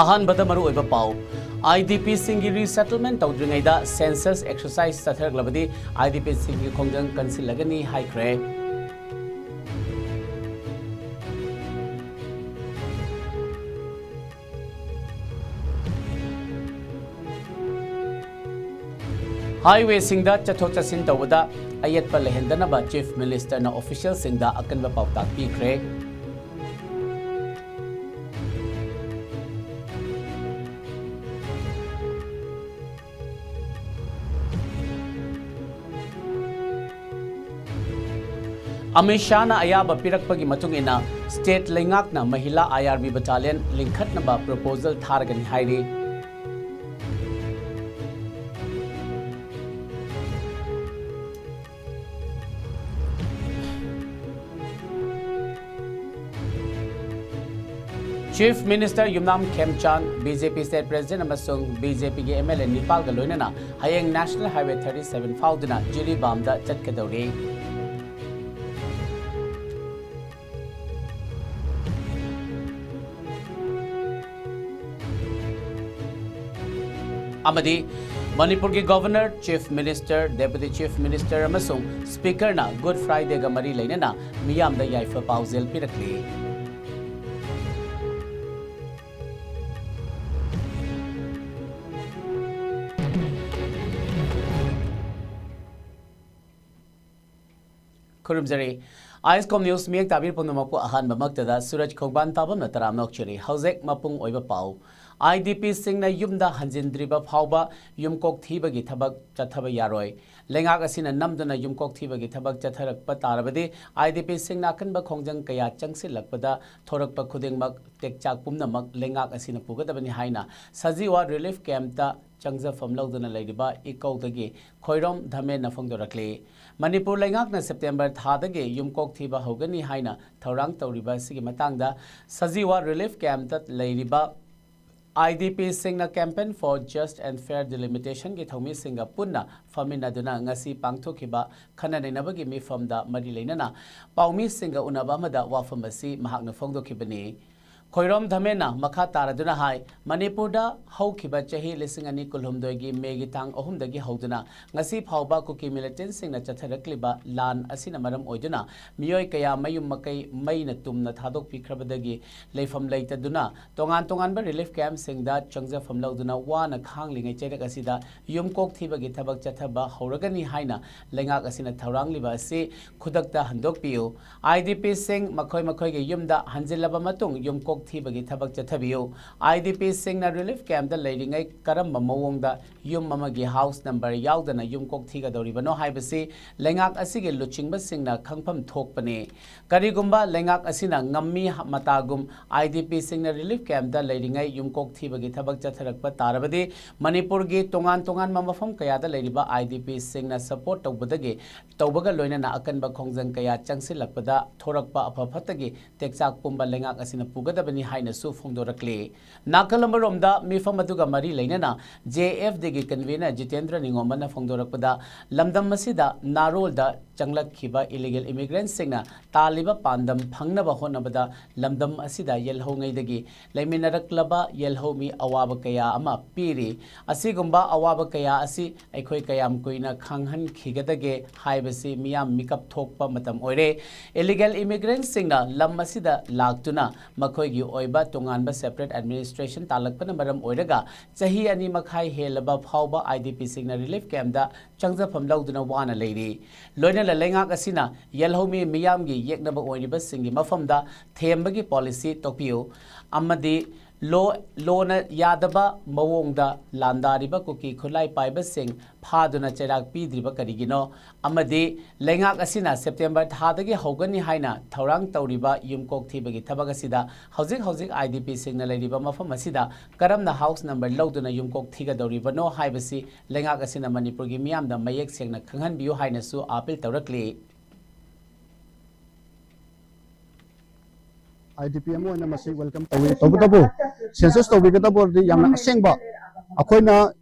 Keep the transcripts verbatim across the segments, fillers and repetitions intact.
ꯑꯍꯥꯟꯕꯗ ꯃꯔꯨꯑꯣꯏꯕ ꯄꯥꯎ, IDPꯁꯤꯡꯒꯤ resettlement ꯇꯧꯗ꯭ꯔꯤꯉꯩꯗ census exercise ꯆꯠꯊꯔꯛꯂꯕꯗꯤ IDPꯁꯤꯡꯒꯤ ꯈꯣꯡꯖꯪ ꯀꯟꯁꯤꯜꯂꯒꯅꯤ ꯍꯥꯏꯈ꯭ꯔꯦ꯫ Highwayꯁꯤꯡꯗ ꯆꯠꯊꯣꯛ ꯆꯠꯁꯤꯟ ꯇꯧꯕꯗ ꯑꯌꯦꯠꯄ ꯂꯩꯍꯟꯗꯅꯕ Chief Ministerꯅ officialꯁꯤꯡꯗ ꯑꯀꯟꯕ ꯄꯥꯎꯇꯥꯛ ꯄꯤꯈ꯭ꯔꯦ꯫ ꯑꯃꯤꯠ ꯁꯥꯍꯅ ꯑꯌꯥꯕ ꯄꯤꯔꯛꯄꯒꯤ ꯃꯇꯨꯡ ꯏꯟꯅ state ꯂꯩꯉꯥꯛꯅ ꯃꯍꯤꯂꯥ IRB battalion ꯂꯤꯡꯈꯠꯅꯕ proposal ꯊꯥꯔꯒꯅꯤ ꯍꯥꯏꯔꯤ꯫ Chief Minister ꯌꯨꯝꯅꯥꯝ ꯈꯦꯝꯆꯥꯟ, BJP state president ꯑꯃꯁꯨꯡ BJPꯒꯤ MLA ꯅꯤꯄꯥꯜꯒ ꯂꯣꯏꯅꯅ ꯍꯌꯦꯡ National Highway thirty seven ꯐꯥꯎꯗꯨꯅ ꯖꯤꯔꯤꯕꯥꯝꯗ ꯆꯠꯀꯗꯧꯔꯤ꯫ ꯑꯃꯗꯤ ꯃꯅꯤꯄꯨꯔꯒꯤ Governor, Chief Minister, Deputy Chief Minister ꯑꯃꯁꯨꯡ Speakerꯅ Good Fridayꯒ ꯃꯔꯤ ꯂꯩꯅꯅ ꯃꯤꯌꯥꯝꯗ ꯌꯥꯏꯐ ꯄꯥꯎꯖꯦꯜ ꯄꯤꯔꯛꯂꯤ꯫ ꯈꯨꯔꯨꯝꯖꯔꯤ꯫ ISCOM News ꯃꯤꯌꯦꯡ ꯇꯥꯕꯤꯔ ꯄꯨꯝꯅꯃꯛꯄꯨ ꯑꯍꯥꯟꯕꯃꯛꯇꯗ ꯁꯨꯔꯖ ꯈꯣꯡꯕꯥꯟ ꯇꯥꯕꯝꯅ ꯇꯔꯥꯝꯅ ꯑꯣꯛꯆꯔꯤ꯫ ꯍꯧꯖꯤꯛ ꯃꯄꯨꯡ ꯑꯣꯏꯕ ꯄꯥꯎ꯫ IDPꯁꯤꯡꯅ ꯌꯨꯝꯗ ꯍꯟꯖꯤꯟꯗ꯭ꯔꯤꯕ ꯐꯥꯎꯕ ꯌꯨꯝꯀꯣꯛ ꯊꯤꯕꯒꯤ ꯊꯕꯛ ꯆꯠꯊꯕ ꯌꯥꯔꯣꯏ꯫ ꯂꯩꯉꯥꯛ ꯑꯁꯤꯅ ꯅꯝꯗꯨꯅ ꯌꯨꯝꯀꯣꯛ ꯊꯤꯕꯒꯤ ꯊꯕꯛ ꯆꯠꯊꯔꯛꯄ ꯇꯥꯔꯕꯗꯤ IDPꯁꯤꯡꯅ ꯑꯀꯟꯕ ꯈꯣꯡꯖꯪ ꯀꯌꯥ ꯆꯪꯁꯤꯜꯂꯛꯄꯗ ꯊꯣꯔꯛꯄ ꯈꯨꯗꯤꯡꯃꯛ ꯇꯦꯛꯆꯥꯛ ꯄꯨꯝꯅꯃꯛ ꯂꯩꯉꯥꯛ ꯑꯁꯤꯅ ꯄꯨꯒꯗꯕꯅꯤ ꯍꯥꯏꯅ ꯁꯖꯤꯋꯥ relief campꯇ ꯆꯪꯖꯐꯝ ꯂꯧꯗꯨꯅ ꯂꯩꯔꯤꯕ ꯏꯀꯧꯗꯒꯤ ꯈꯣꯏꯔꯣꯝ ꯙꯃꯦꯟꯅ ꯐꯣꯡꯗꯣꯔꯛꯂꯤ꯫ ꯃꯅꯤꯄꯨꯔ ꯂꯩꯉꯥꯛꯅ September ꯊꯥꯗꯒꯤ ꯌꯨꯝꯀꯣꯛ ꯊꯤꯕ ꯍꯧꯒꯅꯤ ꯍꯥꯏꯅ ꯊꯧꯔꯥꯡ ꯇꯧꯔꯤꯕ ꯑꯁꯤꯒꯤ ꯃꯇꯥꯡꯗ ꯁꯖꯤꯋꯥ relief campꯇ ꯂꯩꯔꯤꯕ IDPꯁꯤꯡꯅ Campaign for Just and Fair Delimitationꯒꯤ ꯊꯧꯃꯤꯁꯤꯡꯒ ꯄꯨꯟꯅ ꯐꯝꯃꯤꯟꯅꯗꯨꯅ ꯉꯁꯤ ꯄꯥꯡꯊꯣꯛꯈꯤꯕ ꯈꯟꯅ ꯅꯩꯅꯕꯒꯤ ꯃꯤꯐꯝꯗ ꯃꯔꯤ ꯂꯩꯅꯅ ꯄꯥꯎꯃꯤꯁꯤꯡꯒ ꯎꯅꯕ ꯑꯃꯗ ꯋꯥꯐꯝ ꯑꯁꯤ ꯃꯍꯥꯛꯅ ꯐꯣꯡꯗꯣꯛꯈꯤꯕꯅꯤ꯫ ꯈꯣꯏꯔꯣꯝ ꯙꯃꯦꯟꯅ ꯃꯈꯥ ꯇꯥꯔꯗꯨꯅ ꯍꯥꯏ, ꯃꯅꯤꯄꯨꯔꯗ ꯍꯧꯈꯤꯕ ꯆꯍꯤ ꯂꯤꯁꯤꯡ ꯑꯅꯤ ꯀꯨꯟꯍꯨꯝꯗꯣꯏꯒꯤ ꯃꯦꯒꯤ ꯇꯥꯡ ꯑꯍꯨꯝꯗꯒꯤ ꯍꯧꯗꯨꯅ ꯉꯁꯤ ꯐꯥꯎꯕ ꯀꯨꯀꯤ ꯃꯤꯂꯤꯇꯦꯟꯁꯤꯡꯅ ꯆꯠꯊꯔꯛꯂꯤꯕ ꯂꯥꯟ ꯑꯁꯤꯅ ꯃꯔꯝ ꯑꯣꯏꯗꯨꯅ ꯃꯤꯑꯣꯏ ꯀꯌꯥ ꯃꯌꯨꯝ ꯃꯀꯩ ꯃꯩꯅ ꯇꯨꯝꯅ ꯊꯥꯗꯣꯛꯄꯤꯈ꯭ꯔꯕꯗꯒꯤ ꯂꯩꯐꯝ ꯂꯩꯇꯗꯨꯅ ꯇꯣꯉꯥꯟ ꯇꯣꯉꯥꯟꯕ ꯔꯤꯂꯤꯐ ꯀꯦꯝꯞꯁꯤꯡꯗ ꯆꯪꯖꯐꯝ ꯂꯧꯗꯨꯅ ꯋꯥꯅ ꯈꯥꯡꯂꯤꯉꯩ ꯆꯩꯔꯛ ꯑꯁꯤꯗ ꯌꯨꯝꯀꯣꯛ ꯊꯤꯕꯒꯤ ꯊꯕꯛ ꯆꯠꯊꯕ ꯍꯧꯔꯒꯅꯤ ꯍꯥꯏꯅ ꯂꯩꯉꯥꯛ ꯑꯁꯤꯅ ꯊꯧꯔꯥꯡꯂꯤꯕ ꯑꯁꯤ ꯈꯨꯗꯛꯇ ꯍꯟꯗꯣꯛꯄꯤꯌꯨ꯫ ꯑꯥꯏ ꯗꯤ ꯄꯤꯁꯤꯡ ꯃꯈꯣꯏ ꯃꯈꯣꯏꯒꯤ ꯌꯨꯝꯗ ꯍꯟꯖꯤꯜꯂꯕ ꯃꯇꯨꯡ ꯌꯨꯝꯀꯣꯛ ꯊꯤꯕꯒꯤ ꯊꯕꯛ ꯆꯠꯊꯕꯤꯌꯨ꯫ ꯑꯥꯏ ꯗꯤ ꯄꯤꯁꯤꯡꯅ ꯔꯤꯂꯤꯐ ꯀꯦꯝꯞꯇ ꯂꯩꯔꯤꯉꯩ ꯀꯔꯝꯕ ꯃꯑꯣꯡꯗ ꯌꯨꯝ ꯑꯃꯒꯤ ꯍꯥꯎꯁ ꯅꯝꯕꯔ ꯌꯥꯎꯗꯅ ꯌꯨꯝꯀꯣꯛ ꯊꯤꯒꯗꯧꯔꯤꯕꯅꯣ ꯍꯥꯏꯕꯁꯤ ꯂꯩꯉꯥꯛ ꯑꯁꯤꯒꯤ ꯂꯨꯆꯤꯡꯕꯁꯤꯡꯅ ꯈꯪꯐꯝ ꯊꯣꯛꯄꯅꯤ꯫ ꯀꯔꯤꯒꯨꯝꯕ ꯂꯩꯉꯥꯛ ꯑꯁꯤꯅ ꯉꯝꯃꯤ ꯃꯇꯥꯒꯨꯝ ꯑꯥꯏ ꯗꯤ ꯄꯤꯁꯤꯡꯅ ꯔꯤꯂꯤꯐ ꯀꯦꯝꯞꯇ ꯂꯩꯔꯤꯉꯩ ꯌꯨꯝꯀꯣꯛ ꯊꯤꯕꯒꯤ ꯊꯕꯛ ꯆꯠꯊꯔꯛꯄ ꯇꯥꯔꯕꯗꯤ ꯃꯅꯤꯄꯨꯔꯒꯤ ꯇꯣꯉꯥꯟ ꯇꯣꯉꯥꯟꯕ ꯃꯐꯝ ꯀꯌꯥꯗ ꯂꯩꯔꯤꯕ ꯑꯥꯏ ꯗꯤ ꯄꯤꯁꯤꯡꯅ ꯁꯄꯣꯔꯠ ꯇꯧꯕꯗꯒꯤ ꯇꯧꯕꯒ ꯂꯣꯏꯅꯅ ꯑꯀꯟꯕ ꯈꯣꯡꯖꯪ ꯀꯌꯥ ꯆꯪꯁꯤꯜꯂꯛꯄꯗ ꯊꯣꯔꯛꯄ ꯑꯐ ꯐꯠꯇꯒꯤ ꯇꯦꯛꯆꯥꯛ ꯄꯨꯝꯕ ꯂꯩꯉꯥꯛ ꯑꯁꯤꯅ ꯄꯨꯒꯗꯕꯅꯤ ꯍꯥꯏꯅꯁꯨ ꯐꯣꯡꯗꯣꯔꯛꯂꯤ꯫ ꯅꯥꯀꯜ ꯑꯃꯔꯣꯝꯗ ꯃꯤꯐꯝ ꯑꯗꯨꯒ ꯃꯔꯤ ꯂꯩꯅꯅ ꯖꯦ ꯑꯦꯐ ꯗꯤꯒꯤ ꯀꯟꯚꯤꯅꯔ ꯖꯤꯇꯦꯟꯗ꯭ꯔ ꯅꯤꯉꯣꯝꯕꯅ ꯐꯣꯡꯗꯣꯔꯛꯄꯗ ꯂꯝꯗꯝ ꯑꯁꯤꯗ ꯅꯥꯔꯣꯜꯗ ꯆꯪꯂꯛꯈꯤꯕ ꯏꯂꯤꯒꯦꯜ ꯏꯃꯤꯒ꯭ꯔꯦꯟꯠꯁꯤꯡꯅ ꯇꯥꯜꯂꯤꯕ ꯄꯥꯟꯗꯝ ꯐꯪꯅꯕ ꯍꯣꯠꯅꯕꯗ ꯂꯝꯗꯝ ꯑꯁꯤꯗ ꯌꯦꯜꯍꯧꯉꯩꯗꯒꯤ ꯂꯩꯃꯤꯟꯅꯔꯛꯂꯕ ꯌꯦꯜꯍꯧꯃꯤ ꯑꯋꯥꯕ ꯀꯌꯥ ꯑꯃ ꯄꯤꯔꯤ꯫ ꯑꯁꯤꯒꯨꯝꯕ ꯑꯋꯥꯕ ꯀꯌꯥ ꯑꯁꯤ ꯑꯩꯈꯣꯏ ꯀꯌꯥꯝ ꯀꯨꯏꯅ ꯈꯥꯡꯍꯟꯈꯤꯒꯗꯒꯦ ꯍꯥꯏꯕꯁꯤ ꯃꯤꯌꯥꯝ ꯃꯤꯀꯞ ꯊꯣꯛꯄ ꯃꯇꯝ ꯑꯣꯏꯔꯦ꯫ ꯏꯂꯤꯒꯦꯜ ꯏꯃꯤꯒ꯭ꯔꯦꯟꯠꯁꯤꯡꯅ ꯂꯝ ꯑꯁꯤꯗ ꯂꯥꯛꯇꯨꯅ ꯃꯈꯣꯏꯒꯤ ꯑꯣꯏꯕ ꯇꯣꯉꯥꯟꯕ ꯁꯦꯄꯔꯦꯠ ꯑꯦꯗꯃꯤꯅꯤꯁꯇ꯭ꯔꯦꯁꯟ ꯇꯥꯜꯂꯛꯄꯅ ꯃꯔꯝ ꯑꯣꯏꯔꯒ ꯆꯍꯤ ꯑꯅꯤ ꯃꯈꯥꯏ ꯍꯦꯜꯂꯕ ꯐꯥꯎꯕ ꯑꯥꯏ ꯗꯤ ꯄꯤꯁꯤꯡꯅ ꯔꯤꯂꯤꯐ ꯀꯦꯝꯞꯇ ꯆꯪꯖꯐꯝ ꯂꯧꯗꯨꯅ ꯋꯥꯅ ꯂꯩꯔꯤ꯫ ꯂꯣꯏꯅꯅ ꯂꯩꯉꯥꯛ ꯑꯁꯤꯅ ꯌꯦꯜꯍꯧꯃꯤ ꯃꯤꯌꯥꯝꯒꯤ ꯌꯦꯛꯅꯕ ꯑꯣꯏꯔꯤꯕꯁꯤꯡꯒꯤ ꯃꯐꯝꯗ ꯊꯦꯝꯕꯒꯤ ꯄꯣꯂꯤꯁꯤ ꯇꯧꯕꯤꯌꯨ ꯑꯃꯗꯤ ꯂꯣ, ꯂꯣꯅ ꯌꯥꯗꯕ ꯃꯑꯣꯡꯗ ꯂꯥꯟꯗꯥꯔꯤꯕ ꯀꯨꯀꯤ ꯈꯨꯠꯂꯥꯏ ꯄꯥꯏꯕꯁꯤꯡ ꯐꯥꯗꯨꯅ ꯆꯩꯔꯥꯛ ꯄꯤꯗ꯭ꯔꯤꯕ ꯀꯔꯤꯒꯤꯅꯣ? ꯑꯃꯗꯤ ꯂꯩꯉꯥꯛ ꯑꯁꯤꯅ ꯁꯦꯞꯇꯦꯝꯕꯔ ꯊꯥꯗꯒꯤ ꯍꯧꯒꯅꯤ ꯍꯥꯏꯅ ꯊꯧꯔꯥꯡ ꯇꯧꯔꯤꯕ ꯌꯨꯝꯀꯣꯛ ꯊꯤꯕꯒꯤ ꯊꯕꯛ ꯑꯁꯤꯗ ꯍꯧꯖꯤꯛ ꯍꯧꯖꯤꯛ ꯑꯥꯏ ꯗꯤ ꯄꯤꯁꯤꯡꯅ ꯂꯩꯔꯤꯕ ꯃꯐꯝ ꯑꯁꯤꯗ ꯀꯔꯝꯅ ꯍꯥꯎꯁ ꯅꯝꯕꯔ ꯂꯧꯗꯨꯅ ꯌꯨꯝꯀꯣꯛ ꯊꯤꯒꯗꯧꯔꯤꯕꯅꯣ ꯍꯥꯏꯕꯁꯤ ꯂꯩꯉꯥꯛ ꯑꯁꯤꯅ ꯃꯅꯤꯄꯨꯔꯒꯤ ꯃꯤꯌꯥꯝꯗ ꯃꯌꯦꯛ ꯁꯦꯡꯅ ꯈꯪꯍꯟꯕꯤꯌꯨ ꯍꯥꯏꯅꯁꯨ ꯑꯥꯄꯤꯜ ꯇꯧꯔꯛꯂꯤ꯫ ꯑꯥꯏ ꯗꯤ ꯄꯤ ꯑꯃ ꯑꯣꯏꯅ ꯃꯁꯤ ꯋꯦꯜꯀꯝ ꯇꯧꯏ꯫ ꯇꯧꯕꯇꯕꯨ ꯁꯦꯟꯁꯁ ꯇꯧꯕꯤꯒꯗꯕ ꯑꯣꯏꯔꯗꯤ ꯌꯥꯝꯅ ꯑꯁꯦꯡꯕ ꯑꯩꯈꯣꯏꯅ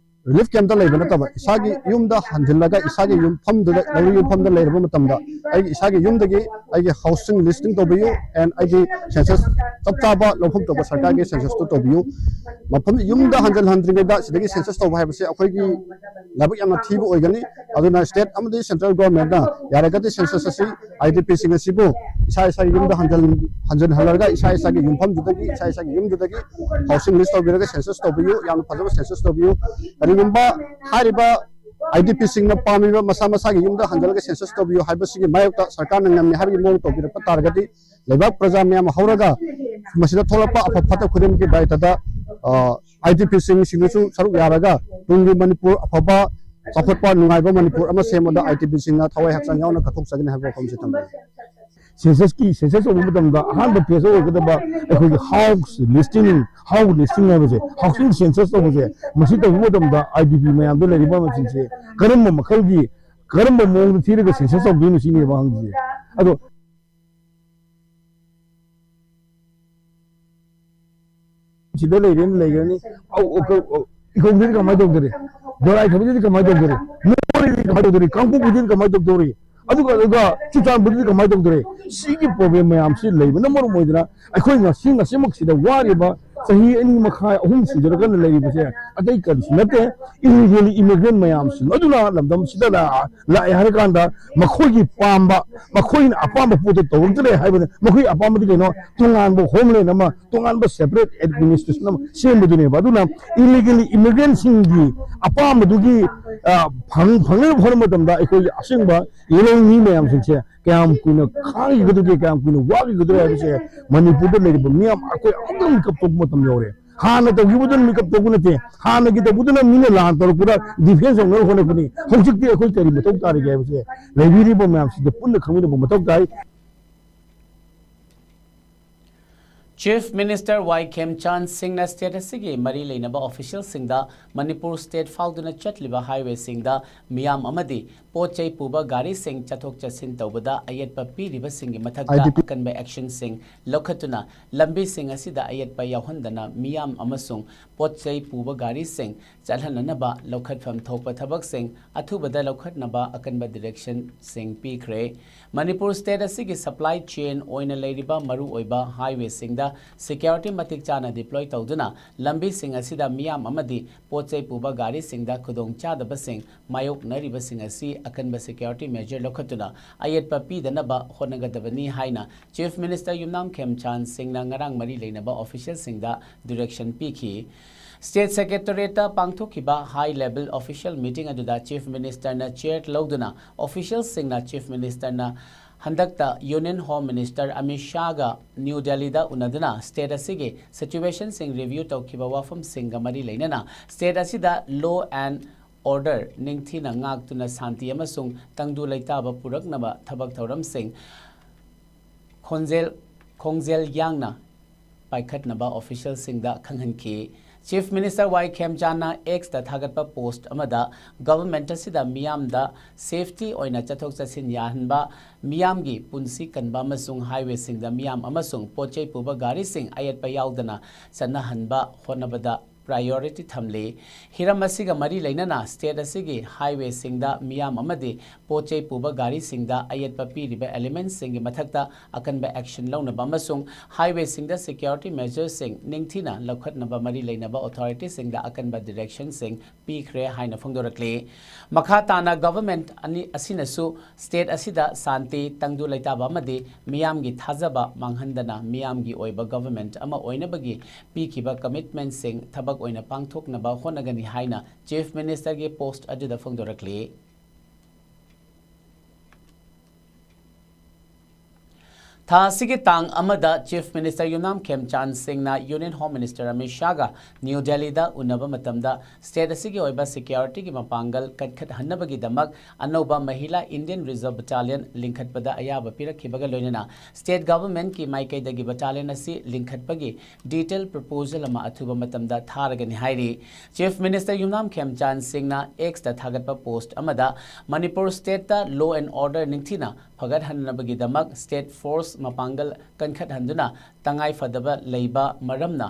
ꯔꯤꯂꯤꯐ ꯀꯦꯝꯞꯇ ꯂꯩꯕ ꯅꯠꯇꯕ, ꯏꯁꯥꯒꯤ ꯌꯨꯝꯗ ꯍꯟꯖꯤꯜꯂꯒ ꯏꯁꯥꯒꯤ ꯌꯨꯝꯐꯝꯗꯨꯗ, ꯂꯧꯔꯤ ꯌꯨꯝꯐꯝꯗ ꯂꯩꯔꯕ ꯃꯇꯝꯗ, ꯑꯩꯒꯤ ꯏꯁꯥꯒꯤ ꯌꯨꯝꯗꯒꯤ ꯑꯩꯒꯤ ꯍꯥꯎꯁꯤꯡ ꯂꯤꯁꯇꯤꯡ ꯇꯧꯕꯤꯌꯨ, and ꯑꯩꯒꯤ ꯁꯦꯟꯁꯁ ꯆꯞ ꯆꯥꯕ ꯂꯧꯐꯝ ꯊꯣꯛꯄ ꯁꯔꯀꯥꯔꯒꯤ ꯁꯦꯟꯁꯁꯇꯨ ꯇꯧꯕꯤꯌꯨ꯫ ꯃꯐꯝ, ꯌꯨꯝꯗ ꯍꯟꯖꯤꯟ ꯍꯟꯗ꯭ꯔꯤꯉꯩꯗ ꯁꯤꯗꯒꯤ ꯁꯦꯟꯁꯁ ꯇꯧꯕ ꯍꯥꯏꯕꯁꯦ ꯑꯩꯈꯣꯏꯒꯤ ꯂꯥꯏꯕꯛ ꯌꯥꯝꯅ ꯊꯤꯕ ꯑꯣꯏꯒꯅꯤ꯫ ꯑꯗꯨꯅ ꯁ꯭ꯇꯦꯠ ꯑꯃꯗꯤ ꯁꯦꯟꯇ꯭ꯔꯦꯜ ꯒꯣꯔꯃꯦꯟꯠꯅ ꯌꯥꯔꯒꯗꯤ ꯁꯦꯟꯁꯁ ꯑꯁꯤ, ꯑꯥꯏ ꯗꯤ ꯄꯤꯁꯤꯡ ꯑꯁꯤꯕꯨ ꯏꯁꯥ ꯏꯁꯥꯒꯤ ꯌꯨꯝꯗ ꯍꯟꯖꯤꯜ-, ꯍꯟꯖꯤꯜꯍꯜꯂꯒ ꯏꯁꯥ ꯏꯁꯥꯒꯤ ꯌꯨꯝꯐꯝꯗꯨꯗꯒꯤ, ꯏꯁꯥ ꯏꯁꯥꯒꯤ ꯌꯨꯝꯗꯨꯗꯒꯤ ꯍꯥꯎꯁꯤꯡ ꯂꯤꯁ ꯇꯧꯕꯤꯔꯒ ꯁꯦꯟꯁꯁ ꯇꯧꯕꯤꯌꯨ꯫ ꯌꯥꯝꯅ ꯐꯖꯕ ꯁꯦꯟꯁꯁ ꯇꯧꯕꯤꯌꯨ꯫ ꯀꯔꯤꯒꯨꯝꯕ ꯍꯥꯏꯔꯤꯕ ꯑꯥꯏ ꯗꯤ ꯄꯤꯁꯤꯡꯅ ꯄꯥꯝꯃꯤꯕ ꯃꯁꯥ ꯃꯁꯥꯒꯤ ꯌꯨꯝꯗ ꯍꯟꯖꯤꯜꯂꯒ ꯁꯦꯟꯁꯁ ꯇꯧꯕꯤꯌꯨ ꯍꯥꯏꯕꯁꯤꯒꯤ ꯃꯥꯌꯣꯛꯇ ꯁꯔꯀꯥꯔꯅ ꯉꯝꯃꯤ ꯍꯥꯏꯕꯒꯤ ꯃꯑꯣꯡ ꯇꯧꯕꯤꯔꯛꯄ ꯇꯥꯔꯒꯗꯤ, ꯂꯩꯕꯥꯛ ꯄ꯭ꯔꯖꯥ ꯃꯌꯥꯝ ꯍꯧꯔꯒ ꯃꯁꯤꯗ ꯊꯣꯛꯂꯛꯄ ꯑꯐ ꯐꯠꯇ ꯈꯨꯗꯤꯡꯃꯛꯀꯤ ꯗꯥꯏꯇꯗ, ꯑ, ꯑꯥꯏ ꯗꯤ ꯄꯤꯁꯤꯡꯁꯤꯅꯁꯨ ꯁꯔꯨꯛ ꯌꯥꯔꯒ ꯇꯨꯡꯒꯤ ꯃꯅꯤꯄꯨꯔ ꯑꯐꯕ, ꯆꯥꯎꯈꯠꯄ, ꯅꯨꯡꯉꯥꯏꯕ ꯃꯅꯤꯄꯨꯔ ꯑꯃ ꯁꯦꯝꯕꯗ ꯑꯥꯏ ꯗꯤ ꯄꯤꯁꯤꯡꯅ ꯊꯋꯥꯏ ꯍꯛꯆꯥꯡ ꯌꯥꯎꯅ ꯀꯠꯊꯣꯛꯆꯒꯅꯤ ꯍꯥꯏꯕ ꯋꯥꯐꯝꯁꯤ ꯊꯝꯖꯒꯦ꯫ ꯁꯦꯟꯁꯁꯀꯤ, ꯁꯦꯟꯁꯁ ꯇꯧꯕ ꯃꯇꯝꯗ ꯑꯍꯥꯟꯕ ꯐꯦꯁ ꯑꯣꯏꯒꯗꯕ ꯑꯩꯈꯣꯏꯒꯤ ꯍꯥꯎꯁ ꯂꯤꯁꯇꯤꯡ, ꯍꯥꯎꯁ ꯂꯤꯁꯇꯤꯡ ꯍꯥꯏꯕꯁꯦ, ꯍꯥꯎꯁꯤꯡ ꯁꯦꯟꯁꯁ ꯇꯧꯕꯁꯦ, ꯃꯁꯤ ꯇꯧꯕ ꯃꯇꯝꯗ ꯑꯥꯏ ꯗꯤ ꯄꯤ ꯃꯌꯥꯝꯗ ꯂꯩꯔꯤꯕ ꯃꯁꯤꯡꯁꯦ ꯀꯔꯝꯕ ꯃꯈꯜꯒꯤ, ꯀꯔꯝꯕ ꯃꯑꯣꯡꯗ ꯊꯤꯔꯒ ꯁꯦꯟꯁꯁ ꯇꯧꯗꯣꯏꯅꯣ ꯁꯤꯅꯦꯕ ꯍꯪꯉꯤꯁꯦ꯫ ꯑꯗꯣ ꯁꯤꯗ ꯂꯩꯔꯦꯅ ꯂꯩꯈ꯭ꯔꯅꯤ꯫ ꯑꯧ, ꯑꯧ, ꯑꯧ, ꯏꯀꯧꯗꯗꯤ ꯀꯃꯥꯏꯅ ꯇꯧꯗꯣꯔꯤ? ꯗꯣꯔꯥꯏ ꯊꯕꯤꯗꯗꯤ ꯀꯃꯥꯏꯅ ꯇꯧꯗꯣꯔꯤ? ꯃꯣꯔꯦꯗꯤ ꯀꯃꯥꯏꯅ ꯇꯧꯗꯣꯔꯤ? ꯀꯥꯡꯄꯣꯛꯄꯤꯗꯗꯤ ꯀꯃꯥꯏꯅ ꯇꯧꯗꯣꯔꯤ? ꯑꯗꯨꯒ, ꯑꯗꯨꯒ ꯆꯨꯔꯆꯥꯟꯄꯨꯔꯗꯗꯤ ꯀꯃꯥꯏꯅ ꯇꯧꯗꯣꯔꯤ? ꯁꯤꯒꯤ ꯄ꯭ꯔꯣꯕ꯭ꯂꯦꯝ ꯃꯌꯥꯝꯁꯤ ꯂꯩꯕꯅ ꯃꯔꯝ ꯑꯣꯏꯗꯅ ꯑꯩꯈꯣꯏ ꯉꯁꯤ, ꯉꯁꯤꯃꯛꯁꯤꯗ ꯋꯥꯔꯤꯕ ꯆꯍꯤ ꯑꯅꯤ ꯃꯈꯥꯏ, ꯑꯍꯨꯝ ꯁꯨꯖꯔꯒ ꯂꯩꯔꯤꯕꯁꯦ ꯑꯇꯩ ꯀꯔꯤꯁꯨ ꯅꯠꯇꯦ꯫ ꯏꯂꯤꯒꯦꯜ ꯏꯃꯤꯒ꯭ꯔꯦꯟ ꯃꯌꯥꯝꯁꯤꯡ ꯑꯗꯨꯅ ꯂꯝꯗꯝꯁꯤꯗ ꯂꯥꯛ-, ꯂꯥꯛꯑꯦ ꯍꯥꯏꯔ ꯀꯥꯟꯗ ꯃꯈꯣꯏꯒꯤ ꯄꯥꯝꯕ, ꯃꯈꯣꯏꯅ ꯑꯄꯥꯝꯕ ꯄꯣꯠꯇꯣ ꯇꯧꯔꯛꯇ꯭ꯔꯦ ꯍꯥꯏꯕꯅꯤ꯫ ꯃꯈꯣꯏꯒꯤ ꯑꯄꯥꯝꯕꯗꯤ ꯀꯩꯅꯣ? ꯇꯣꯉꯥꯟꯕ ꯍꯣꯝꯂꯦꯟ ꯑꯃ, ꯇꯣꯉꯥꯟꯕ ꯁꯦꯄꯔꯦꯠ ꯑꯦꯗꯃꯤꯅꯤꯁꯇ꯭ꯔꯦꯁꯟ ꯑꯃ ꯁꯦꯝꯕꯗꯨꯅꯦꯕ꯫ ꯑꯗꯨꯅ ꯏꯂꯤꯒꯦꯜ ꯏꯃꯤꯒ꯭ꯔꯦꯟꯁꯤꯡꯒꯤ ꯑꯄꯥꯝꯕꯗꯨꯒꯤ, ꯑ, ꯐꯪ-, ꯐꯪꯅꯕ ꯍꯣꯠꯅꯕ ꯃꯇꯝꯗ ꯑꯩꯈꯣꯏꯒꯤ ꯑꯁꯦꯡꯕ ꯏꯔꯧ ꯃꯤ ꯃꯌꯥꯝꯁꯤꯡꯁꯦ ꯀꯌꯥꯝ ꯀꯨꯏꯅ ꯈꯥꯡꯈꯤꯒꯗꯒꯦ, ꯀꯌꯥꯝ ꯀꯨꯏꯅ ꯋꯥꯈꯤꯒꯗꯒꯦ ꯍꯥꯏꯕꯁꯦ ꯃꯅꯤꯄꯨꯔꯗ ꯂꯩꯔꯤꯕ ꯃꯤꯌꯥꯝ ꯑꯩꯈꯣꯏ ꯑꯃꯨꯛꯇꯪ ꯃꯤꯀꯞ ꯊꯣꯛꯄ ꯃꯇꯝ ꯌꯧꯔꯦ꯫ ꯍꯥꯟꯅ ꯇꯧꯈꯤꯕꯗꯨꯅ ꯃꯤꯀꯞ ꯊꯣꯛꯄ ꯅꯠꯇꯦ, ꯍꯥꯟꯅꯒꯤ ꯇꯧꯕꯗꯨꯅ ꯃꯤꯅ ꯂꯥꯟ ꯇꯧꯔꯛꯄꯗ ꯗꯤꯐꯦꯟꯁ ꯇꯧꯅꯕ ꯍꯣꯠꯅꯔꯛꯄꯅꯤ꯫ ꯍꯧꯖꯤꯛꯇꯤ ꯑꯩꯈꯣꯏ ꯀꯔꯤ ꯃꯊꯧ ꯇꯥꯔꯤꯒꯦ ꯍꯥꯏꯕꯁꯦ ꯂꯩꯕꯤꯔꯤꯕ ꯃꯌꯥꯝꯁꯤꯗ ꯄꯨꯟꯅ ꯈꯪꯃꯤꯟꯅꯕ ꯃꯊꯧ ꯇꯥꯏ꯫ Chief Minister Y Khemchand Singhꯅ state ꯑꯁꯤꯒꯤ ꯃꯔꯤ ꯂꯩꯅꯕ officialꯁꯤꯡꯗ ꯃꯅꯤꯄꯨꯔ state ꯐꯥꯎꯗꯨꯅ ꯆꯠꯂꯤꯕ highwayꯁꯤꯡꯗ ꯃꯤꯌꯥꯝ ꯑꯃꯗꯤ ꯄꯣꯠ ꯆꯩ ꯄꯨꯕ ꯒꯥꯔꯤꯁꯤꯡ ꯆꯠꯊꯣꯛ ꯆꯠꯁꯤꯟ ꯇꯧꯕꯗ ꯑꯌꯦꯠꯄ ꯄꯤꯔꯤꯕꯁꯤꯡꯒꯤ ꯃꯊꯛꯇ ꯑꯀꯟꯕ actionꯁꯤꯡ ꯂꯧꯈꯠꯇꯨꯅ ꯂꯝꯕꯤꯁꯤꯡ ꯑꯁꯤꯗ ꯑꯌꯦꯠꯄ ꯌꯥꯎꯍꯟꯗꯅ ꯃꯤꯌꯥꯝ ꯑꯃꯁꯨꯡ ꯄꯣꯠ ꯆꯩ ꯄꯨꯕ ꯒꯥꯔꯤꯁꯤꯡ ꯆꯠꯍꯟꯅꯅꯕ ꯂꯧꯈꯠꯐꯝ ꯊꯣꯛꯄ ꯊꯕꯛꯁꯤꯡ ꯑꯊꯨꯕꯗ ꯂꯧꯈꯠꯅꯕ ꯑꯀꯟꯕ directionꯁꯤꯡ ꯄꯤꯈ꯭ꯔꯦ꯫ ꯃꯅꯤꯄꯨꯔ state ꯑꯁꯤꯒꯤ supply chain ꯑꯣꯏꯅ ꯂꯩꯔꯤꯕ ꯃꯔꯨꯑꯣꯏꯕ highwayꯁꯤꯡꯗ security ꯃꯇꯤꯛ ꯆꯥꯅ deploy ꯇꯧꯗꯨꯅ ꯂꯝꯕꯤꯁꯤꯡ ꯑꯁꯤꯗ ꯃꯤꯌꯥꯝ ꯑꯃꯗꯤ ꯄꯣꯠ ꯆꯩ ꯄꯨꯕ ꯒꯥꯔꯤꯁꯤꯡꯗ ꯈꯨꯗꯣꯡꯆꯥꯗꯕꯁꯤꯡ ꯃꯥꯌꯣꯛꯅꯔꯤꯕꯁꯤꯡ ꯑꯁꯤ ꯑꯀꯟꯕ security measure ꯂꯧꯈꯠꯇꯨꯅ ꯑꯌꯦꯠꯄ ꯄꯤꯗꯅꯕ ꯍꯣꯠꯅꯒꯗꯕꯅꯤ ꯍꯥꯏꯅ Chief Minister ꯌꯨꯝꯅꯥꯝ ꯈꯦꯝꯆꯥꯟ ꯁꯤꯡꯅ ꯉꯔꯥꯡ ꯃꯔꯤ ꯂꯩꯅꯕ officialꯁꯤꯡꯗ direction ꯄꯤꯈꯤ꯫ State Secretariatꯇ ꯄꯥꯡꯊꯣꯛꯈꯤꯕ high level official meeting ꯑꯗꯨꯗ Chief Ministerꯅ chair ꯂꯧꯗꯨꯅ officialꯁꯤꯡꯅ Chief Ministerꯅ ꯍꯟꯗꯛꯇ Union Home Minister Amit ꯁꯥꯍꯒ New Delhiꯗ ꯎꯅꯗꯨꯅ state ꯑꯁꯤꯒꯤ situationꯁꯤꯡ review ꯇꯧꯈꯤꯕ ꯋꯥꯐꯝꯁꯤꯡꯒ ꯃꯔꯤ ꯂꯩꯅꯅ state ꯑꯁꯤꯗ law and order ꯅꯤꯡꯊꯤꯅ ꯉꯥꯛꯇꯨꯅ ꯁꯥꯟꯇꯤ ꯑꯃꯁꯨꯡ ꯇꯪꯗꯨ ꯂꯩꯇꯥꯕ ꯄꯨꯔꯛꯅꯕ ꯊꯕꯛ ꯊꯧꯔꯝꯁꯤꯡ ꯈꯣꯟꯖꯦꯜ ꯈꯣꯡꯖꯦꯜ ꯌꯥꯡꯅ ꯄꯥꯏꯈꯠꯅꯕ officialꯁꯤꯡꯗ ꯈꯪꯍꯟꯈꯤ꯫ Chief Minister Y ꯈꯦꯝꯆꯥꯟꯅ Xꯇ ꯊꯥꯒꯠꯄ post ꯑꯃꯗ government ꯑꯁꯤꯗ ꯃꯤꯌꯥꯝꯗ safety ꯑꯣꯏꯅ ꯆꯠꯊꯣꯛ ꯆꯠꯁꯤꯟ ꯌꯥꯍꯟꯕ, ꯃꯤꯌꯥꯝꯒꯤ ꯄꯨꯟꯁꯤ ꯀꯟꯕ ꯑꯃꯁꯨꯡ highwayꯁꯤꯡꯗ ꯃꯤꯌꯥꯝ ꯑꯃꯁꯨꯡ ꯄꯣꯠ ꯆꯩ ꯄꯨꯕ ꯒꯥꯔꯤꯁꯤꯡ ꯑꯌꯦꯠꯄ ꯌꯥꯎꯗꯅ ꯆꯠꯅꯍꯟꯕ ꯍꯣꯠꯅꯕꯗ priority ꯊꯝꯂꯤ꯫ ꯍꯤꯔꯝ ꯑꯁꯤꯒ ꯃꯔꯤ ꯂꯩꯅꯅ state ꯑꯁꯤꯒꯤ highwayꯁꯤꯡꯗ ꯃꯤꯌꯥꯝ ꯑꯃꯗꯤ ꯄꯣꯠ ꯆꯩ ꯄꯨꯕ ꯒꯥꯔꯤꯁꯤꯡꯗ ꯑꯌꯦꯠꯄ ꯄꯤꯔꯤꯕ elementꯁꯤꯡꯒꯤ ꯃꯊꯛꯇ ꯑꯀꯟꯕ action ꯂꯧꯅꯕ ꯑꯃꯁꯨꯡ highwayꯁꯤꯡꯗ security measuresꯁꯤꯡ ꯅꯤꯡꯊꯤꯅ ꯂꯧꯈꯠꯅꯕ ꯃꯔꯤ ꯂꯩꯅꯕ authorityꯁꯤꯡꯗ ꯑꯀꯟꯕ directionꯁꯤꯡ ꯄꯤꯈ꯭ꯔꯦ ꯍꯥꯏꯅ ꯐꯣꯡꯗꯣꯔꯛꯂꯤ꯫ ꯃꯈꯥ ꯇꯥꯅ government ꯑꯅꯤ ꯑꯁꯤꯅꯁꯨ state ꯑꯁꯤꯗ ꯁꯥꯟꯇꯤ, ꯇꯪꯗꯨ ꯂꯩꯇꯥꯕ ꯑꯃꯗꯤ ꯃꯤꯌꯥꯝꯒꯤ ꯊꯥꯖꯕ ꯃꯥꯡꯍꯟꯗꯅ ꯃꯤꯌꯥꯝꯒꯤ ꯑꯣꯏꯕ government ꯑꯃ ꯑꯣꯏꯅꯕꯒꯤ ꯄꯤꯈꯤꯕ commitmentꯁꯤꯡ ꯊꯕꯛ ꯑꯣꯏꯅ ꯄꯥꯡꯊꯣꯛꯅꯕ ꯍꯣꯠꯅꯒꯅꯤ ꯍꯥꯏꯅ Chief Ministerꯒꯤ post ꯑꯗꯨꯗ ꯐꯣꯡꯗꯣꯔꯛꯂꯤ꯫ ꯊꯥ ꯑꯁꯤꯒꯤ ꯇꯥꯡ ꯑꯃꯗ Chief Minister ꯌꯨꯝꯅꯥꯝ ꯈꯦꯝꯆꯥꯟ ꯁꯤꯡꯅ Union Home Minister ꯑꯃꯤꯠ ꯁꯥꯍꯒ ꯅ꯭ꯌꯨ ꯗꯦꯜꯂꯤꯗ ꯎꯅꯕ ꯃꯇꯝꯗ state ꯑꯁꯤꯒꯤ ꯑꯣꯏꯕ securityꯒꯤ ꯃꯄꯥꯡꯒꯜ ꯀꯟꯈꯠꯍꯟꯅꯕꯒꯤꯗꯃꯛ ꯑꯅꯧꯕ ꯃꯍꯤꯂꯥ Indian Reserve Battalion ꯂꯤꯡꯈꯠꯄꯗ ꯑꯌꯥꯕ ꯄꯤꯔꯛꯈꯤꯕꯒ ꯂꯣꯏꯅꯅ state governmentꯀꯤ ꯃꯥꯏꯀꯩꯗꯒꯤ battalion ꯑꯁꯤ ꯂꯤꯡꯈꯠꯄꯒꯤ detail proposal ꯑꯃ ꯑꯊꯨꯕ ꯃꯇꯝꯗ ꯊꯥꯔꯒꯅꯤ ꯍꯥꯏꯔꯤ꯫ Chief Minister ꯌꯨꯝꯅꯥꯝ ꯈꯦꯝꯆꯥꯟ ꯁꯤꯡꯅ Xꯇ ꯊꯥꯒꯠꯄ post ꯑꯃꯗ ꯃꯅꯤꯄꯨꯔ stateꯇ law and order ꯅꯤꯡꯊꯤꯅ ꯐꯒꯠꯍꯟꯅꯕꯒꯤꯗꯃꯛ state force ꯃꯄꯥꯡꯒꯜ ꯀꯟꯈꯠꯍꯟꯗꯨꯅ ꯇꯉꯥꯏ ꯐꯗꯕ ꯂꯩꯕ ꯃꯔꯝꯅ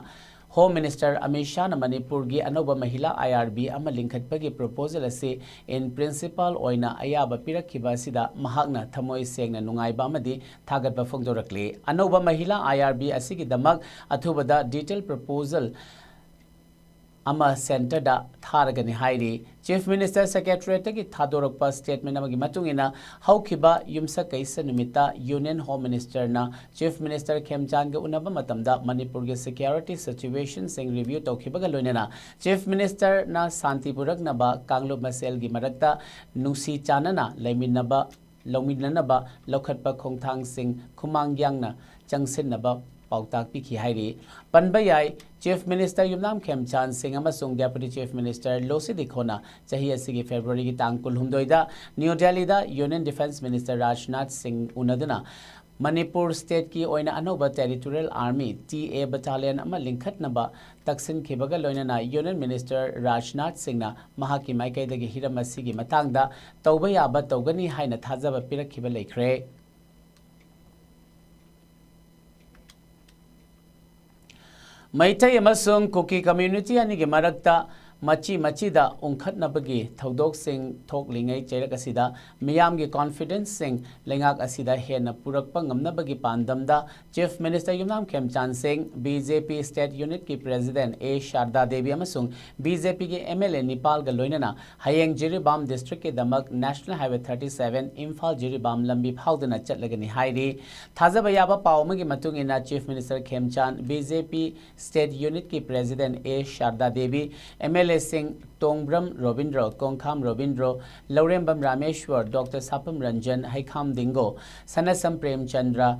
Home Minister ꯑꯃꯤꯠ ꯁꯥꯍꯅ ꯃꯅꯤꯄꯨꯔꯒꯤ ꯑꯅꯧꯕ ꯃꯍꯤꯂꯥ IRB ꯑꯃ ꯂꯤꯡꯈꯠꯄꯒꯤ proposal ꯑꯁꯤ in principle ꯑꯣꯏꯅ ꯑꯌꯥꯕ ꯄꯤꯔꯛꯈꯤꯕ ꯑꯁꯤꯗ ꯃꯍꯥꯛꯅ ꯊꯃꯣꯏ ꯁꯦꯡꯅ ꯅꯨꯡꯉꯥꯏꯕ ꯑꯃꯗꯤ ꯊꯥꯒꯠꯄ ꯐꯣꯡꯗꯣꯔꯛꯂꯤ꯫ ꯑꯅꯧꯕ ꯃꯍꯤꯂꯥ IRB ꯑꯁꯤꯒꯤꯗꯃꯛ ꯑꯊꯨꯕꯗ detail proposal ꯑꯃ centreꯗ ꯊꯥꯔꯒꯅꯤ ꯍꯥꯏꯔꯤ꯫ Chief Minister Secretariatꯇꯒꯤ ꯊꯥꯗꯣꯔꯛꯄ statement ꯑꯃꯒꯤ ꯃꯇꯨꯡ ꯏꯟꯅ, ꯍꯧꯈꯤꯕ ꯌꯨꯝꯁꯀꯩꯁ ꯅꯨꯃꯤꯠꯇ Union Home Ministerꯅ Chief Minister ꯈꯦꯝꯆꯥꯟꯒ ꯎꯅꯕ ꯃꯇꯝꯗ ꯃꯅꯤꯄꯨꯔꯒꯤ security situationꯁꯤꯡ review ꯇꯧꯈꯤꯕꯒ ꯂꯣꯏꯅꯅ Chief Ministerꯅ ꯁꯥꯟꯇꯤ ꯄꯨꯔꯛꯅꯕ ꯀꯥꯡꯂꯨꯞ ꯃꯁꯦꯜꯒꯤ ꯃꯔꯛꯇ ꯅꯨꯡꯁꯤ ꯆꯥꯟꯅꯅ ꯂꯩꯃꯤꯟꯅꯕ ꯂꯧꯃꯤꯟꯅꯅꯕ ꯂꯧꯈꯠꯄ ꯈꯣꯡꯊꯥꯡꯁꯤꯡ ꯈꯨꯃꯥꯡ ꯌꯥꯡꯅ ꯆꯪꯁꯤꯟꯅꯕ ꯄꯥꯎꯇꯥꯛ ꯄꯤꯈꯤ ꯍꯥꯏꯔꯤ꯫ ꯄꯟꯕ ꯌꯥꯏ, Chief Minister ꯌꯨꯝꯅꯥꯝ ꯈꯦꯝꯆꯥꯟ ꯁꯤꯡ ꯑꯃꯁꯨꯡ Deputy Chief Minister ꯂꯣꯁꯤ ꯗꯤꯈꯣꯅ ꯆꯍꯤ ꯑꯁꯤꯒꯤ Februaryꯒꯤ ꯇꯥꯡ ꯀꯨꯟꯍꯨꯝꯗꯣꯏꯗ ꯅ꯭ꯌꯨ ꯗꯦꯜꯂꯤꯗ Union Defence Minister ꯔꯥꯖꯅꯥꯊ ꯁꯤꯡ ꯎꯅꯗꯨꯅ ꯃꯅꯤꯄꯨꯔ stateꯀꯤ ꯑꯣꯏꯅ ꯑꯅꯧꯕ Territorial Army, TA, battalion ꯑꯃ ꯂꯤꯡꯈꯠꯅꯕ ꯇꯛꯁꯤꯟꯈꯤꯕꯒ ꯂꯣꯏꯅꯅ Union Minister ꯔꯥꯖꯅꯥꯊ ꯁꯤꯡꯅ ꯃꯍꯥꯛꯀꯤ ꯃꯥꯏꯀꯩꯗꯒꯤ ꯍꯤꯔꯝ ꯑꯁꯤꯒꯤ ꯃꯇꯥꯡꯗ ꯇꯧꯕ ꯌꯥꯕ ꯇꯧꯒꯅꯤ ꯍꯥꯏꯅ ꯊꯥꯖꯕ ꯄꯤꯔꯛꯈꯤꯕ ꯂꯩꯈ꯭ꯔꯦ꯫ ꯃꯩꯇꯩ ꯑꯃꯁꯨꯡ ꯀꯨꯀꯤ community ꯑꯅꯤꯒꯤ ꯃꯔꯛꯇ ꯃꯆꯤ ꯃꯆꯤꯗ ꯎꯪꯈꯠꯅꯕꯒꯤ ꯊꯧꯗꯣꯛꯁꯤꯡ ꯊꯣꯛꯂꯤꯉꯩ ꯆꯩꯔꯛ ꯑꯁꯤꯗ ꯃꯤꯌꯥꯝꯒꯤ confidenceꯁꯤꯡ ꯂꯩꯉꯥꯛ ꯑꯁꯤꯗ ꯍꯦꯟꯅ ꯄꯨꯔꯛꯄ ꯉꯝꯅꯕꯒꯤ ꯄꯥꯟꯗꯝꯗ Chief Minister ꯌꯨꯝꯅꯥꯝ ꯈꯦꯝꯆꯥꯟ ꯁꯤꯡ, BJP state unitꯀꯤ President A ꯁꯥꯔꯗꯥ Devi ꯑꯃꯁꯨꯡ BJPꯒꯤ MLA ꯅꯤꯄꯥꯜꯒ ꯂꯣꯏꯅꯅ ꯍꯌꯦꯡ Jiribam districtꯀꯤꯗꯃꯛ National Highway thirty seven Imphal Jiribam ꯂꯝꯕꯤ ꯐꯥꯎꯗꯨꯅ ꯆꯠꯂꯒꯅꯤ ꯍꯥꯏꯔꯤ꯫ ꯊꯥꯖꯕ ꯌꯥꯕ ꯄꯥꯎ ꯑꯃꯒꯤ ꯃꯇꯨꯡ ꯏꯟꯅ Chief Minister ꯈꯦꯝꯆꯥꯟ, BJP state unitꯀꯤ President A ꯁꯥꯔꯗꯥ Devi, MLAꯁꯤꯡ Tongbram Robindro, ꯀꯣꯡꯈꯥꯝ Robindro, Laurembam ꯔꯥꯃꯦꯁ꯭ꯋꯔ, Doctor ꯁꯥꯄꯝ Ranjan, ꯍꯩꯈꯥꯝ ꯗꯤꯡꯒꯣ, ꯁꯅꯥꯁꯝ Premchandra,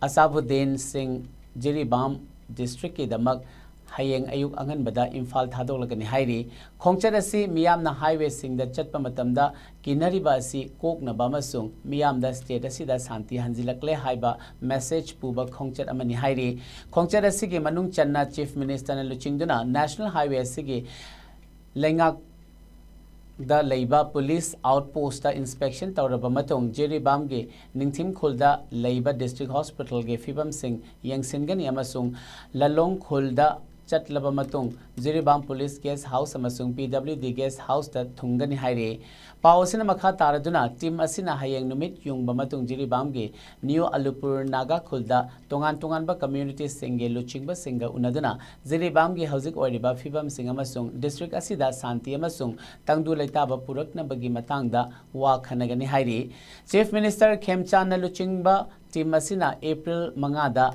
ꯑꯁꯥꯕꯨꯗꯗꯤꯟ ꯁꯤꯡ ꯖꯤꯔꯤꯕꯥꯝ ꯗꯤꯁꯇ꯭ꯔꯤꯛꯀꯤꯗꯃꯛ ꯍꯌꯦꯡ ꯑꯌꯨꯛ ꯑꯉꯟꯕꯗ ꯏꯝꯐꯥꯜ ꯊꯥꯗꯣꯛꯂꯒꯅꯤ ꯍꯥꯏꯔꯤ꯫ ꯈꯣꯡꯆꯠ ꯑꯁꯤ ꯃꯤꯌꯥꯝꯅ ꯍꯥꯏꯋꯦꯁꯤꯡꯗ ꯆꯠꯄ ꯃꯇꯝꯗ ꯀꯤꯅꯔꯤꯕ ꯑꯁꯤ ꯀꯣꯛꯅꯕ ꯑꯃꯁꯨꯡ ꯃꯤꯌꯥꯝꯗ ꯁ꯭ꯇꯦꯠ ꯑꯁꯤꯗ ꯁꯥꯟꯇꯤ ꯍꯟꯖꯤꯜꯂꯛꯂꯦ ꯍꯥꯏꯕ ꯃꯦꯁꯦꯖ ꯄꯨꯕ ꯈꯣꯡꯆꯠ ꯑꯃꯅꯤ ꯍꯥꯏꯔꯤ꯫ ꯈꯣꯡꯆꯠ ꯑꯁꯤꯒꯤ ꯃꯅꯨꯡ ꯆꯟꯅ ꯆꯤꯐ ꯃꯤꯅꯤꯁꯇꯔꯅ ꯂꯨꯆꯤꯡꯗꯨꯅ ꯅꯦꯁꯅꯦꯜ ꯍꯥꯏꯋꯦ ꯑꯁꯤꯒꯤ ꯂꯩꯉꯥꯛ ꯗ ꯂꯩꯕ ꯄꯨꯂꯤꯁ ꯑꯥꯎꯠꯄꯣꯁꯇ ꯏꯟꯁꯄꯦꯛꯁꯟ ꯇꯧꯔꯕ ꯃꯇꯨꯡ ꯖꯤꯔꯤꯕꯥꯝꯒꯤ ꯅꯤꯡꯊꯤꯝ ꯈꯨꯜꯗ ꯂꯩꯕ ꯗꯤꯁꯇ꯭ꯔꯤꯛ ꯍꯣꯁꯄꯤꯇꯥꯜꯒꯤ ꯐꯤꯕꯝꯁꯤꯡ ꯌꯦꯡꯁꯤꯟꯒꯅꯤ ꯑꯃꯁꯨꯡ ꯂꯂꯣꯡ ꯈꯨꯜꯗ ꯆꯠꯂꯕ ꯃꯇꯨꯡ ꯖꯤꯔꯤꯕꯥꯝ ꯄꯨꯂꯤꯁ ꯒꯦꯁ ꯍꯥꯎꯁ ꯑꯃꯁꯨꯡ ꯄꯤ ꯗꯕ꯭ꯂꯤꯎ ꯗꯤ ꯒꯦꯁ ꯍꯥꯎꯁꯇ ꯊꯨꯡꯒꯅꯤ ꯍꯥꯏꯔꯤ꯫ ꯄꯥꯎ ꯑꯁꯤꯅ ꯃꯈꯥ ꯇꯥꯔꯗꯨꯅ ꯇꯤꯝ ꯑꯁꯤꯅ ꯍꯌꯦꯡ ꯅꯨꯃꯤꯠ ꯌꯨꯡꯕ ꯃꯇꯨꯡ ꯖꯤꯔꯤꯕꯥꯝꯒꯤ ꯅ꯭ꯌꯨ ꯑꯂꯨꯄꯨꯔ ꯅꯥꯒꯥ ꯈꯨꯜꯗ ꯇꯣꯉꯥꯟ ꯇꯣꯉꯥꯟꯕ ꯀꯝꯃ꯭ꯌꯨꯅꯤꯇꯤꯁꯤꯡꯒꯤ ꯂꯨꯆꯤꯡꯕꯁꯤꯡꯒ ꯎꯅꯗꯨꯅ ꯖꯤꯔꯤꯕꯥꯝꯒꯤ ꯍꯧꯖꯤꯛ ꯑꯣꯏꯔꯤꯕ ꯐꯤꯕꯝꯁꯤꯡ ꯑꯃꯁꯨꯡ ꯗꯤꯁꯇ꯭ꯔꯤꯛ ꯑꯁꯤꯗ ꯁꯥꯟꯇꯤ ꯑꯃꯁꯨꯡ ꯇꯪꯗꯨ ꯂꯩꯇꯥꯕ ꯄꯨꯔꯛꯅꯕꯒꯤ ꯃꯇꯥꯡꯗ ꯋꯥ ꯈꯟꯅꯒꯅꯤ ꯍꯥꯏꯔꯤ꯫ ꯆꯤꯐ ꯃꯤꯅꯤꯁꯇꯔ ꯈꯦꯝꯆꯥꯟꯅ ꯂꯨꯆꯤꯡꯕ ꯇꯤꯝ ꯑꯁꯤꯅ ꯑꯦꯄ꯭ꯔꯤꯜ ꯃꯉꯥꯗ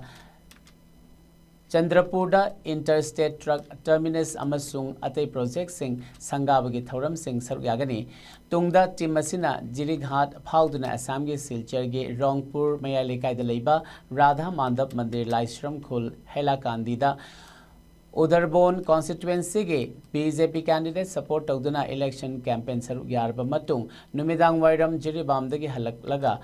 ꯆꯟꯗ꯭ꯔꯄꯨꯔꯗ ꯏꯟꯇꯔ ꯁ꯭ꯇꯦꯠ ꯇ꯭ꯔꯛ ꯇꯔꯃꯤꯅꯁ ꯑꯃꯁꯨꯡ ꯑꯇꯩ ꯄ꯭ꯔꯣꯖꯦꯛꯁꯤꯡ ꯁꯪꯒꯥꯕꯒꯤ ꯊꯧꯔꯝꯁꯤꯡ ꯁꯔꯨꯛ ꯌꯥꯒꯅꯤ꯫ ꯇꯨꯡꯗ ꯇꯤꯝ ꯑꯁꯤꯅ ꯖꯤꯔꯤꯘꯥꯠ ꯐꯥꯎꯗꯨꯅ ꯑꯁꯥꯝꯒꯤ ꯁꯤꯜꯆꯔꯒꯤ ꯔꯣꯡꯄꯨꯔ ꯃꯌꯥꯏ ꯂꯩꯀꯥꯏꯗ ꯂꯩꯕ ꯔꯥꯙꯥ ꯃꯥꯟꯗꯞ ꯃꯟꯗꯤꯔ ꯂꯥꯏꯁ꯭ꯔꯝ ꯈꯨꯜ ꯍꯩꯂꯥꯀꯥꯟꯗꯤꯗ ꯎꯗꯔꯕꯣꯟ ꯀꯣꯟꯁꯇꯤꯇ꯭ꯋꯦꯟꯁꯤꯒꯤ ꯕꯤ ꯖꯦ ꯄꯤ ꯀꯦꯟꯗꯤꯗꯦꯠ ꯁꯄꯣꯔꯠ ꯇꯧꯗꯨꯅ ꯏꯂꯦꯛꯁꯟ ꯀꯦꯝꯄꯦꯟ ꯁꯔꯨꯛ ꯌꯥꯔꯕ ꯃꯇꯨꯡ ꯅꯨꯃꯤꯗꯥꯡ ꯋꯥꯏꯔꯝ ꯖꯤꯔꯤꯕꯥꯝꯗꯒꯤ ꯍꯜꯂꯛꯂꯒ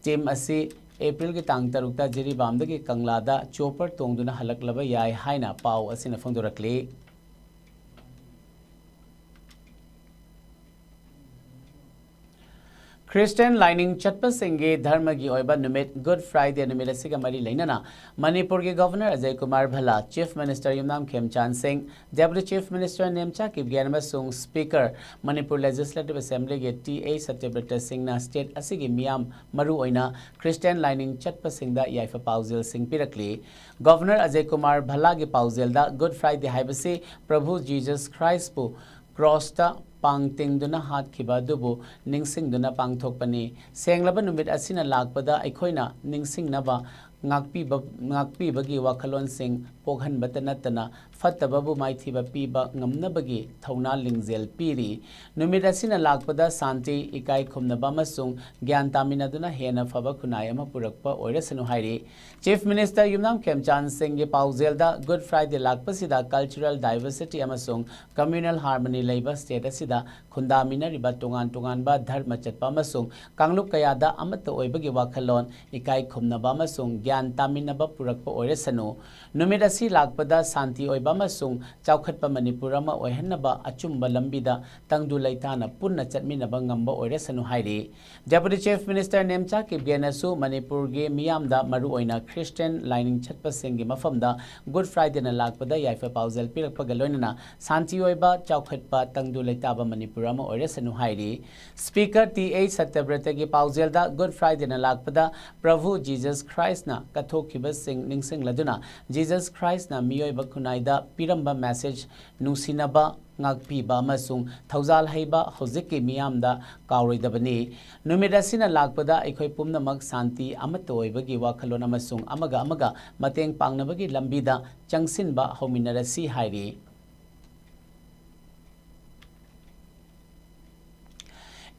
ꯇꯤꯝ ꯑꯁꯤ ꯑꯦꯄ꯭ꯔꯤꯜꯒꯤ ꯇꯥꯡ ꯇꯔꯨꯛꯇ ꯖꯤꯔꯤꯕꯥꯝꯗꯒꯤ ꯀꯪꯂꯥꯗ ꯆꯣꯄꯔ ꯇꯣꯡꯗꯨꯅ ꯍꯜꯂꯛꯂꯕ ꯌꯥꯏ ꯍꯥꯏꯅ ꯄꯥꯎ ꯑꯁꯤꯅ ꯐꯣꯡꯗꯣꯔꯛꯂꯤ꯫ ꯈ꯭ꯔꯤꯁꯇꯤꯌꯟ ꯂꯥꯏꯅꯤꯡ ꯆꯠꯄꯁꯤꯡꯒꯤ ꯙꯔꯃꯒꯤ ꯑꯣꯏꯕ ꯅꯨꯃꯤꯠ ꯒꯨꯗ ꯐ꯭ꯔꯥꯏꯗꯦ ꯅꯨꯃꯤꯠ ꯑꯁꯤꯒ ꯃꯔꯤ ꯂꯩꯅꯅ ꯃꯅꯤꯄꯨꯔꯒꯤ governor Ajay Kumar Bhalla, chief minister Yumnam Khemchand Singh, deputy chief minister Nemcha Kipgen ꯑꯃꯁꯨꯡ ꯁ꯭ꯄꯤꯀꯔ ꯃꯅꯤꯄꯨꯔ ꯂꯦꯖꯤꯁꯂꯦꯇꯤꯚ ꯑꯦꯁꯦꯝꯕ꯭ꯂꯤꯒꯤ ꯇꯤ ꯑꯦ ꯁꯇ꯭ꯌꯕ꯭ꯔꯇ ꯁꯤꯡꯅ ꯁ꯭ꯇꯦꯠ ꯑꯁꯤꯒꯤ ꯃꯤꯌꯥꯝ, ꯃꯔꯨꯑꯣꯏꯅ ꯈ꯭ꯔꯤꯁꯇꯤꯌꯟ ꯂꯥꯏꯅꯤꯡ ꯆꯠꯄꯁꯤꯡꯗ ꯌꯥꯏꯐ ꯄꯥꯎꯖꯦꯜꯁꯤꯡ ꯄꯤꯔꯛꯂꯤ꯫ ꯒꯚꯔꯅꯔ ꯑꯖꯌ ꯀꯨꯃꯥꯔ ꯚꯜꯂꯥꯒꯤ ꯄꯥꯎꯖꯦꯜꯗ ꯒꯨꯗ ꯐ꯭ꯔꯥꯏꯗꯦ ꯍꯥꯏꯕꯁꯤ ꯄ꯭ꯔꯚꯨ ꯖꯤꯖꯁ ꯈ꯭ꯔꯥꯏꯁꯄꯨ ꯀ꯭ꯔꯣꯁꯇ ꯄꯥꯡ ꯇꯤꯡꯗꯨꯅ ꯍꯥꯠꯈꯤꯕ ꯑꯗꯨꯕꯨ ꯅꯤꯡꯁꯤꯡꯗꯨꯅ ꯄꯥꯡꯊꯣꯛꯄꯅꯤ꯫ ꯁꯦꯡꯂꯕ ꯅꯨꯃꯤꯠ ꯑꯁꯤꯅ ꯂꯥꯛꯄꯗ ꯑꯩꯈꯣꯏꯅ ꯅꯤꯡꯁꯤꯡꯅꯕ ꯉꯥꯛꯄꯤꯕ ꯉꯥꯛꯄꯤꯕꯒꯤ ꯋꯥꯈꯜꯂꯣꯟꯁꯤꯡ ꯄꯣꯛꯍꯟꯕꯇ ꯅꯠꯇꯅ ꯐꯠꯇꯕꯕꯨ ꯃꯥꯏꯊꯤꯕ ꯄꯤꯕ ꯉꯝꯅꯕꯒꯤ ꯊꯧꯅꯥ ꯂꯤꯡꯖꯦꯜ ꯄꯤꯔꯤ꯫ ꯅꯨꯃꯤꯠ ꯑꯁꯤꯅ ꯂꯥꯛꯄꯗ ꯁꯥꯟꯇꯤ, ꯏꯀꯥꯏ ꯈꯨꯝꯅꯕ ꯑꯃꯁꯨꯡ ꯒ꯭ꯌꯥꯟ ꯇꯥꯃꯤꯟꯅꯗꯨꯅ ꯍꯦꯟꯅ ꯐꯕ ꯈꯨꯟꯅꯥꯏ ꯑꯃ ꯄꯨꯔꯛꯄ ꯑꯣꯏꯔꯁꯅꯨ ꯍꯥꯏꯔꯤ꯫ Chief Minister ꯌꯨꯝꯅꯥꯝ ꯈꯦꯝꯆꯥꯟ ꯁꯤꯡꯒꯤ ꯄꯥꯎꯖꯦꯜꯗ Good Friday ꯂꯥꯛꯄꯁꯤꯗ cultural diversity ꯑꯃꯁꯨꯡ communal harmony ꯂꯩꯕ state ꯑꯁꯤꯗ ꯈꯨꯟꯗꯥꯃꯤꯟꯅꯔꯤꯕ ꯇꯣꯉꯥꯟ ꯇꯣꯉꯥꯟꯕ ꯙꯔꯃ ꯆꯠꯄ ꯑꯃꯁꯨꯡ ꯀꯥꯡꯂꯨꯞ ꯀꯌꯥꯗ ꯑꯃꯠꯇ ꯑꯣꯏꯕꯒꯤ ꯋꯥꯈꯜꯂꯣꯟ, ꯏꯀꯥꯏ ꯈꯨꯝꯅꯕ ꯑꯃꯁꯨꯡ ꯒ꯭ꯌꯥꯟ ꯇꯥꯃꯤꯟꯅꯕ ꯄꯨꯔꯛꯄ ꯑꯣꯏꯔꯁꯅꯨ꯫ ꯅꯨꯃꯤꯠ ꯑꯁꯤ ꯂꯥꯛꯄꯗ ꯁꯥꯟꯇꯤ ꯑꯣꯏꯕ ꯑꯃꯁꯨꯡ ꯆꯥꯎꯈꯠꯄ ꯃꯅꯤꯄꯨꯔ ꯑꯃ ꯑꯣꯏꯍꯟꯅꯕ ꯑꯆꯨꯝꯕ ꯂꯝꯕꯤꯗ ꯇꯪꯗꯨ ꯂꯩꯇꯥꯅ ꯄꯨꯟꯅ ꯆꯠꯃꯤꯟꯅꯕ ꯉꯝꯕ ꯑꯣꯏꯔꯁꯅꯨ ꯍꯥꯏꯔꯤ꯫ Deputy Chief Minister ꯅꯦꯝꯆꯥ ꯀꯤꯞꯒꯦꯅꯁꯨ ꯃꯅꯤꯄꯨꯔꯒꯤ ꯃꯤꯌꯥꯝꯗ, ꯃꯔꯨꯑꯣꯏꯅ Christian ꯂꯥꯏꯅꯤꯡ ꯆꯠꯄꯁꯤꯡꯒꯤ ꯃꯐꯝꯗ Good Fridayꯅ ꯂꯥꯛꯄꯗ ꯌꯥꯏꯐ ꯄꯥꯎꯖꯦꯜ ꯄꯤꯔꯛꯄꯒ ꯂꯣꯏꯅꯅ ꯁꯥꯟꯇꯤ ꯑꯣꯏꯕ, ꯆꯥꯎꯈꯠꯄ, ꯇꯪꯗꯨ ꯂꯩꯇꯥꯕ ꯃꯅꯤꯄꯨꯔ ꯑꯃ ꯑꯣꯏꯔꯁꯅꯨ ꯍꯥꯏꯔꯤ꯫ Speaker ꯇꯤ ꯑꯩꯆ ꯁꯇ꯭ꯌꯕ꯭ꯔꯇꯒꯤ ꯄꯥꯎꯖꯦꯜꯗ Good Fridayꯅ ꯂꯥꯛꯄꯗ ꯄ꯭ꯔꯚꯨ ꯖꯤꯖꯁ ꯈ꯭ꯔꯥꯏꯁꯅ ꯀꯠꯊꯣꯛꯈꯤꯕꯁꯤꯡ ꯅꯤꯡꯁꯤꯡꯂꯗꯨꯅ ꯖꯤꯖꯁ ꯈ꯭ꯔꯥꯏꯁꯅ ꯃꯤꯑꯣꯏꯕ ꯈꯨꯟꯅꯥꯏꯗ ꯄꯤꯔꯝꯕ message ꯅꯨꯡꯁꯤꯅꯕ, ꯉꯥꯛꯄꯤꯕ ꯑꯃꯁꯨꯡ ꯊꯧꯖꯥꯜ ꯍꯩꯕ ꯍꯧꯖꯤꯛꯀꯤ ꯃꯤꯌꯥꯝꯗ ꯀꯥꯎꯔꯣꯏꯗꯕꯅꯤ꯫ ꯅꯨꯃꯤꯠ ꯑꯁꯤꯅ ꯂꯥꯛꯄꯗ ꯑꯩꯈꯣꯏ ꯄꯨꯝꯅꯃꯛ ꯁꯥꯟꯇꯤ, ꯑꯃꯠꯇ ꯑꯣꯏꯕꯒꯤ ꯋꯥꯈꯜꯂꯣꯟ ꯑꯃꯁꯨꯡ ꯑꯃꯒ ꯑꯃꯒ ꯃꯇꯦꯡ ꯄꯥꯡꯅꯕꯒꯤ ꯂꯝꯕꯤꯗ ꯆꯪꯁꯤꯟꯕ ꯍꯧꯃꯤꯟꯅꯔꯁꯤ ꯍꯥꯏꯔꯤ꯫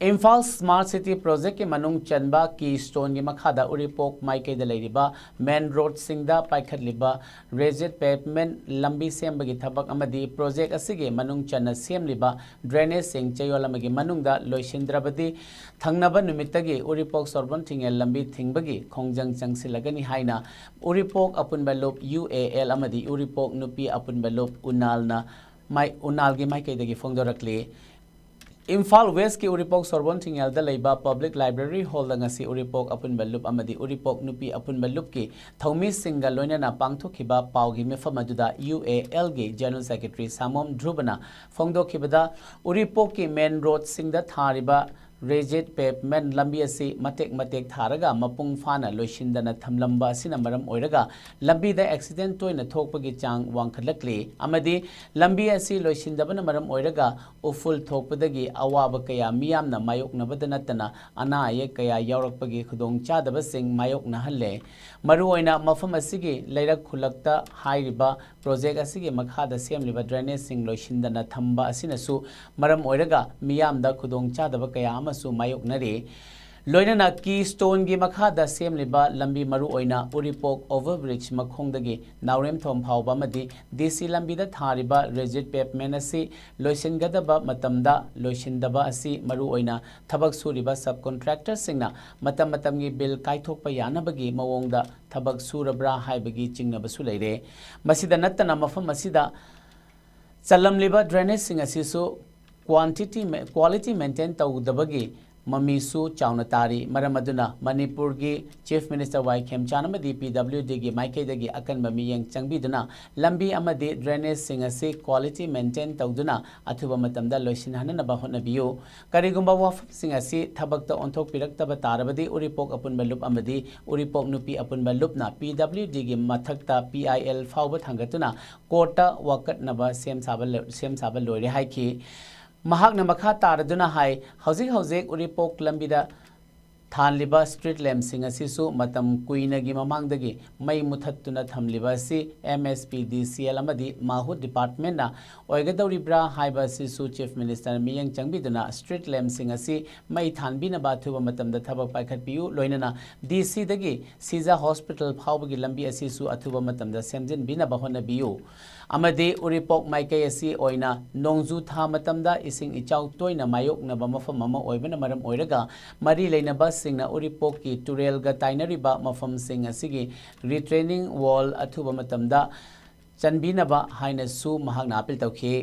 ꯏꯝꯐꯥꯜ Smart City Projectꯀꯤ ꯃꯅꯨꯡ ꯆꯟꯕ Keystoneꯒꯤ ꯃꯈꯥꯗ ꯎꯔꯤꯄꯣꯛ ꯃꯥꯏꯀꯩꯗ ꯂꯩꯔꯤꯕ main roadꯁꯤꯡꯗ ꯄꯥꯏꯈꯠꯂꯤꯕ raised pavement ꯂꯝꯕꯤ ꯁꯦꯝꯕꯒꯤ ꯊꯕꯛ ꯑꯃꯗꯤ project ꯑꯁꯤꯒꯤ ꯃꯅꯨꯡ ꯆꯟꯅ ꯁꯦꯝꯂꯤꯕ drainageꯁꯤꯡ ꯆꯌꯣꯜ ꯑꯃꯒꯤ ꯃꯅꯨꯡꯗ ꯂꯣꯏꯁꯤꯟꯗ꯭ꯔꯕꯗꯤ ꯊꯪꯅꯕ ꯅꯨꯃꯤꯠꯇꯒꯤ ꯎꯔꯤꯄꯣꯛ ꯁꯣꯔꯕꯣꯟ ꯊꯤꯡꯉꯦꯜ ꯂꯝꯕꯤ ꯊꯤꯡꯕꯒꯤ ꯈꯣꯡꯖꯪ ꯆꯪꯁꯤꯜꯂꯒꯅꯤ ꯍꯥꯏꯅ ꯎꯔꯤꯄꯣꯛ ꯑꯄꯨꯟꯕ ꯂꯨꯞ, ꯌꯨ ꯑꯦ ꯑꯦꯜ, ꯑꯃꯗꯤ ꯎꯔꯤꯄꯣꯛ ꯅꯨꯄꯤ ꯑꯄꯨꯟꯕ ꯂꯨꯞ, ꯎꯅꯥꯜꯅ ꯃꯥꯏ-, ꯎꯅꯥꯜꯒꯤ ꯃꯥꯏꯀꯩꯗꯒꯤ ꯐꯣꯡꯗꯣꯔꯛꯂꯤ꯫ ꯏꯝꯐꯥꯜ Westꯀꯤ ꯎꯔꯤꯄꯣꯛ ꯁꯣꯔꯕꯣꯟ ꯊꯤꯡꯉꯦꯜꯗ ꯂꯩꯕ Public Library Hallꯗ ꯉꯁꯤ ꯎꯔꯤꯄꯣꯛ ꯑꯄꯨꯟꯕ ꯂꯨꯞ ꯑꯃꯗꯤ ꯎꯔꯤꯄꯣꯛ ꯅꯨꯄꯤ ꯑꯄꯨꯟꯕ ꯂꯨꯞꯀꯤ ꯊꯧꯃꯤꯁꯤꯡꯒ ꯂꯣꯏꯅꯅ ꯄꯥꯡꯊꯣꯛꯈꯤꯕ ꯄꯥꯎꯒꯤ ꯃꯤꯐꯝ ꯑꯗꯨꯗ ꯌꯨ ꯑꯦ ꯑꯦꯜꯒꯤ General Secretary ꯁꯥꯃꯣꯝ ꯙ꯭ꯔꯨꯕꯅ ꯐꯣꯡꯗꯣꯛꯈꯤꯕꯗ, ꯎꯔꯤꯄꯣꯛꯀꯤ main roadꯁꯤꯡꯗ ꯊꯥꯔꯤꯕ ꯔꯤꯖꯤꯠ ꯄꯦꯚꯃꯦꯟ ꯂꯝꯕꯤ ꯑꯁꯤ ꯃꯇꯦꯛ ꯃꯇꯦꯛ ꯊꯥꯔꯒ ꯃꯄꯨꯡ ꯐꯥꯅ ꯂꯣꯏꯁꯤꯟꯗꯅ ꯊꯝꯂꯝꯕ ꯑꯁꯤꯅ ꯃꯔꯝ ꯑꯣꯏꯔꯒ ꯂꯝꯕꯤꯗ ꯑꯦꯛꯁꯤꯗꯦꯟ ꯇꯣꯏꯅ ꯊꯣꯛꯄꯒꯤ ꯆꯥꯡ ꯋꯥꯡꯈꯠꯂꯛꯂꯤ ꯑꯃꯗꯤ ꯂꯝꯕꯤ ꯑꯁꯤ ꯂꯣꯏꯁꯤꯟꯗꯕꯅ ꯃꯔꯝ ꯑꯣꯏꯔꯒ ꯎꯐꯨꯜ ꯊꯣꯛꯄꯗꯒꯤ ꯑꯋꯥꯕ ꯀꯌꯥ ꯃꯤꯌꯥꯝꯅ ꯃꯥꯌꯣꯛꯅꯕꯗ ꯅꯠꯇꯅ ꯑꯅꯥ ꯑꯌꯦꯛ ꯀꯌꯥ ꯌꯥꯎꯔꯛꯄꯒꯤ ꯈꯨꯗꯣꯡꯆꯥꯗꯕꯁꯤꯡ ꯃꯥꯌꯣꯛꯅꯍꯜꯂꯦ꯫ ꯃꯔꯨꯑꯣꯏꯅ ꯃꯐꯝ ꯑꯁꯤꯒꯤ ꯂꯩꯔꯛ ꯈꯨꯜꯂꯛꯇ ꯍꯥꯏꯔꯤꯕ ꯄ꯭ꯔꯣꯖꯦꯛ ꯑꯁꯤꯒꯤ ꯃꯈꯥꯗ ꯁꯦꯝꯂꯤꯕ ꯗ꯭ꯔꯦꯅꯦꯖꯁꯤꯡ ꯂꯣꯏꯁꯤꯟꯗꯅ ꯊꯝꯕ ꯑꯁꯤꯅꯁꯨ ꯃꯔꯝ ꯑꯣꯏꯔꯒ ꯃꯤꯌꯥꯝꯗ ꯈꯨꯗꯣꯡꯆꯥꯗꯕ ꯀꯌꯥ ꯑꯃꯁꯨ ꯃꯥꯌꯣꯛꯅꯔꯤ꯫ ꯂꯣꯏꯅꯅ ꯀꯤ ꯁ꯭ꯇꯣꯟꯒꯤ ꯃꯈꯥꯗ ꯁꯦꯝꯂꯤꯕ ꯂꯝꯕꯤ, ꯃꯔꯨꯑꯣꯏꯅ ꯎꯔꯤꯄꯣꯛ ꯑꯣꯚꯔꯕ꯭ꯔꯤꯖ ꯃꯈꯣꯡꯗꯒꯤ ꯅꯥꯎꯔꯦꯝꯊꯣꯡ ꯐꯥꯎꯕ ꯑꯃꯗꯤ ꯗꯤ ꯁꯤ ꯂꯝꯕꯤꯗ ꯊꯥꯔꯤꯕ ꯔꯤꯖꯤꯠ ꯄꯦꯚꯃꯦꯟ ꯑꯁꯤ ꯂꯣꯏꯁꯤꯟꯒꯗꯕ ꯃꯇꯝꯗ ꯂꯣꯏꯁꯤꯟꯗꯕ ꯑꯁꯤ ꯃꯔꯨꯑꯣꯏꯅ ꯊꯕꯛ ꯁꯨꯔꯤꯕ ꯁꯕ ꯀꯣꯟꯇ꯭ꯔꯦꯛꯇꯔꯁꯤꯡꯅ ꯃꯇꯝ ꯃꯇꯝꯒꯤ ꯕꯤꯜ ꯀꯥꯏꯊꯣꯛꯄ ꯌꯥꯅꯕꯒꯤ ꯃꯑꯣꯡꯗ ꯊꯕꯛ ꯁꯨꯔꯕ꯭ꯔꯥ ꯍꯥꯏꯕꯒꯤ ꯆꯤꯡꯅꯕꯁꯨ ꯂꯩꯔꯦ꯫ ꯃꯁꯤꯗ ꯅꯠꯇꯅ ꯃꯐꯝ ꯑꯁꯤꯗ ꯆꯜꯂꯝꯂꯤꯕ ꯗ꯭ꯔꯦꯅꯦꯖꯁꯤꯡ ꯑꯁꯤꯁꯨ ꯀ꯭ꯋꯥꯟꯇꯤꯇꯤ, ꯀ꯭ꯋꯥꯂꯤꯇꯤ ꯃꯦꯟꯇꯦꯟ ꯇꯧꯗꯕꯒꯤ ꯃꯃꯤꯁꯨ ꯆꯥꯎꯅ ꯇꯥꯔꯤ꯫ ꯃꯔꯝ ꯑꯗꯨꯅ ꯃꯅꯤꯄꯨꯔꯒꯤ ꯆꯤꯐ ꯃꯤꯅꯤꯁꯇꯔ ꯋꯥꯏ ꯈꯦꯝꯆꯥꯟ ꯑꯃꯗꯤ ꯄꯤ ꯗꯕ꯭ꯂꯤꯎ ꯗꯤꯒꯤ ꯃꯥꯏꯀꯩꯗꯒꯤ ꯑꯀꯟꯕ ꯃꯤꯠꯌꯦꯡ ꯆꯪꯕꯤꯗꯨꯅ ꯂꯝꯕꯤ ꯑꯃꯗꯤ ꯗ꯭ꯔꯦꯅꯦꯖꯁꯤꯡ ꯑꯁꯤ ꯀ꯭ꯋꯥꯂꯤꯇꯤ ꯃꯦꯟꯇꯦꯟ ꯇꯧꯗꯨꯅ ꯑꯊꯨꯕ ꯃꯇꯝꯗ ꯂꯣꯏꯁꯤꯟꯍꯟꯅꯕ ꯍꯣꯠꯅꯕꯤꯌꯨ꯫ ꯀꯔꯤꯒꯨꯝꯕ ꯋꯥꯐꯝꯁꯤꯡ ꯑꯁꯤ ꯊꯕꯛꯇ ꯑꯣꯟꯊꯣꯛꯄꯤꯔꯛꯇꯕ ꯇꯥꯔꯕꯗꯤ ꯎꯔꯤꯄꯣꯛ ꯑꯄꯨꯟꯕ ꯂꯨꯞ ꯑꯃꯗꯤ ꯎꯔꯤꯄꯣꯛ ꯅꯨꯄꯤ ꯑꯄꯨꯟꯕ ꯂꯨꯞꯅ ꯄꯤ ꯗꯕ꯭ꯂꯤꯎ ꯗꯤꯒꯤ ꯃꯊꯛꯇ ꯄꯤ ꯑꯥꯏ ꯑꯦꯜ ꯐꯥꯎꯕ ꯊꯥꯡꯒꯠꯇꯨꯅ ꯀꯣꯔꯠꯇ ꯋꯥꯀꯠꯅꯕ ꯁꯦꯝ ꯁꯥꯕ ꯂ-, ꯁꯦꯝ ꯁꯥꯕ ꯂꯣꯏꯔꯦ ꯍꯥꯏꯈꯤ꯫ ꯃꯍꯥꯛꯅ ꯃꯈꯥ ꯇꯥꯔꯗꯨꯅ ꯍꯥꯏ, ꯍꯧꯖꯤꯛ ꯍꯧꯖꯤꯛ ꯎꯔꯤꯄꯣꯛ ꯂꯝꯕꯤꯗ ꯊꯥꯜꯂꯤꯕ ꯁ꯭ꯇ꯭ꯔꯤꯠ ꯂꯦꯝꯞꯁꯤꯡ ꯑꯁꯤꯁꯨ ꯃꯇꯝ ꯀꯨꯏꯅꯒꯤ ꯃꯃꯥꯡꯗꯒꯤ ꯃꯩ ꯃꯨꯊꯠꯇꯨꯅ ꯊꯝꯂꯤꯕ ꯑꯁꯤ ꯑꯦꯝ ꯑꯦꯁ ꯄꯤ ꯗꯤ ꯁꯤ ꯑꯦꯜ ꯑꯃꯗꯤ ꯃꯥꯍꯨꯠ ꯗꯤꯄꯥꯔꯠꯃꯦꯟꯅ ꯑꯣꯏꯒꯗꯧꯔꯤꯕ꯭ꯔꯥ ꯍꯥꯏꯕ ꯑꯁꯤꯁꯨ ꯆꯤꯐ ꯃꯤꯅꯤꯁꯇꯔ ꯃꯤꯠꯌꯦꯡ ꯆꯪꯕꯤꯗꯨꯅ ꯁ꯭ꯇ꯭ꯔꯤꯠ ꯂꯦꯝꯞꯁꯤꯡ ꯑꯁꯤ ꯃꯩ ꯊꯥꯟꯕꯤꯅꯕ ꯑꯊꯨꯕ ꯃꯇꯝꯗ ꯊꯕꯛ ꯄꯥꯏꯈꯠꯄꯤꯌꯨ, ꯂꯣꯏꯅꯅ ꯗꯤ ꯁꯤꯗꯒꯤ ꯁꯤꯖꯥ ꯍꯣꯁꯄꯤꯇꯥꯜ ꯐꯥꯎꯕꯒꯤ ꯂꯝꯕꯤ ꯑꯁꯤꯁꯨ ꯑꯊꯨꯕ ꯃꯇꯝꯗ ꯁꯦꯝꯖꯤꯟꯕꯤꯅꯕ ꯍꯣꯠꯅꯕꯤꯌꯨ꯫ ꯑꯃꯗꯤ ꯎꯔꯤꯄꯣꯛ ꯃꯥꯏꯀꯩ ꯑꯁꯤ ꯑꯣꯏꯅ ꯅꯣꯡꯖꯨ ꯊꯥ ꯃꯇꯝꯗ ꯏꯁꯤꯡ ꯏꯆꯥꯎ ꯇꯣꯏꯅ ꯃꯥꯌꯣꯛꯅꯕ ꯃꯐꯝ ꯑꯃ ꯑꯣꯏꯕꯅ ꯃꯔꯝ ꯑꯣꯏꯔꯒ ꯃꯔꯤ ꯂꯩꯅꯕꯁꯤꯡꯅ ꯎꯔꯤꯄꯣꯛꯀꯤ ꯇꯨꯔꯦꯜꯒ ꯇꯥꯏꯅꯔꯤꯕ ꯃꯐꯝꯁꯤꯡ ꯑꯁꯤꯒꯤ ꯔꯤꯇ꯭ꯔꯦꯅꯤꯡ ꯋꯥꯜ ꯑꯊꯨꯕ ꯃꯇꯝꯗ ꯆꯟꯕꯤꯅꯕ ꯍꯥꯏꯅꯁꯨ ꯃꯍꯥꯛꯅ ꯑꯥꯄꯤꯜ ꯇꯧꯈꯤ꯫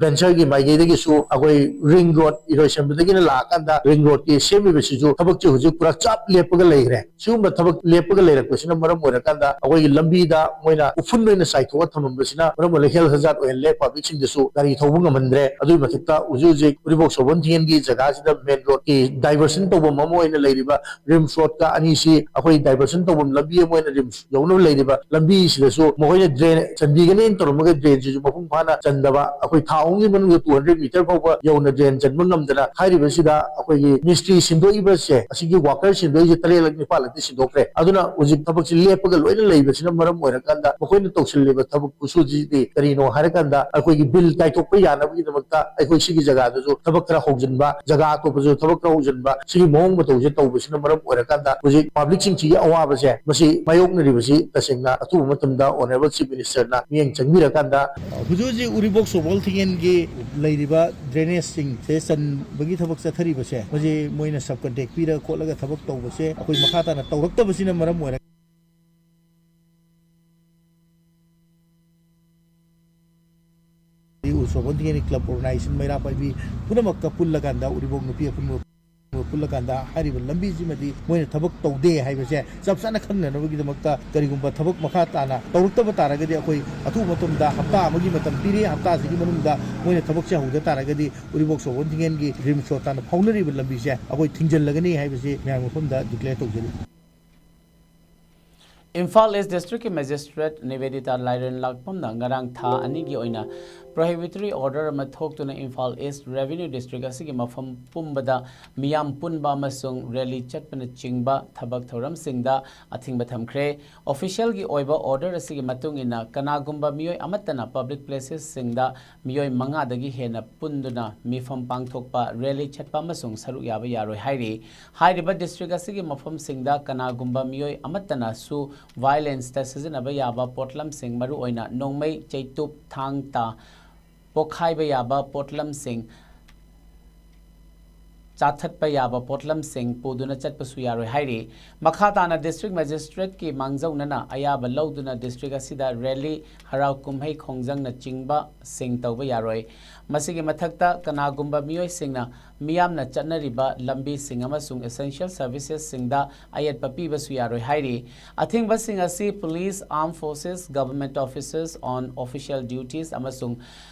ꯚꯦꯟꯆꯔꯒꯤ ꯃꯥꯏꯀꯩꯗꯒꯤꯁꯨ ꯑꯩꯈꯣꯏ ꯔꯤꯡ ꯔꯣꯗ ꯏꯔꯣꯏꯁꯦꯝꯕꯗꯒꯤꯅ ꯂꯥꯛꯑꯀꯥꯟꯗ ꯔꯤꯡ ꯔꯣꯗꯀꯤ ꯁꯦꯝꯃꯤꯕꯁꯤꯁꯨ ꯊꯕꯛꯁꯦ ꯍꯧꯖꯤꯛ ꯄꯨꯔꯥ ꯆꯞ ꯂꯦꯞꯄꯒ ꯂꯩꯈ꯭ꯔꯦ꯫ ꯁꯤꯒꯨꯝꯕ ꯊꯕꯛ ꯂꯦꯞꯄꯒ ꯂꯩꯔꯛꯄꯁꯤꯅ ꯃꯔꯝ ꯑꯣꯏꯔꯀꯥꯟꯗ ꯑꯩꯈꯣꯏꯒꯤ ꯂꯝꯕꯤꯗ ꯃꯣꯏꯅ ꯎꯐꯨꯟ ꯑꯣꯏꯅ ꯆꯥꯏꯊꯣꯛꯑ ꯊꯝꯃꯝꯕꯁꯤꯅ ꯃꯔꯝ ꯑꯣꯏꯔꯒ ꯍꯦꯜꯊ ꯍꯖꯥꯔꯗ ꯑꯣꯏꯍꯜꯂꯦ, ꯄꯕ꯭ꯂꯤꯛꯁꯤꯡꯗꯁꯨ ꯒꯥꯔꯤ ꯊꯧꯕ ꯉꯝꯍꯟꯗ꯭ꯔꯦ꯫ ꯑꯗꯨꯒꯤ ꯃꯊꯛꯇ ꯍꯧꯖꯤꯛ ꯍꯧꯖꯤꯛ ꯎꯔꯤꯄꯣꯛ ꯁꯣꯕꯣꯟ ꯊꯤꯡꯒꯦꯟꯒꯤ ꯖꯒꯥꯁꯤꯗ ꯃꯦꯟ ꯔꯣꯗꯀꯤ ꯗꯥꯏꯚꯔꯁꯟ ꯇꯧꯐꯝ ꯑꯃ ꯑꯣꯏꯅ ꯂꯩꯔꯤꯕ ꯔꯤꯝꯁ ꯔꯣꯗꯀ ꯑꯅꯤꯁꯤ ꯑꯩꯈꯣꯏ ꯗꯥꯏꯚꯔꯁꯟ ꯇꯧꯐꯝ ꯂꯝꯕꯤ ꯑꯃ ꯑꯣꯏꯅ ꯔꯤꯝꯁ ꯌꯧꯅꯕ ꯂꯩꯔꯤꯕ ꯂꯝꯕꯤꯁꯤꯗꯁꯨ ꯃꯈꯣꯏꯅ ꯗ꯭ꯔꯦꯟ ꯆꯟꯕꯤꯒꯅꯤꯅ ꯇꯧꯔꯝꯃꯒ ꯗ꯭ꯔꯦꯟꯁꯤꯁꯨ ꯃꯄꯨꯡ ꯐꯥꯅ ꯆꯟꯗꯕ, ꯑꯩꯈꯣꯏ ꯊꯥ ꯑꯍꯨꯝꯒꯤ ꯃꯅꯨꯡꯗ ꯇꯨ ꯍꯟꯗ꯭ꯔꯦꯗ ꯃꯤꯇꯔ ꯐꯥꯎꯕ ꯌꯧꯅ ꯗ꯭ꯔꯦꯟ ꯆꯟꯕ ꯉꯝꯗꯅ ꯍꯥꯏꯔꯤꯕꯁꯤꯗ ꯑꯩꯈꯣꯏꯒꯤ ꯃꯤꯁꯇ꯭ꯔꯤ ꯁꯤꯟꯗꯣꯛꯏꯕꯁꯦ, ꯑꯁꯤꯒꯤ ꯋꯥꯀꯔ ꯁꯤꯟꯗꯣꯛꯏꯁꯦ ꯇꯔꯦꯠꯂꯛ ꯅꯤꯄꯥꯜꯂꯛꯇꯤ ꯁꯤꯟꯗꯣꯛꯈ꯭ꯔꯦ꯫ ꯑꯗꯨꯅ ꯍꯧꯖꯤꯛ ꯊꯕꯛꯁꯤ ꯂꯦꯞꯄꯒ ꯂꯣꯏꯅ ꯂꯩꯕꯁꯤꯅ ꯃꯔꯝ ꯑꯣꯏꯔꯀꯥꯟꯗ ꯃꯈꯣꯏꯅ ꯇꯧꯁꯤꯜꯂꯤꯕ ꯊꯕꯛ ꯈꯨꯁꯨꯁꯤꯗꯤ ꯀꯔꯤꯅꯣ ꯍꯥꯏꯔꯀꯥꯟꯗ ꯑꯩꯈꯣꯏꯒꯤ ꯕꯤꯜ ꯀꯥꯏꯊꯣꯛꯄ ꯌꯥꯅꯕꯒꯤꯗꯃꯛꯇ ꯑꯩꯈꯣꯏ ꯁꯤꯒꯤ ꯖꯒꯥꯗꯁꯨ ꯊꯕꯛ ꯈꯔ ꯍꯧꯖꯤꯟꯕ, ꯖꯒꯥ ꯑꯇꯣꯞꯄꯁꯨ ꯊꯕꯛ ꯈꯔ ꯍꯧꯖꯤꯟꯕ, ꯁꯤꯒꯤ ꯃꯑꯣꯡ ꯃꯇꯧꯁꯦ ꯇꯧꯕꯁꯤꯅ ꯃꯔꯝ ꯑꯣꯏꯔꯀꯥꯟꯗ ꯍꯧꯖꯤꯛ ꯄꯕ꯭ꯂꯤꯛꯁꯤꯡꯁꯤꯒꯤ ꯑꯋꯥꯕꯁꯦ ꯃꯁꯤ ꯃꯥꯌꯣꯛꯅꯔꯤꯕꯁꯤ ꯇꯁꯦꯡꯅ ꯑꯊꯨꯕ ꯃꯇꯝꯗ ꯑꯣꯅꯔꯦꯕꯜ ꯆꯤꯐ ꯃꯤꯅꯤꯁꯇꯔꯅ ꯃꯤꯠꯌꯦꯡ ꯆꯪꯕꯤꯔꯀꯥꯟꯗ ꯍꯧꯖꯤꯛ ꯍꯧꯖꯤꯛ ꯎꯔꯤꯄꯣꯛ ꯁꯣꯕꯣꯜ ꯊꯤꯡꯒꯦꯟꯒꯤ ꯂꯩꯔꯤꯕ ꯗ꯭ꯔꯦꯅꯦꯖꯁꯤꯡꯁꯦ ꯆꯟꯕꯒꯤ ꯊꯕꯛ ꯆꯠꯊꯔꯤꯕꯁꯦ, ꯃꯁꯤ ꯃꯣꯏꯅ ꯁꯕ ꯀꯟꯇ꯭ꯔꯦꯛ ꯄꯤꯔꯒ ꯈꯣꯠꯂꯒ ꯊꯕꯛ ꯇꯧꯕꯁꯦ ꯑꯩꯈꯣꯏ ꯃꯈꯥ ꯇꯥꯅ ꯇꯧꯔꯛꯇꯕꯁꯤꯅ ꯃꯔꯝ ꯑꯣꯏꯔꯒ ꯎꯔꯤꯄꯣꯛ ꯁꯣꯕꯣꯜ ꯊꯤꯡꯒꯦꯟ ꯀ꯭ꯂꯕ ꯑꯣꯔꯒꯅꯥꯏꯖꯦꯁꯟ ꯃꯩꯔꯥ ꯄꯥꯏꯕꯤ ꯄꯨꯝꯅꯃꯛꯀ ꯄꯨꯜꯂꯀꯥꯟꯗ ꯎꯔꯤꯄꯣꯛ ꯅꯨꯄꯤ ꯑꯄꯨꯟꯕ ꯄꯨꯜꯂꯀꯥꯟꯗ ꯍꯥꯏꯔꯤꯕ ꯂꯝꯕꯤꯁꯤꯃꯗꯤ ꯃꯣꯏꯅ ꯊꯕꯛ ꯇꯧꯗꯦ ꯍꯥꯏꯕꯁꯦ ꯆꯞ ꯆꯥꯅ ꯈꯪꯅꯅꯕꯒꯤꯗꯃꯛꯇ ꯀꯔꯤꯒꯨꯝꯕ ꯊꯕꯛ ꯃꯈꯥ ꯇꯥꯅ ꯇꯧꯔꯛꯇꯕ ꯇꯥꯔꯒꯗꯤ ꯑꯩꯈꯣꯏ ꯑꯊꯨꯕ ꯃꯇꯝꯗ ꯍꯞꯇꯥ ꯑꯃꯒꯤ ꯃꯇꯝ ꯄꯤꯔꯤ, ꯍꯞꯇꯥꯁꯤꯒꯤ ꯃꯅꯨꯡꯗ ꯃꯣꯏꯅ ꯊꯕꯛꯁꯦ ꯍꯧꯗ ꯇꯥꯔꯒꯗꯤ ꯎꯔꯤꯄꯣꯛ ꯁꯣꯕꯣꯜ ꯊꯤꯡꯒꯦꯟꯒꯤ ꯔꯤꯝꯁ ꯔꯣꯗ ꯇꯥꯟꯅ ꯐꯥꯎꯅꯔꯤꯕ ꯂꯝꯕꯤꯁꯦ ꯑꯩꯈꯣꯏ ꯊꯤꯡꯖꯤꯜꯂꯒꯅꯤ ꯍꯥꯏꯕꯁꯤ ꯃꯌꯥꯝꯒꯤ ꯃꯐꯝꯗ ꯗꯤꯀ꯭ꯂꯦꯌꯔ ꯇꯧꯖꯔꯤ꯫ ꯏꯝꯐꯥꯜ ꯏꯁ ꯗꯤꯁꯇ꯭ꯔꯤꯛꯀꯤ ꯃꯦꯖꯤꯁꯇ꯭ꯔꯦꯠ ꯅꯤꯕꯦꯗꯤꯇꯥ ꯂꯥꯏꯔꯦꯟ ꯂꯥꯛꯄꯝꯅ ꯉꯔꯥꯡ ꯊꯥ ꯑꯅꯤꯒꯤ ꯑꯣꯏꯅ ꯄ꯭ꯔꯣꯍꯤꯕꯤꯇꯣꯔꯤ ꯑꯣꯔꯗꯔ ꯑꯃ ꯊꯣꯛꯇꯨꯅ ꯏꯝꯐꯥꯜ ꯏꯁ ꯔꯦꯚꯤꯅ꯭ꯌꯨ ꯗꯤꯁꯇ꯭ꯔꯤꯛ ꯑꯁꯤꯒꯤ ꯃꯐꯝ ꯄꯨꯝꯕꯗ ꯃꯤꯌꯥꯝ ꯄꯨꯟꯕ ꯑꯃꯁꯨꯡ ꯔꯦꯂꯤ ꯆꯠꯄꯅꯆꯤꯡꯕ ꯊꯕꯛ ꯊꯧꯔꯝꯁꯤꯡꯗ ꯑꯊꯤꯡꯕ ꯊꯝꯈ꯭ꯔꯦ꯫ ꯑꯣꯐꯤꯁꯤꯌꯦꯜꯒꯤ ꯑꯣꯏꯕ ꯑꯣꯔꯗꯔ ꯑꯁꯤꯒꯤ ꯃꯇꯨꯡ ꯏꯟꯅ ꯀꯅꯥꯒꯨꯝꯕ ꯃꯤꯑꯣꯏ ꯑꯃꯠꯇꯅ ꯄꯕ꯭ꯂꯤꯛ ꯄ꯭ꯂꯦꯁꯦꯁꯁꯤꯡꯗ ꯃꯤꯑꯣꯏ ꯃꯉꯥꯗꯒꯤ ꯍꯦꯟꯅ ꯄꯨꯟꯗꯨꯅ ꯃꯤꯐꯝ ꯄꯥꯡꯊꯣꯛꯄ, ꯔꯦꯂꯤ ꯆꯠꯄ ꯑꯃꯁꯨꯡ ꯁꯔꯨꯛ ꯌꯥꯕ ꯌꯥꯔꯣꯏ ꯍꯥꯏꯔꯤ꯫ ꯍꯥꯏꯔꯤꯕ ꯗꯤꯁꯇ꯭ꯔꯤꯛ ꯑꯁꯤꯒꯤ ꯃꯐꯝꯁꯤꯡꯗ ꯀꯅꯥꯒꯨꯝꯕ ꯃꯤꯑꯣꯏ ꯑꯃꯠꯇꯅꯁꯨ ꯚꯥꯏꯑꯣꯂꯦꯟꯁꯇ ꯁꯤꯖꯤꯟꯅꯕ ꯌꯥꯕ ꯄꯣꯠꯂꯝꯁꯤꯡ, ꯃꯔꯨꯑꯣꯏꯅ ꯅꯣꯡꯃꯩ, ꯆꯩꯇꯨꯞ, ꯊꯥꯡ ꯇꯥ ꯄꯣꯈꯥꯏꯕ ꯌꯥꯕ ꯄꯣꯠꯂꯝꯁꯤꯡ, ꯇꯥꯊꯠꯄ ꯌꯥꯕ ꯄꯣꯠꯂꯝꯁꯤꯡ ꯄꯨꯗꯨꯅ ꯆꯠꯄꯁꯨ ꯌꯥꯔꯣꯏ ꯍꯥꯏꯔꯤ꯫ ꯃꯈꯥ ꯇꯥꯅ district magistrate ꯀꯤ ꯃꯥꯡꯖꯧꯅꯅ ꯑꯌꯥꯕ ꯂꯧꯗꯨꯅ district ꯑꯁꯤꯗ rally, ꯍꯔꯥꯎ ꯀꯨꯝꯍꯩ ꯈꯣꯡꯖꯪꯅꯆꯤꯡꯕꯁꯤꯡ ꯇꯧꯕ ꯌꯥꯔꯣꯏ꯫ ꯃꯁꯤꯒꯤ ꯃꯊꯛꯇ ꯀꯅꯥꯒꯨꯝꯕ ꯃꯤꯑꯣꯏꯁꯤꯡꯅ ꯃꯤꯌꯥꯝꯅ ꯆꯠꯅꯔꯤꯕ ꯂꯝꯕꯤꯁꯤꯡ ꯑꯃꯁꯨꯡ essential services ꯁꯤꯡꯗ ꯑꯌꯦꯠꯄ ꯄꯤꯕꯁꯨ ꯌꯥꯔꯣꯏ ꯍꯥꯏꯔꯤ꯫ ꯑꯊꯤꯡꯕꯁꯤꯡ ꯑꯁꯤ police, armed forces, government officers on official duties ꯑꯃꯁꯨꯡ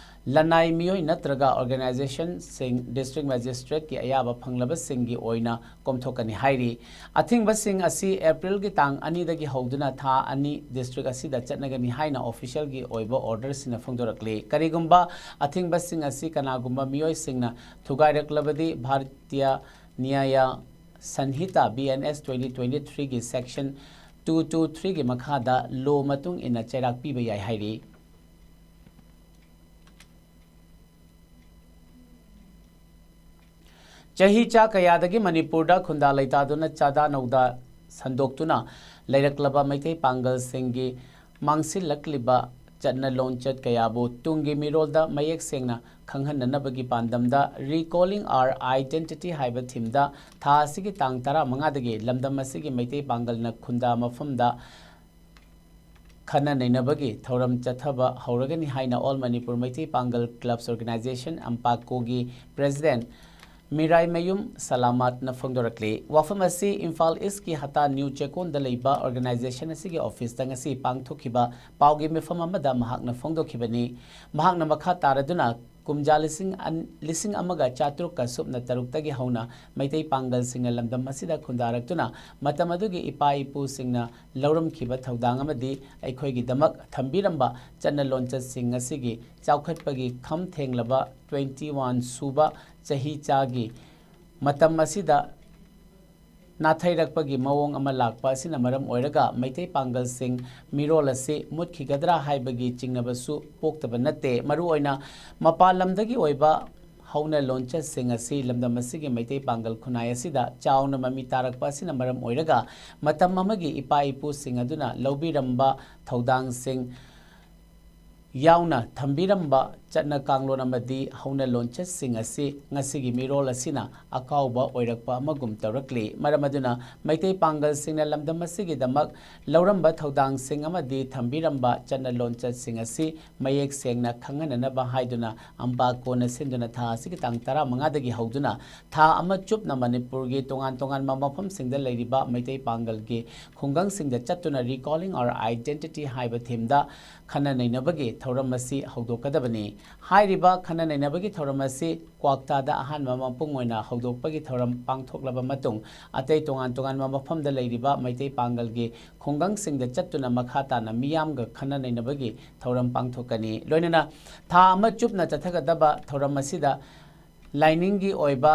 ꯂꯅꯥꯏ ꯃꯤꯑꯣꯏ ꯅꯠꯇ꯭ꯔꯒ organization ꯁꯤꯡ district magistrate ꯀꯤ ꯑꯌꯥꯕ ꯐꯪꯂꯕꯁꯤꯡꯒꯤ ꯑꯣꯏꯅ ꯀꯣꯝꯊꯣꯛꯀꯅꯤ ꯍꯥꯏꯔꯤ꯫ ꯑꯊꯤꯡꯕꯁꯤꯡ ꯑꯁꯤ April ꯒꯤ ꯇꯥꯡ ꯑꯅꯤꯗꯒꯤ ꯍꯧꯗꯨꯅ ꯊꯥ ꯑꯅꯤ district ꯑꯁꯤꯗ ꯆꯠꯅꯒꯅꯤ ꯍꯥꯏꯅ official ꯒꯤ ꯑꯣꯏꯕ order ꯁꯤꯡꯅ ꯐꯣꯡꯗꯣꯔꯛꯂꯤ꯫ ꯀꯔꯤꯒꯨꯝꯕ ꯑꯊꯤꯡꯕꯁꯤꯡ ꯑꯁꯤ ꯀꯅꯥꯒꯨꯝꯕ ꯃꯤꯑꯣꯏꯁꯤꯡꯅ ꯊꯨꯒꯥꯏꯔꯛꯂꯕꯗꯤ Bharatiya Nyaya Sanhita, B N S, twenty twenty-three ꯒꯤ section two two three ꯒꯤ ꯃꯈꯥꯗ law ꯃꯇꯨꯡ ꯏꯟꯅ ꯆꯩꯔꯥꯛ ꯄꯤꯕ ꯌꯥꯏ ꯍꯥꯏꯔꯤ꯫ ꯆꯍꯤ ꯆꯥ ꯀꯌꯥꯗꯒꯤ ꯃꯅꯤꯄꯨꯔꯗ ꯈꯨꯟꯗꯥ ꯂꯩꯇꯥꯗꯨꯅ ꯆꯥꯗꯥ ꯅꯧꯗꯥ ꯁꯟꯗꯣꯛꯇꯨꯅ ꯂꯩꯔꯛꯂꯕ ꯃꯩꯇꯩ ꯄꯥꯡꯒꯜꯁꯤꯡꯒꯤ ꯃꯥꯡꯁꯤꯜꯂꯛꯂꯤꯕ ꯆꯠꯅ ꯂꯣꯟꯆꯠ ꯀꯌꯥꯕꯨ ꯇꯨꯡꯒꯤ ꯃꯤꯔꯣꯜꯗ ꯃꯌꯦꯛ ꯁꯦꯡꯅ ꯈꯪꯍꯟꯅꯅꯕꯒꯤ ꯄꯥꯟꯗꯝꯗ Recalling Our Identity ꯍꯥꯏꯕ theme ꯗ ꯊꯥ ꯑꯁꯤꯒꯤ ꯇꯥꯡ ꯇꯔꯥꯃꯉꯥꯗꯒꯤ ꯂꯝꯗꯝ ꯑꯁꯤꯒꯤ ꯃꯩꯇꯩ ꯄꯥꯡꯒꯜꯅ ꯈꯨꯟꯗꯥ ꯃꯐꯝꯗ ꯈꯟꯅ ꯅꯩꯅꯕꯒꯤ ꯊꯧꯔꯝ ꯆꯠꯊꯕ ꯍꯧꯔꯒꯅꯤ ꯍꯥꯏꯅ All Manipur Meitei Pangal Clubs Organization, AMPACO ꯒꯤ president ꯃꯤꯔꯥꯏꯃꯌꯨꯝ ꯁꯂꯥꯃꯥꯠꯅ ꯐꯣꯡꯗꯣꯔꯛꯂꯤ꯫ ꯋꯥꯐꯝ ꯑꯁꯤ ꯏꯝꯐꯥꯜ ꯏꯁꯀꯤ ꯍꯇꯥ ꯅ꯭ꯌꯨ ꯆꯦꯀꯣꯟꯗ ꯂꯩꯕ organization ꯑꯁꯤꯒꯤ office ꯇ ꯉꯁꯤ ꯄꯥꯡꯊꯣꯛꯈꯤꯕ ꯄꯥꯎꯒꯤ ꯃꯤꯐꯝ ꯑꯃꯗ ꯃꯍꯥꯛꯅ ꯐꯣꯡꯗꯣꯛꯈꯤꯕꯅꯤ꯫ ꯃꯍꯥꯛꯅ ꯃꯈꯥ ꯇꯥꯔꯗꯨꯅ ꯀꯨꯝꯖꯥ ꯂꯤꯁꯤꯡ ꯑꯟ-, ꯂꯤꯁꯤꯡ ꯑꯃꯒ ꯆꯥꯇ꯭ꯔꯨꯛꯀ ꯁꯨꯞꯅ ꯇꯔꯨꯛꯇꯒꯤ ꯍꯧꯅ ꯃꯩꯇꯩ ꯄꯥꯡꯒꯜꯁꯤꯡꯅ ꯂꯝꯗꯝ ꯑꯁꯤꯗ ꯈꯨꯟꯗꯥꯔꯛꯇꯨꯅ ꯃꯇꯝ ꯑꯗꯨꯒꯤ ꯏꯄꯥ ꯏꯄꯨꯁꯤꯡꯅ ꯂꯧꯔꯝꯈꯤꯕ ꯊꯧꯗꯥꯡ ꯑꯃꯗꯤ ꯑꯩꯈꯣꯏꯒꯤꯗꯃꯛ ꯊꯝꯕꯤꯔꯝꯕ ꯆꯠꯅ ꯂꯣꯟꯆꯠꯁꯤꯡ ꯑꯁꯤꯒꯤ ꯆꯥꯎꯈꯠꯄꯒꯤ ꯈꯝ ꯊꯦꯡꯂꯕ twenty one ꯁꯨꯕ ꯆꯍꯤ ꯆꯥꯒꯤ ꯃꯇꯝ ꯑꯁꯤꯗ ꯅꯥꯊꯩꯔꯛꯄꯒꯤ ꯃꯑꯣꯡ ꯑꯃ ꯂꯥꯛꯄ ꯑꯁꯤꯅ ꯃꯔꯝ ꯑꯣꯏꯔꯒ ꯃꯩꯇꯩ ꯄꯥꯡꯒꯜꯁꯤꯡ ꯃꯤꯔꯣꯜ ꯑꯁꯤ ꯃꯨꯠꯈꯤꯒꯗ꯭ꯔꯥ ꯍꯥꯏꯕꯒꯤ ꯆꯤꯡꯅꯕꯁꯨ ꯄꯣꯛꯇꯕ ꯅꯠꯇꯦ꯫ ꯃꯔꯨꯑꯣꯏꯅ ꯃꯄꯥꯟ ꯂꯝꯗꯒꯤ ꯑꯣꯏꯕ ꯍꯧꯅ ꯂꯣꯟꯆꯠꯁꯤꯡ ꯑꯁꯤ ꯂꯝꯗꯝ ꯑꯁꯤꯒꯤ ꯃꯩꯇꯩ ꯄꯥꯡꯒꯜ ꯈꯨꯟꯅꯥꯏ ꯑꯁꯤꯗ ꯆꯥꯎꯅ ꯃꯃꯤ ꯇꯥꯔꯛꯄ ꯑꯁꯤꯅ ꯃꯔꯝ ꯑꯣꯏꯔꯒ ꯃꯇꯝ ꯑꯃꯒꯤ ꯏꯄꯥ ꯏꯄꯨꯁꯤꯡ ꯑꯗꯨꯅ ꯂꯧꯕꯤꯔꯝꯕ ꯊꯧꯗꯥꯡꯁꯤꯡ ꯌꯥꯎꯅ ꯊꯝꯕꯤꯔꯝꯕ ꯆꯠꯅ ꯀꯥꯡꯂꯣꯟ ꯑꯃꯗꯤ ꯍꯧꯅ ꯂꯣꯟꯆꯠꯁꯤꯡ ꯑꯁꯤ ꯉꯁꯤꯒꯤ ꯃꯤꯔꯣꯜ ꯑꯁꯤꯅ ꯑꯀꯥꯎꯕ ꯑꯣꯏꯔꯛꯄ ꯑꯃꯒꯨꯝ ꯇꯧꯔꯛꯂꯤ꯫ ꯃꯔꯝ ꯑꯗꯨꯅ ꯃꯩꯇꯩ ꯄꯥꯡꯒꯜꯁꯤꯡꯅ ꯂꯝꯗꯝ ꯑꯁꯤꯒꯤꯗꯃꯛ ꯂꯧꯔꯝꯕ ꯊꯧꯗꯥꯡꯁꯤꯡ ꯑꯃꯗꯤ ꯊꯝꯕꯤꯔꯝꯕ ꯆꯠꯅ ꯂꯣꯟꯆꯠꯁꯤꯡ ꯑꯁꯤ ꯃꯌꯦꯛ ꯁꯦꯡꯅ ꯈꯪꯍꯟꯅꯅꯕ ꯍꯥꯏꯗꯨꯅ ꯑꯝꯕꯥꯀꯣꯅ ꯁꯤꯟꯗꯨꯅ ꯊꯥ ꯑꯁꯤꯒꯤ ꯇꯥꯡ ꯇꯔꯥꯃꯉꯥꯗꯒꯤ ꯍꯧꯗꯨꯅ ꯊꯥ ꯑꯃ ꯆꯨꯞꯅ ꯃꯅꯤꯄꯨꯔꯒꯤ ꯇꯣꯉꯥꯟ ꯇꯣꯉꯥꯟꯕ ꯃꯐꯝꯁꯤꯡꯗ ꯂꯩꯔꯤꯕ ꯃꯩꯇꯩ ꯄꯥꯡꯒꯜꯒꯤ ꯈꯨꯡꯒꯪꯁꯤꯡꯗ ꯆꯠꯇꯨꯅ Recalling Our Identity ꯍꯥꯏꯕ ꯊꯤꯝꯗ ꯈꯟꯅ ꯅꯩꯅꯕꯒꯤ ꯊꯧꯔꯝ ꯑꯁꯤ ꯍꯧꯗꯣꯛꯀꯗꯕꯅꯤ꯫ ꯍꯥꯏꯔꯤꯕ ꯈꯟꯅ ꯅꯩꯅꯕꯒꯤ ꯊꯧꯔꯝ ꯑꯁꯤ ꯀ꯭ꯋꯥꯛꯇꯥꯗ ꯑꯍꯥꯟꯕ ꯃꯄꯨꯡ ꯑꯣꯏꯅ ꯍꯧꯗꯣꯛꯄꯒꯤ ꯊꯧꯔꯝ ꯄꯥꯡꯊꯣꯛꯂꯕ ꯃꯇꯨꯡ, ꯑꯇꯩ ꯇꯣꯉꯥꯟ ꯇꯣꯉꯥꯟꯕ ꯃꯐꯝꯗ ꯂꯩꯔꯤꯕ ꯃꯩꯇꯩ ꯄꯥꯡꯒꯜꯒꯤ ꯈꯨꯡꯒꯪꯁꯤꯡꯗ ꯆꯠꯇꯨꯅ ꯃꯈꯥ ꯇꯥꯅ ꯃꯤꯌꯥꯝꯒ ꯈꯟꯅ ꯅꯩꯅꯕꯒꯤ ꯊꯧꯔꯝ ꯄꯥꯡꯊꯣꯛꯀꯅꯤ꯫ ꯂꯣꯏꯅꯅ ꯊꯥ ꯑꯃ ꯆꯨꯞꯅ ꯆꯠꯊꯒꯗꯕ ꯊꯧꯔꯝ ꯑꯁꯤꯗ ꯂꯥꯏꯅꯤꯡꯒꯤ ꯑꯣꯏꯕ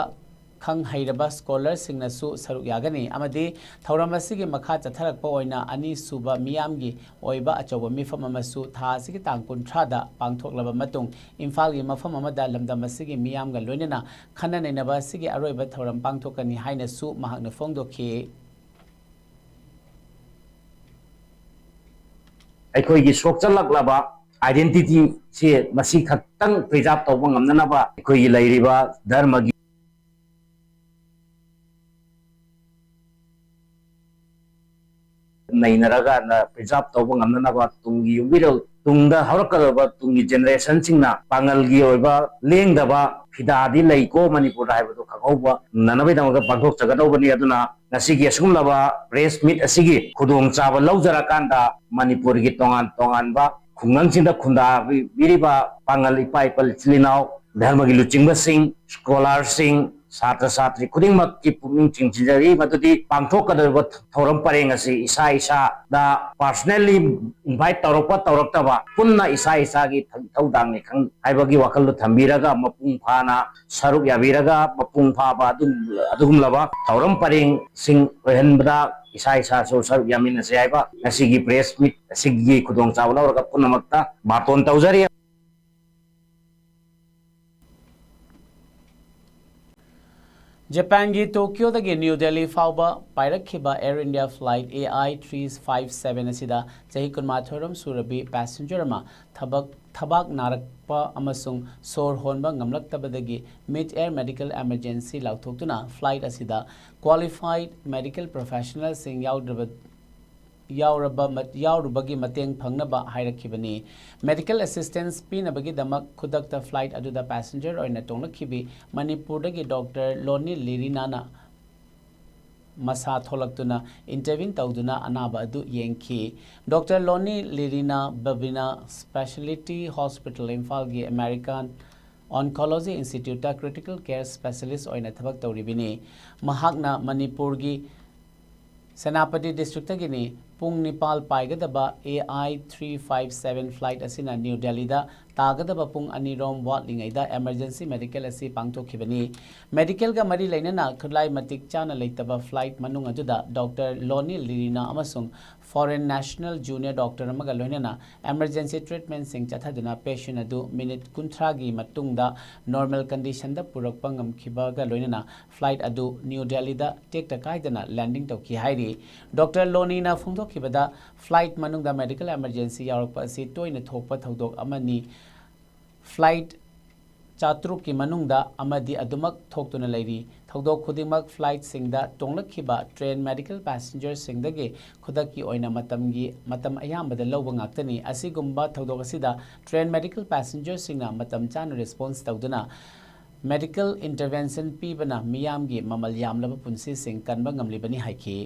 ꯈꯪ ꯍꯩꯔꯕ ꯁ꯭ꯀꯣꯂꯔꯁꯤꯡꯅꯁꯨ ꯁꯔꯨꯛ ꯌꯥꯒꯅꯤ ꯑꯃꯗꯤ ꯊꯧꯔꯝ ꯑꯁꯤꯒꯤ ꯃꯈꯥ ꯆꯠꯊꯔꯛꯄ ꯑꯣꯏꯅ ꯑꯅꯤꯁꯨꯕ ꯃꯤꯌꯥꯝꯒꯤ ꯑꯣꯏꯕ ꯑꯆꯧꯕ ꯃꯤꯐꯝ ꯑꯃꯁꯨ ꯊꯥ ꯑꯁꯤꯒꯤ ꯇꯥꯡ ꯀꯨꯟꯊ꯭ꯔꯥꯗ ꯄꯥꯡꯊꯣꯛꯂꯕ ꯃꯇꯨꯡ ꯏꯝꯐꯥꯜꯒꯤ ꯃꯐꯝ ꯑꯃꯗ ꯂꯝꯗꯝ ꯑꯁꯤꯒꯤ ꯃꯤꯌꯥꯝꯒ ꯂꯣꯏꯅꯅ ꯈꯟꯅ ꯅꯩꯅꯕ ꯑꯁꯤꯒꯤ ꯑꯔꯣꯏꯕ ꯊꯧꯔꯝ ꯄꯥꯡꯊꯣꯛꯀꯅꯤ ꯍꯥꯏꯅꯁꯨ ꯃꯍꯥꯛꯅ ꯐꯣꯡꯗꯣꯛꯈꯤ꯫ ꯑꯩꯈꯣꯏꯒꯤ ꯁꯣꯛꯆꯜꯂꯛꯂꯕ identity ꯁꯤ ꯃꯁꯤ ꯈꯛꯇꯪ preserve ꯇꯧꯕ ꯉꯝꯅꯅꯕ ꯑꯩꯈꯣꯏꯒꯤ ꯂꯩꯔꯤꯕ ꯙꯔꯃꯒꯤ ꯅꯩꯅꯔꯒ preserve ꯇꯧꯕ ꯉꯝꯅꯅꯕ ꯇꯨꯡꯒꯤ ꯌꯨꯝꯕꯤꯔꯦꯜ, ꯇꯨꯡꯗ ꯍꯧꯔꯛꯀꯗꯕ ꯇꯨꯡꯒꯤ generationꯁꯤꯡꯅ ꯄꯥꯡꯒꯜꯒꯤ ꯑꯣꯏꯕ ꯂꯦꯡꯗꯕ ꯐꯤꯗꯥꯗꯤ ꯂꯩꯀꯣ ꯃꯅꯤꯄꯨꯔꯗ ꯍꯥꯏꯕꯗꯨ ꯈꯪꯍꯧꯕ ꯉꯝꯅꯕꯒꯤꯗꯃꯛꯇ ꯄꯥꯡꯊꯣꯛꯆꯒꯗꯧꯕꯅꯤ꯫ ꯑꯗꯨꯅ ꯉꯁꯤꯒꯤ ꯑꯁꯤꯒꯨꯝꯂꯕ press meet ꯑꯁꯤꯒꯤ ꯈꯨꯗꯣꯡꯆꯥꯕ ꯂꯧꯖꯔꯀꯥꯟꯗ ꯃꯅꯤꯄꯨꯔꯒꯤ ꯇꯣꯉꯥꯟ ꯇꯣꯉꯥꯟꯕ ꯈꯨꯡꯒꯪꯁꯤꯡꯗ ꯈꯨꯟꯗꯥꯕꯤꯔꯤꯕ ꯄꯥꯡꯒꯜ ꯏꯄꯥ ꯏꯄꯥ ꯏꯆꯤꯜ ꯏꯅꯥꯎ, ꯙꯔꯃꯒꯤ ꯂꯨꯆꯤꯡꯕꯁꯤꯡ, ꯁ꯭ꯀꯣꯂꯥꯔꯁꯤꯡ, ꯁꯥꯇ꯭ꯔ ꯁꯥꯇ꯭ꯔꯤ ꯈꯨꯗꯤꯡꯃꯛꯀꯤ ꯄꯨꯛꯅꯤꯡ ꯆꯤꯡꯁꯤꯟꯖꯔꯤ ꯃꯗꯨꯗꯤ ꯄꯥꯡꯊꯣꯛꯀꯗꯧꯔꯤꯕ ꯊꯧꯔꯝ ꯄꯔꯦꯡ ꯑꯁꯤ ꯏꯁꯥ ꯏꯁꯥꯗ personally invite ꯇꯧꯔꯛꯄ ꯇꯧꯔꯛꯇꯕ ꯄꯨꯟꯅ ꯏꯁꯥ ꯏꯁꯥꯒꯤ ꯏꯊꯧꯗꯥꯡꯅꯤ ꯈꯪ ꯍꯥꯏꯕꯒꯤ ꯋꯥꯈꯜꯗꯨ ꯊꯝꯕꯤꯔꯒ ꯃꯄꯨꯡ ꯐꯥꯅ ꯁꯔꯨꯛ ꯌꯥꯕꯤꯔꯒ ꯃꯄꯨꯡ ꯐꯥꯕ ꯑꯗꯨꯝ ꯑꯗꯨꯒꯨꯝꯂꯕ ꯊꯧꯔꯝ ꯄꯔꯦꯡꯁꯤꯡ ꯑꯣꯏꯍꯟꯕꯗ ꯏꯁꯥ ꯏꯁꯥꯁꯨ ꯁꯔꯨꯛ ꯌꯥꯃꯤꯟꯅꯁꯤ ꯍꯥꯏꯕ ꯉꯁꯤꯒꯤ press meet ꯑꯁꯤꯒꯤ ꯈꯨꯗꯣꯡꯆꯥꯕ ꯂꯧꯔꯒ ꯄꯨꯝꯅꯃꯛꯇ ꯕꯥꯇꯣꯟ ꯇꯧꯖꯔꯤ꯫ ꯖꯄꯥꯟꯒꯤ ꯇꯣꯀꯤꯌꯣꯗꯒꯤ ꯅ꯭ꯌꯨ ꯗꯦꯜꯂꯤ ꯐꯥꯎꯕ ꯄꯥꯏꯔꯛꯈꯤꯕ Air India flight A I three five seven ꯑꯁꯤꯗ ꯆꯍꯤ ꯀꯨꯟꯃꯥꯊꯣꯏꯔꯣꯝ ꯁꯨꯔꯕꯤ passenger ꯑꯃ ꯊꯕꯛ ꯊꯕꯥꯛ ꯅꯥꯔꯛꯄ ꯑꯃꯁꯨꯡ ꯁꯣꯔ ꯍꯣꯟꯕ ꯉꯝꯂꯛꯇꯕꯗꯒꯤ mid air medical emergency ꯂꯥꯎꯊꯣꯛꯇꯨꯅ flight ꯑꯁꯤꯗ qualified medical professionalꯁꯤꯡ ꯌꯥꯎꯗ꯭ꯔꯕ ꯌꯥꯎꯔꯕ ꯃ- ꯌꯥꯎꯔꯨꯕꯒꯤ ꯃꯇꯦꯡ ꯐꯪꯅꯕ ꯍꯥꯏꯔꯛꯈꯤꯕꯅꯤ꯫ Medical assistance ꯄꯤꯅꯕꯒꯤꯗꯃꯛ ꯈꯨꯗꯛꯇ flight ꯑꯗꯨꯗ passenger ꯑꯣꯏꯅ ꯇꯣꯡꯂꯛꯈꯤꯕꯤ ꯃꯅꯤꯄꯨꯔꯗꯒꯤ ꯗꯣꯛꯇꯔ ꯂꯣꯅꯤ ꯂꯤꯔꯤꯅꯥꯅ ꯃꯁꯥ ꯊꯣꯛꯂꯛꯇꯨꯅ intervene ꯇꯧꯗꯨꯅ ꯑꯅꯥꯕ ꯑꯗꯨ ꯌꯦꯡꯈꯤ꯫ ꯗꯣꯛꯇꯔ ꯂꯣꯅꯤ ꯂꯤꯔꯤꯅꯥ ꯕꯕꯤꯅꯥ Speciality Hospital ꯏꯝꯐꯥꯜꯒꯤ American Oncology Instituteꯇ critical care specialist ꯑꯣꯏꯅ ꯊꯕꯛ ꯇꯧꯔꯤꯕꯅꯤ꯫ ꯃꯍꯥꯛꯅ ꯃꯅꯤꯄꯨꯔꯒꯤ ꯁꯦꯅꯥꯄꯇꯤ districtꯇꯒꯤꯅꯤ꯫ ꯄꯨꯡ ꯅꯤꯄꯥꯜ ꯄꯥꯏꯒꯗꯕ A I three five seven flight ꯑꯁꯤꯅ ꯅ꯭ꯌꯨ ꯗꯦꯜꯂꯤꯗ ꯇꯥꯒꯗꯕ ꯄꯨꯡ ꯑꯅꯤꯔꯣꯝ ꯋꯥꯠꯂꯤꯉꯩꯗ emergency medical ꯑꯁꯤ ꯄꯥꯡꯊꯣꯛꯈꯤꯕꯅꯤ꯫ Medicalꯒ ꯃꯔꯤ ꯂꯩꯅꯅ ꯈꯨꯠꯂꯥꯏ ꯃꯇꯤꯛ ꯆꯥꯅ ꯂꯩꯇꯕ flight ꯃꯅꯨꯡ ꯑꯗꯨꯗ ꯗꯣꯛꯇꯔ ꯂꯣꯅꯤ ꯂꯤꯔꯤꯅꯥ ꯑꯃꯁꯨꯡ foreign national junior doctor ꯑꯃꯒ ꯂꯣꯏꯅꯅ emergency treatmentꯁꯤꯡ ꯆꯠꯊꯗꯨꯅ patient ꯑꯗꯨ minute ꯀꯨꯟꯊ꯭ꯔꯥꯒꯤ ꯃꯇꯨꯡꯗ normal conditionꯗ ꯄꯨꯔꯛꯄ ꯉꯝꯈꯤꯕꯒ ꯂꯣꯏꯅꯅ flight ꯑꯗꯨ ꯅ꯭ꯌꯨ ꯗꯦꯜꯂꯤꯗ ꯇꯦꯛꯇ ꯀꯥꯏꯗꯅ landing ꯇꯧꯈꯤ ꯍꯥꯏꯔꯤ꯫ ꯗꯣꯛꯇꯔ ꯂꯣꯅꯤꯅ ꯐꯣꯡꯗꯣꯛꯈꯤꯕꯗ, flight ꯃꯅꯨꯡꯗ medical emergency ꯌꯥꯎꯔꯛꯄ ꯑꯁꯤ ꯇꯣꯏꯅ ꯊꯣꯛꯄ ꯊꯧꯗꯣꯛ ꯑꯃꯅꯤ꯫ Flight ꯆꯥꯇ꯭ꯔꯨꯛꯀꯤ ꯃꯅꯨꯡꯗ ꯑꯃꯗꯤ ꯑꯗꯨꯃꯛ ꯊꯣꯛꯇꯨꯅ ꯂꯩꯔꯤ꯫ ꯊꯧꯗꯣꯛ ꯈꯨꯗꯤꯡꯃꯛ flightꯁꯤꯡꯗ ꯇꯣꯡꯂꯛꯈꯤꯕ train medical passengerꯁꯤꯡꯗꯒꯤ ꯈꯨꯗꯛꯀꯤ ꯑꯣꯏꯅ ꯃꯇꯝꯒꯤ, ꯃꯇꯝ ꯑꯌꯥꯝꯕꯗ ꯂꯧꯕ ꯉꯥꯛꯇꯅꯤ꯫ ꯑꯁꯤꯒꯨꯝꯕ ꯊꯧꯗꯣꯛ ꯑꯁꯤꯗ train medical passengerꯁꯤꯡꯅ ꯃꯇꯝ ꯆꯥꯅ response ꯇꯧꯗꯨꯅ medical intervention ꯄꯤꯕꯅ ꯃꯤꯌꯥꯝꯒꯤ ꯃꯃꯜ ꯌꯥꯝꯂꯕ ꯄꯨꯟꯁꯤꯁꯤꯡ ꯀꯟꯕ ꯉꯝꯂꯤꯕꯅꯤ ꯍꯥꯏꯈꯤ꯫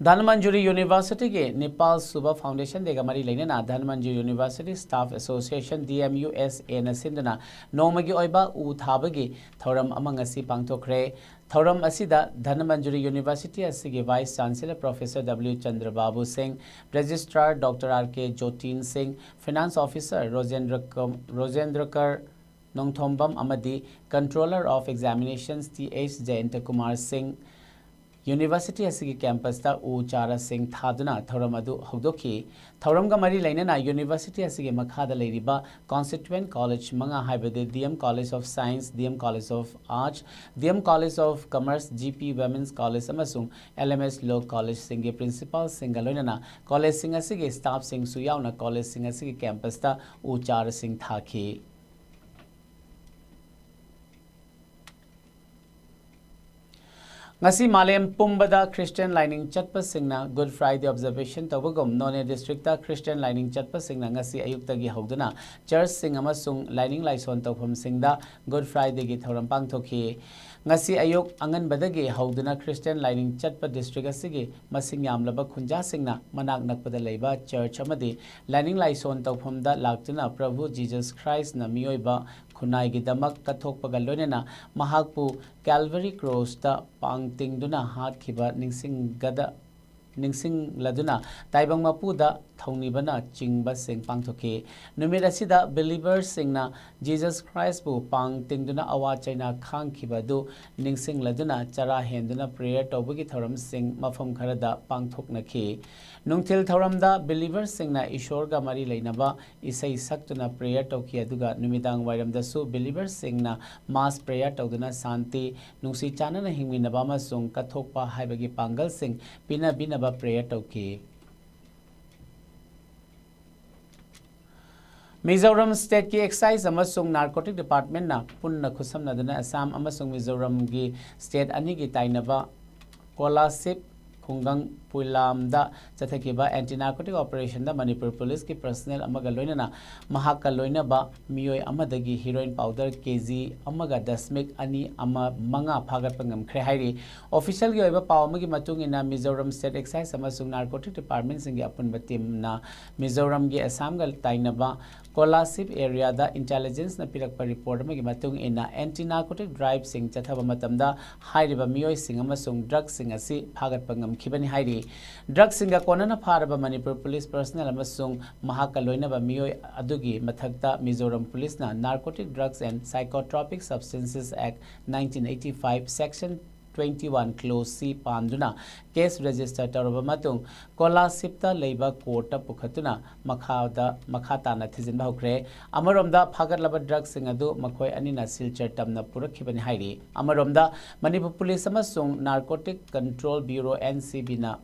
ꯙꯟꯃꯟꯖꯨꯔꯤ Universityꯒꯤ ꯅꯤꯄꯥꯜ ꯁꯨꯕ Foundation Dayꯒ ꯃꯔꯤ ꯂꯩꯅꯅ ꯙꯟꯃꯟꯖꯨꯔꯤ University Staff Association, D M U S Aꯅ ꯁꯤꯟꯗꯨꯅ ꯅꯣꯡꯃꯒꯤ ꯑꯣꯏꯕ ꯎ ꯊꯥꯕꯒꯤ ꯊꯧꯔꯝ ꯑꯃ ꯉꯁꯤ ꯄꯥꯡꯊꯣꯛꯈ꯭ꯔꯦ꯫ ꯊꯧꯔꯝ ꯑꯁꯤꯗ ꯙꯟꯃꯟꯖꯨꯔꯤ University ꯑꯁꯤꯒꯤ Vice Chancellor Professor W ꯆꯟꯗ꯭ꯔꯕꯥꯕꯨ ꯁꯤꯡ, Registrar Doctor R K ꯖꯣꯇꯤꯟ ꯁꯤꯡ, Finance Officer ꯔꯣꯖꯦꯟꯗ꯭ꯔ ꯀꯝ-, ꯔꯣꯖꯦꯟꯗ꯭ꯔꯀꯔ ꯅꯣꯡꯊꯣꯝꯕꯝ ꯑꯃꯗꯤ Controller of Examinations T H ꯖꯌꯟꯇ Kumar ꯁꯤꯡ, ꯌꯨꯅꯤꯚꯔꯁꯤꯇꯤ ꯑꯁꯤꯒꯤ ꯀꯦꯝꯄꯁꯇ ꯎ ꯆꯥꯔꯥꯁꯤꯡ ꯊꯥꯗꯨꯅ ꯊꯧꯔꯝ ꯑꯗꯨ ꯍꯧꯗꯣꯛꯈꯤ꯫ ꯊꯧꯔꯝꯒ ꯃꯔꯤ ꯂꯩꯅꯅ ꯌꯨꯅꯤꯚꯔꯁꯤꯇꯤ ꯑꯁꯤꯒꯤ ꯃꯈꯥꯗ ꯂꯩꯔꯤꯕ ꯀꯣꯟꯁꯇꯤꯇ꯭ꯌꯨꯑꯦꯟ ꯀꯣꯂꯦꯖ ꯃꯉꯥ, ꯍꯥꯏꯕꯗꯤ D M college of science, D M college of arts, D M college of commerce, G P women's college ꯑꯃꯁꯨꯡ ꯑꯦꯜ ꯑꯦꯝ ꯑꯦꯁ ꯂꯣ ꯀꯣꯂꯦꯖꯁꯤꯡꯒꯤ ꯄ꯭ꯔꯤꯟꯁꯤꯄꯥꯜꯁꯤꯡꯒ ꯂꯣꯏꯅꯅ ꯀꯣꯂꯦꯖꯁꯤꯡ ꯑꯁꯤꯒꯤ ꯁ꯭ꯇꯥꯐꯁꯤꯡꯁꯨ ꯌꯥꯎꯅ ꯀꯣꯂꯦꯖꯁꯤꯡ ꯑꯁꯤꯒꯤ ꯀꯦꯝꯄꯁꯇ ꯎ ꯆꯥꯔꯥꯁꯤꯡ ꯊꯥꯈꯤ꯫ ꯉꯁꯤ ꯃꯥꯂꯦꯝ ꯄꯨꯝꯕꯗ ꯈ꯭ꯔꯤꯁꯇꯤꯌꯥꯟ ꯂꯥꯏꯅꯤꯡ ꯆꯠꯄꯁꯤꯡꯅ ꯒꯨꯗ ꯐ꯭ꯔꯥꯏꯗꯦ ꯑꯣꯕꯖꯔꯕꯦꯁꯟ ꯇꯧꯕꯒꯨꯝ, ꯅꯣꯅꯦ ꯗꯤꯁꯇ꯭ꯔꯤꯛꯇ ꯈ꯭ꯔꯤꯁꯇꯤꯌꯥꯟ ꯂꯥꯏꯅꯤꯡ ꯆꯠꯄꯁꯤꯡꯅ ꯉꯁꯤ ꯑꯌꯨꯛꯇꯒꯤ ꯍꯧꯗꯨꯅ ꯆꯔꯆꯁꯤꯡ ꯑꯃꯁꯨꯡ ꯂꯥꯏꯅꯤꯡ ꯂꯥꯏꯁꯣꯟ ꯇꯧꯐꯝꯁꯤꯡꯗ ꯒꯨꯗ ꯐ꯭ꯔꯥꯏꯗꯦꯒꯤ ꯊꯧꯔꯝ ꯄꯥꯡꯊꯣꯛꯈꯤ꯫ ꯉꯁꯤ ꯑꯌꯨꯛ ꯑꯉꯟꯕꯗꯒꯤ ꯍꯧꯗꯨꯅ ꯈ꯭ꯔꯤꯁꯇꯤꯌꯥꯟ ꯂꯥꯏꯅꯤꯡ ꯆꯠꯄ ꯗꯤꯁꯇ꯭ꯔꯤꯛ ꯑꯁꯤꯒꯤ ꯃꯁꯤꯡ ꯌꯥꯝꯂꯕ ꯈꯨꯟꯖꯥꯁꯤꯡꯅ ꯃꯅꯥꯛ ꯅꯛꯄꯗ ꯂꯩꯕ ꯆꯔꯆ ꯑꯃꯗꯤ ꯂꯥꯏꯅꯤꯡ ꯂꯥꯏꯁꯣꯟ ꯇꯧꯐꯝꯗ ꯂꯥꯛꯇꯨꯅ ꯄ꯭ꯔꯚꯨ ꯖꯤꯖꯁ ꯈ꯭ꯔꯥꯏꯁꯅ ꯃꯤꯑꯣꯏꯕ ꯈꯨꯟꯅꯥꯏꯒꯤꯗꯃꯛ ꯀꯠꯊꯣꯛꯄꯒ ꯂꯣꯏꯅꯅ ꯃꯍꯥꯛꯄꯨ ꯀꯦꯜꯚꯔꯤ ꯀ꯭ꯔꯣꯁꯇ ꯄꯥꯡ ꯇꯤꯡꯗꯨꯅ ꯍꯥꯠꯈꯤꯕ ꯅꯤꯡꯁꯤꯡꯒꯗ-, ꯅꯤꯡꯁꯤꯡꯂꯗꯨꯅ ꯇꯥꯏꯕꯪ ꯃꯄꯨꯗ ꯊꯧꯅꯤꯕꯅ ꯆꯤꯡꯕꯁꯤꯡ ꯄꯥꯡꯊꯣꯛꯈꯤ꯫ ꯅꯨꯃꯤꯠ ꯑꯁꯤꯗ ꯕꯤꯂꯤꯚꯔꯁꯤꯡꯅ ꯖꯤꯖꯁ ꯈ꯭ꯔꯥꯏꯁꯄꯨ ꯄꯥꯡ ꯇꯤꯡꯗꯨꯅ ꯑꯋꯥ ꯆꯩꯅꯥ ꯈꯥꯡꯈꯤꯕ ꯑꯗꯨ ꯅꯤꯡꯁꯤꯡꯂꯗꯨꯅ ꯆꯔꯥ ꯍꯦꯟꯗꯨꯅ ꯄ꯭ꯔꯦꯌꯔ ꯇꯧꯕꯒꯤ ꯊꯧꯔꯝꯁꯤꯡ ꯃꯐꯝ ꯈꯔꯗ ꯄꯥꯡꯊꯣꯛꯅꯈꯤ꯫ ꯅꯨꯡꯊꯤꯜ ꯊꯧꯔꯝꯗ ꯕꯤꯂꯤꯚꯔꯁꯤꯡꯅ ꯏꯁꯣꯔꯒ ꯃꯔꯤ ꯂꯩꯅꯕ ꯏꯁꯩ ꯁꯛꯇꯨꯅ ꯄ꯭ꯔꯦꯌꯔ ꯇꯧꯈꯤ, ꯑꯗꯨꯒ ꯅꯨꯃꯤꯗꯥꯡ ꯋꯥꯏꯔꯝꯗꯁꯨ ꯕꯤꯂꯤꯚꯔꯁꯤꯡꯅ ꯃꯥꯁ ꯄ꯭ꯔꯦꯌꯔ ꯇꯧꯗꯨꯅ ꯁꯥꯟꯇꯤ, ꯅꯨꯡꯁꯤ ꯆꯥꯟꯅꯅ ꯍꯤꯡꯃꯤꯟꯅꯕ ꯑꯃꯁꯨꯡ ꯀꯠꯊꯣꯛꯄ ꯍꯥꯏꯕꯒꯤ ꯄꯥꯡꯒꯜꯁꯤꯡ ꯄꯤꯅꯕꯤꯅꯕ ꯄ꯭ꯔꯦꯌꯔ ꯇꯧꯈꯤ꯫ ꯃꯤꯖꯣꯔꯥꯝ ꯁ꯭ꯇꯦꯠꯀꯤ ꯑꯦꯛꯁꯥꯏꯖ ꯑꯃꯁꯨꯡ ꯅꯥꯔꯀꯣꯇꯤꯛ ꯗꯤꯄꯥꯔꯠꯃꯦꯟꯠꯅ ꯄꯨꯟꯅ ꯈꯨꯠꯁꯝꯅꯗꯨꯅ ꯑꯁꯥꯝ ꯑꯃꯁꯨꯡ ꯃꯤꯖꯣꯔꯥꯝꯒꯤ ꯁ꯭ꯇꯦꯠ ꯑꯅꯤꯒꯤ ꯇꯥꯏꯅꯕ ꯀꯣꯂꯥꯁꯤꯕ ꯈꯨꯡꯒꯪ ꯄꯨꯏꯂꯥꯝꯗ ꯆꯠꯊꯈꯤꯕ ꯑꯦꯟꯇꯤ ꯅꯥꯔꯀꯣꯇꯤꯛ ꯑꯣꯄꯔꯦꯁꯟꯗ ꯃꯅꯤꯄꯨꯔ ꯄꯨꯂꯤꯁꯀꯤ ꯄꯔꯁꯅꯦꯜ ꯑꯃꯒ ꯂꯣꯏꯅꯅ ꯃꯍꯥꯛꯀ ꯂꯣꯏꯅꯕ ꯃꯤꯑꯣꯏ ꯑꯃꯗꯒꯤ ꯍꯤꯔꯣꯏꯟ ꯄꯥꯎꯗꯔ ꯀꯦ ꯖꯤ ꯑꯃꯒ ꯗꯁꯃꯤꯛ ꯑꯅꯤ ꯑꯃ ꯃꯉꯥ ꯐꯥꯒꯠꯄ ꯉꯝꯈ꯭ꯔꯦ ꯍꯥꯏꯔꯤ꯫ ꯑꯣꯐꯤꯁꯤꯌꯦꯜꯒꯤ ꯑꯣꯏꯕ ꯄꯥꯎ ꯑꯃꯒꯤ ꯃꯇꯨꯡ ꯏꯟꯅ, ꯃꯤꯖꯣꯔꯥꯝ ꯁ꯭ꯇꯦꯠ ꯑꯦꯛꯁꯥꯏꯖ ꯑꯃꯁꯨꯡ ꯅꯥꯔꯀꯣꯇꯤꯛ ꯗꯤꯄꯥꯔꯠꯃꯦꯟꯠꯁꯤꯡꯒꯤ ꯑꯄꯨꯟꯕ ꯇꯤꯝꯅ ꯃꯤꯖꯣꯔꯥꯝꯒꯤ ꯑꯁꯥꯝꯒ ꯇꯥꯏꯅꯕ ꯀꯣꯂꯥꯁꯤꯕ ꯑꯦꯔꯤꯌꯥꯗ ꯏꯟꯇꯦꯂꯤꯖꯦꯟꯁꯅ ꯄꯤꯔꯛꯄ ꯔꯤꯄꯣꯔꯠ ꯑꯃꯒꯤ ꯃꯇꯨꯡ ꯏꯟꯅ, ꯑꯦꯟꯇꯤ ꯅꯥꯔꯀꯣꯇꯤꯛ ꯗ꯭ꯔꯥꯏꯚꯁꯤꯡ ꯆꯠꯊꯕ ꯃꯇꯝꯗ ꯍꯥꯏꯔꯤꯕ ꯃꯤꯑꯣꯏꯁꯤꯡ ꯑꯃꯁꯨꯡ ꯗ꯭ꯔꯒꯁꯤꯡ ꯑꯁꯤ ꯐꯥꯒꯠꯄ ꯉꯝꯈꯤꯕꯅꯤ ꯍꯥꯏꯔꯤ꯫ ꯗ꯭ꯔꯒꯁꯤꯡꯒ ꯀꯣꯟꯅꯅ ꯐꯥꯔꯕ ꯃꯅꯤꯄꯨꯔ ꯄꯨꯂꯤꯁ ꯄꯔꯁꯅꯦꯜ ꯑꯃꯁꯨꯡ ꯃꯍꯥꯛꯀ ꯂꯣꯏꯅꯕ ꯃꯤꯑꯣꯏ ꯑꯗꯨꯒꯤ ꯃꯊꯛꯇ ꯃꯤꯖꯣꯔꯥꯝ ꯄꯨꯂꯤꯁꯅ Narcotic Drugs and Psychotropic Substances Act nineteen eighty five, Section twenty one clause C ꯄꯥꯟꯗꯨꯅ case register ꯇꯧꯔꯕ ꯃꯇꯨꯡ, ꯀꯣꯂꯥꯁꯤꯕꯇ ꯂꯩꯕ courtꯇ ꯄꯨꯈꯠꯇꯨꯅ ꯃꯈꯥꯗ, ꯃꯈꯥ ꯇꯥꯅ ꯊꯤꯖꯤꯟꯕ ꯍꯧꯈ꯭ꯔꯦ꯫ ꯑꯃꯔꯣꯝꯗ, ꯐꯥꯒꯠꯂꯕ drugꯁꯤꯡ ꯑꯗꯨ ꯃꯈꯣꯏ ꯑꯅꯤꯅ ꯁꯤꯜꯆꯔ ꯇꯝꯅ ꯄꯨꯔꯛꯈꯤꯕꯅꯤ ꯍꯥꯏꯔꯤ꯫ ꯑꯃꯔꯣꯝꯗ, ꯃꯅꯤꯄꯨꯔ ꯄꯨꯂꯤꯁ ꯑꯃꯁꯨꯡ Narcotic Control Bureau, N C Bꯅ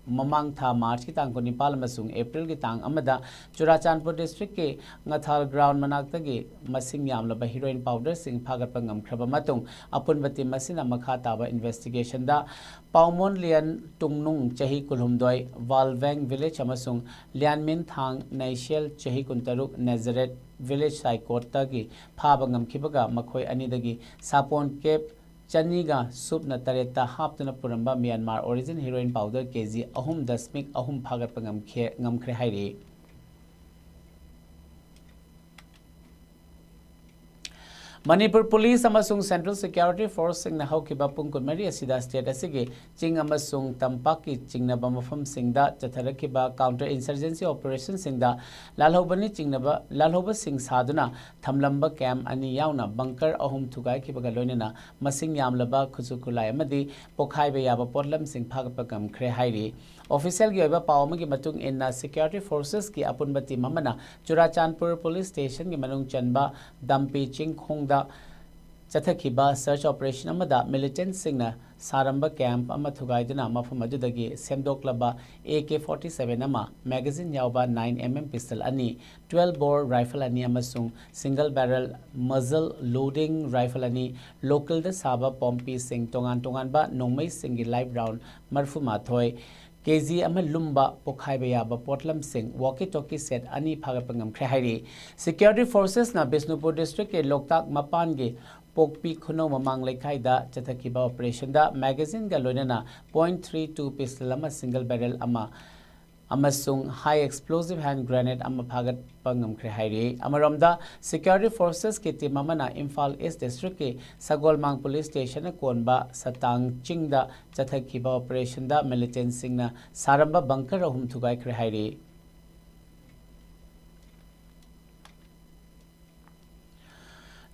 ꯃꯃꯥꯡ ꯊꯥ Marchꯀꯤ ꯇꯥꯡ ꯀꯨꯟꯅꯤꯄꯥꯜ ꯑꯃꯁꯨꯡ Aprilꯒꯤ ꯇꯥꯡ ꯑꯃꯗ ꯆꯨꯔꯥꯆꯥꯟꯄꯨꯔ districtꯀꯤ ꯉꯊꯥꯜ ground ꯃꯅꯥꯛꯇꯒꯤ ꯃꯁꯤꯡ ꯌꯥꯝꯂꯕ heroin powderꯁꯤꯡ ꯐꯥꯒꯠꯄ ꯉꯝꯈ꯭ꯔꯕ ꯃꯇꯨꯡ, ꯑꯄꯨꯟꯕ team ꯑꯁꯤꯅ ꯃꯈꯥ ꯇꯥꯕ investigationꯗ ꯄꯥꯎꯃꯣꯟ ꯂꯤꯌꯟ ꯇꯨꯡꯅꯨꯡ, ꯆꯍꯤ ꯀꯨꯟꯍꯨꯝꯗꯣꯏ, ꯋꯥꯜꯚꯦꯡ village, ꯑꯃꯁꯨꯡ ꯂꯤꯌꯥꯟꯃꯤꯟ ꯊꯥꯡ ꯅꯩꯁꯦꯜ, ꯆꯍꯤ ꯀꯨꯟꯇꯔꯨꯛ, ꯅꯦꯖꯔꯦꯠ village, ꯁꯥꯏꯀꯣꯠꯇꯒꯤ ꯐꯥꯕ ꯉꯝꯈꯤꯕꯒ, ꯃꯈꯣꯏ ꯑꯅꯤꯗꯒꯤ ꯁꯥꯄꯣꯟ ꯀꯦꯞ ꯆꯅꯤꯒ ꯁꯨꯞꯅ ꯇꯔꯦꯠꯇ ꯍꯥꯞꯇꯨꯅ ꯄꯨꯔꯝꯕ Myanmar origin heroin powder K G ꯑꯍꯨꯝ ꯗꯁꯃꯤꯛ ꯑꯍꯨꯝ ꯐꯥꯒꯠꯄ ꯉꯝꯈꯤ-, ꯉꯝꯈ꯭ꯔꯦ ꯍꯥꯏꯔꯤ꯫ ꯃꯅꯤꯄꯨꯔ ꯄꯨꯂꯤꯁ ꯑꯃꯁꯨꯡ Central Security Forceꯁꯤꯡꯅ ꯍꯧꯈꯤꯕ ꯄꯨꯡ ꯀꯨꯟꯃꯔꯤ ꯑꯁꯤꯗ state ꯑꯁꯤꯒꯤ ꯆꯤꯡ ꯑꯃꯁꯨꯡ ꯇꯝꯄꯥꯛꯀꯤ ꯆꯤꯡꯅꯕ ꯃꯐꯝꯁꯤꯡꯗ ꯆꯠꯊꯔꯛꯈꯤꯕ counter insurgency operationꯁꯤꯡꯗ ꯂꯥꯜꯍꯧꯕꯅꯤ ꯆꯤꯡꯅꯕ, ꯂꯥꯜꯍꯧꯕꯁꯤꯡ ꯁꯥꯗꯨꯅ ꯊꯝꯂꯝꯕ camp ꯑꯅꯤ ꯌꯥꯎꯅ bunker ꯑꯍꯨꯝ ꯊꯨꯒꯥꯏꯈꯤꯕꯒ ꯂꯣꯏꯅꯅ ꯃꯁꯤꯡ ꯌꯥꯝꯂꯕ ꯈꯨꯠꯁꯨ ꯈꯨꯠꯂꯥꯏ ꯑꯃꯗꯤ ꯄꯣꯈꯥꯏꯕ ꯌꯥꯕ ꯄꯣꯠꯂꯝꯁꯤꯡ ꯐꯥꯒꯠꯄ ꯉꯝꯈ꯭ꯔꯦ ꯍꯥꯏꯔꯤ꯫ Officialꯒꯤ ꯑꯣꯏꯕ ꯄꯥꯎ ꯑꯃꯒꯤ ꯃꯇꯨꯡ ꯏꯟꯅ, Security Forcesꯀꯤ ꯑꯄꯨꯟꯕ team ꯑꯃꯅ ꯆꯨꯔꯥꯆꯥꯟꯄꯨꯔ Police Stationꯒꯤ ꯃꯅꯨꯡ ꯆꯟꯕ ꯗꯝꯄꯤ ꯆꯤꯡꯈꯣꯡꯗ ꯆꯠꯊꯈꯤꯕ search operation ꯑꯃꯗ militantꯁꯤꯡꯅ ꯁꯥꯔꯝꯕ camp ꯑꯃ ꯊꯨꯒꯥꯏꯗꯨꯅ ꯃꯐꯝ ꯑꯗꯨꯗꯒꯤ ꯁꯦꯝꯗꯣꯛꯂꯕ A K forty seven ꯑꯃ, magazine ꯌꯥꯎꯕ nine M M pistol ꯑꯅꯤ, twelve bore rifle ꯑꯅꯤ ꯑꯃꯁꯨꯡ single barrel muzzle loading rifle ꯑꯅꯤ, localꯗ ꯁꯥꯕ ꯄꯣꯝꯄꯤꯁꯤꯡ, ꯇꯣꯉꯥꯟ ꯇꯣꯉꯥꯟꯕ ꯅꯣꯡꯃꯩꯁꯤꯡꯒꯤ live round ꯃꯔꯤꯐꯨ ꯃꯥꯊꯣꯏ, K G ꯑꯃ ꯂꯨꯝꯕ ꯄꯣꯈꯥꯏꯕ ꯌꯥꯕ ꯄꯣꯠꯂꯝꯁꯤꯡ, walkie talkie set ꯑꯅꯤ ꯐꯥꯒꯠꯄ ꯉꯝꯈ꯭ꯔꯦ ꯍꯥꯏꯔꯤ꯫ Security Forcesꯅ ꯕꯤꯁꯅꯨꯄꯨꯔ districtꯀꯤ ꯂꯣꯛꯇꯥꯛ ꯃꯄꯥꯟꯒꯤ ꯄꯣꯛꯄꯤ ꯈꯨꯅꯧ ꯃꯃꯥꯡ ꯂꯩꯀꯥꯏꯗ ꯆꯠꯊꯈꯤꯕ operationꯗ magazineꯒ ꯂꯣꯏꯅꯅ point three two pistol ꯑꯃ, single barrel ꯑꯃ ꯑꯃꯁꯨꯡ high explosive hand grenade ꯑꯃ ꯐꯥꯒꯠꯄ ꯉꯝꯈ꯭ꯔꯦ ꯍꯥꯏꯔꯤ꯫ ꯑꯃꯔꯣꯝꯗ, Security Forcesꯀꯤ team ꯑꯃꯅ ꯏꯝꯐꯥꯜ East districtꯀꯤ ꯁꯒꯣꯜꯃꯥꯡ police stationꯅ ꯀꯣꯟꯕ ꯁꯇꯥꯡ ꯆꯤꯡꯗ ꯆꯠꯊꯈꯤꯕ operationꯗ militantꯁꯤꯡꯅ ꯁꯥꯔꯝꯕ bunker ꯑꯍꯨꯝ ꯊꯨꯒꯥꯏꯈ꯭ꯔꯦ ꯍꯥꯏꯔꯤ꯫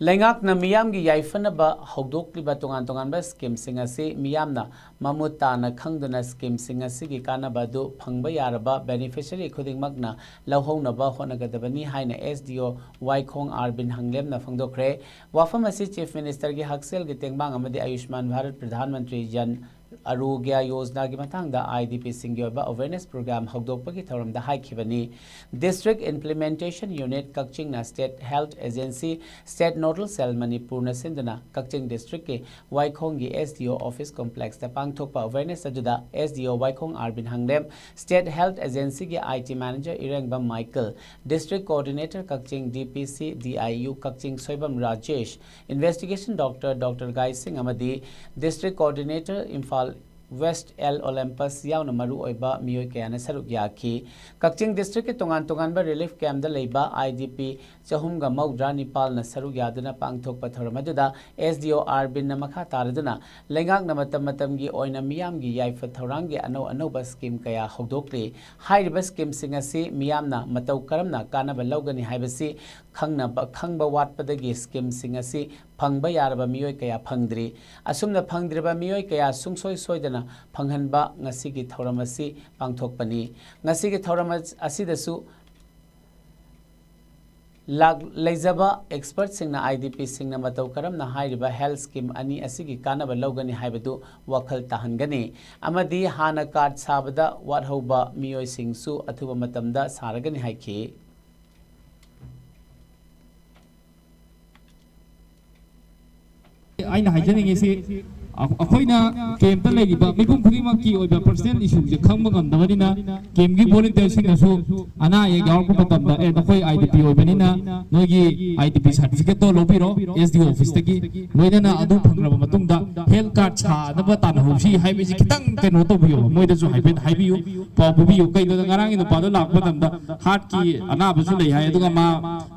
ꯂꯩꯉꯥꯛꯅ ꯃꯤꯌꯥꯝꯒꯤ ꯌꯥꯏꯐꯅꯕ ꯍꯧꯗꯣꯛꯂꯤꯕ ꯇꯣꯉꯥꯟ ꯇꯣꯉꯥꯟꯕ ꯁ꯭ꯀꯤꯝꯁꯤꯡ ꯑꯁꯤ ꯃꯤꯌꯥꯝꯅ ꯃꯃꯨꯠ ꯇꯥꯅ ꯈꯪꯗꯨꯅ ꯁ꯭ꯀꯤꯝꯁꯤꯡ ꯑꯁꯤꯒꯤ ꯀꯥꯟꯅꯕ ꯑꯗꯨ ꯐꯪꯕ ꯌꯥꯔꯕ ꯕꯦꯅꯤꯐꯤꯁꯔꯤ ꯈꯨꯗꯤꯡꯃꯛꯅ ꯂꯧꯍꯧꯅꯕ ꯍꯣꯠꯅꯒꯗꯕꯅꯤ ꯍꯥꯏꯅ ꯑꯦꯁ ꯗꯤ ꯑꯣ ꯋꯥꯏꯈꯣꯡ ꯑꯥꯔꯕꯤꯟ ꯍꯪꯂꯦꯝꯅ ꯐꯣꯡꯗꯣꯛꯈ꯭ꯔꯦ꯫ ꯋꯥꯐꯝ ꯑꯁꯤ ꯆꯤꯐ ꯃꯤꯅꯤꯁꯇꯔꯒꯤ ꯍꯛꯁꯦꯜꯒꯤ ꯇꯦꯡꯕꯥꯡ ꯑꯃꯗꯤ ꯑꯌꯨꯁꯃꯥꯟ ꯚꯥꯔꯠ ꯄ꯭ꯔꯙꯥꯟ ꯃꯟꯇ꯭ꯔꯤ ꯖꯟ ꯑꯔꯣꯒ꯭ꯌ ꯌꯣꯖꯅꯥꯒꯤ ꯃꯇꯥꯡꯗ ꯑꯥꯏ ꯗꯤ ꯄꯤꯁꯤꯡꯒꯤ ꯑꯣꯏꯕ ꯑꯋꯦꯔꯅꯦꯁ ꯄ꯭ꯔꯣꯒ꯭ꯔꯥꯝ ꯍꯧꯗꯣꯛꯄꯒꯤ ꯊꯧꯔꯝꯗ ꯍꯥꯏꯈꯤꯕꯅꯤ꯫ ꯗꯤꯁꯇ꯭ꯔꯤꯛ ꯏꯝꯄ꯭ꯂꯤꯃꯦꯟꯇꯦꯁꯟ ꯌꯨꯅꯤꯠ ꯀꯛꯆꯤꯡꯅ state health agency, state nodal cell ꯃꯅꯤꯄꯨꯔꯅ ꯁꯤꯟꯗꯨꯅ ꯀꯛꯆꯤꯡ ꯗꯤꯁꯇ꯭ꯔꯤꯛꯀꯤ ꯋꯥꯏꯈꯣꯡꯒꯤ ꯑꯦꯁ ꯗꯤ ꯑꯣ ꯑꯣꯐꯤꯁ ꯀꯣꯝꯄ꯭ꯂꯦꯛꯁꯇ ꯄꯥꯡꯊꯣꯛꯄ ꯑꯋꯦꯔꯅꯦꯁ ꯑꯗꯨꯗ S D O Waikhong Arbin Hanglem, state health ꯑꯦꯖꯦꯟꯁꯤꯒꯤ I T manager Irengbam Michael, district coordinator ꯀꯛꯆꯤꯡ D P C D I U ꯀꯛꯆꯤꯡ Soibam Rajesh, investigation doctor doctor ꯒꯥꯏꯁꯤꯡ ꯑꯃꯗꯤ district coordinator Imphal west L Olempas ꯌꯥꯎꯅ ꯃꯔꯨꯑꯣꯏꯕ ꯃꯤꯑꯣꯏ ꯀꯌꯥꯅ ꯁꯔꯨꯛ ꯌꯥꯈꯤ꯫ ꯀꯛꯆꯤꯡ ꯗꯤꯁꯇ꯭ꯔꯤꯛꯀꯤ ꯇꯣꯉꯥꯟ ꯇꯣꯉꯥꯟꯕ ꯔꯤꯂꯤꯐ ꯀꯦꯝꯞꯇ ꯂꯩꯕ ꯑꯥꯏ ꯗꯤ ꯄꯤ ꯆꯍꯨꯝꯒ ꯃꯧꯗ꯭ꯔꯥ ꯅꯤꯄꯥꯜꯅ ꯁꯔꯨꯛ ꯌꯥꯗꯨꯅ ꯄꯥꯡꯊꯣꯛꯄ ꯊꯧꯔꯝ ꯑꯗꯨꯗ ꯑꯦꯁ ꯗꯤ ꯑꯣ ꯑꯥꯔꯕꯤꯟꯅ ꯃꯈꯥ ꯇꯥꯔꯗꯨꯅ ꯂꯩꯉꯥꯛꯅ ꯃꯇꯝ ꯃꯇꯝꯒꯤ ꯑꯣꯏꯅ ꯃꯤꯌꯥꯝꯒꯤ ꯌꯥꯏꯐ ꯊꯧꯔꯥꯡꯒꯤ ꯑꯅꯧ ꯑꯅꯧꯕ ꯁ꯭ꯀꯤꯝ ꯀꯌꯥ ꯍꯧꯗꯣꯛꯂꯤ꯫ ꯍꯥꯏꯔꯤꯕ ꯁ꯭ꯀꯤꯝꯁꯤꯡ ꯑꯁꯤ ꯃꯤꯌꯥꯝꯅ ꯃꯇꯧ ꯀꯔꯝꯅ ꯀꯥꯟꯅꯕ ꯂꯧꯒꯅꯤ ꯍꯥꯏꯕꯁꯤ ꯈꯪꯅꯕ, ꯈꯪꯕ ꯋꯥꯠꯄꯗꯒꯤ ꯁ꯭ꯀꯤꯝꯁꯤꯡ ꯑꯁꯤ ꯐꯪꯕ ꯌꯥꯔꯕ ꯃꯤꯑꯣꯏ ꯀꯌꯥ ꯐꯪꯗ꯭ꯔꯤ꯫ ꯑꯁꯨꯝꯅ ꯐꯪꯗ꯭ꯔꯤꯕ ꯃꯤꯑꯣꯏ ꯀꯌꯥ ꯁꯨꯡꯁꯣꯏ ꯁꯣꯏꯗꯅ ꯐꯪꯍꯟꯕ ꯉꯁꯤꯒꯤ ꯊꯧꯔꯝ ꯑꯁꯤ ꯄꯥꯡꯊꯣꯛꯄꯅꯤ꯫ ꯉꯁꯤꯒꯤ ꯊꯧꯔꯝ ꯑꯁ-, ꯑꯁꯤꯗꯁꯨ ꯂꯥꯛ-, ꯂꯩꯖꯕ ꯑꯦꯛꯁꯄꯔꯠꯁꯤꯡꯅ ꯑꯥꯏ ꯗꯤ ꯄꯤꯁꯤꯡꯅ ꯃꯇꯧ ꯀꯔꯝꯅ ꯍꯥꯏꯔꯤꯕ ꯍꯦꯜꯊ ꯁ꯭ꯀꯤꯝ ꯑꯅꯤ ꯑꯁꯤꯒꯤ ꯀꯥꯟꯅꯕ ꯂꯧꯒꯅꯤ ꯍꯥꯏꯕꯗꯨ ꯋꯥꯈꯜ ꯇꯥꯍꯟꯒꯅꯤ ꯑꯃꯗꯤ ꯍꯥꯟꯅ ꯀꯥꯔꯗ ꯁꯥꯕꯗ ꯋꯥꯠꯍꯧꯕ ꯃꯤꯑꯣꯏꯁꯤꯡꯁꯨ ꯑꯊꯨꯕ ꯃꯇꯝꯗ ꯁꯥꯔꯒꯅꯤ ꯍꯥꯏꯈꯤ꯫ ꯑꯩꯅ ꯍꯥꯏꯖꯅꯤꯡꯉꯤꯁꯤ, ꯑ-, ꯑꯩꯈꯣꯏꯅ ꯀꯦꯝꯞꯇ ꯂꯩꯔꯤꯕ ꯃꯤꯄꯨꯝ ꯈꯨꯗꯤꯡꯃꯛꯀꯤ ꯑꯣꯏꯕ ꯄꯔꯁꯅꯦꯜ ꯏꯁꯨꯁꯦ ꯈꯪꯕ ꯉꯝꯗꯕꯅꯤꯅ, ꯀꯦꯝꯞꯀꯤ ꯚꯣꯂꯨꯟꯇꯤꯌꯔꯁꯤꯡꯅꯁꯨ ꯑꯅꯥ ꯑꯌꯦꯛ ꯌꯥꯎꯔꯛꯄ ꯃꯇꯝꯗ, "ꯑꯦ, ꯅꯈꯣꯏ ꯑꯥꯏ ꯗꯤ ꯄꯤ ꯑꯣꯏꯕꯅꯤꯅ ꯅꯣꯏꯒꯤ ꯑꯥꯏ ꯗꯤ ꯄꯤ ꯁꯥꯔꯇꯤꯐꯤꯀꯦꯠꯇꯣ ꯂꯧꯕꯤꯔꯣ ꯑꯦꯁ ꯗꯤ ꯑꯣ ꯑꯣꯐꯤꯁꯇꯒꯤ, ꯂꯣꯏꯅꯅ ꯑꯗꯨ ꯐꯪꯂꯕ ꯃꯇꯨꯡꯗ ꯍꯦꯜꯊ ꯀꯥꯔꯗ ꯁꯥꯅꯕ ꯇꯥꯟꯅꯍꯧꯁꯤ" ꯍꯥꯏꯕꯁꯤ ꯈꯤꯇꯪ ꯀꯩꯅꯣ ꯇꯧꯕꯤꯌꯣꯕ, ꯃꯣꯏꯗꯁꯨ ꯍꯥꯏꯐꯦꯠ ꯍꯥꯏꯕꯤꯌꯨ, ꯄꯥꯎ ꯄꯤꯕꯤꯌꯨ꯫ ꯀꯩꯅꯣꯗ ꯉꯔꯥꯡꯒꯤ ꯅꯨꯄꯥꯗꯣ ꯂꯥꯛꯄ ꯃꯇꯝꯗ ꯍꯥꯔꯠꯀꯤ ꯑꯅꯥꯕꯁꯨ ꯂꯩ ꯍꯥꯏ, ꯑꯗꯨꯒ ꯃꯥ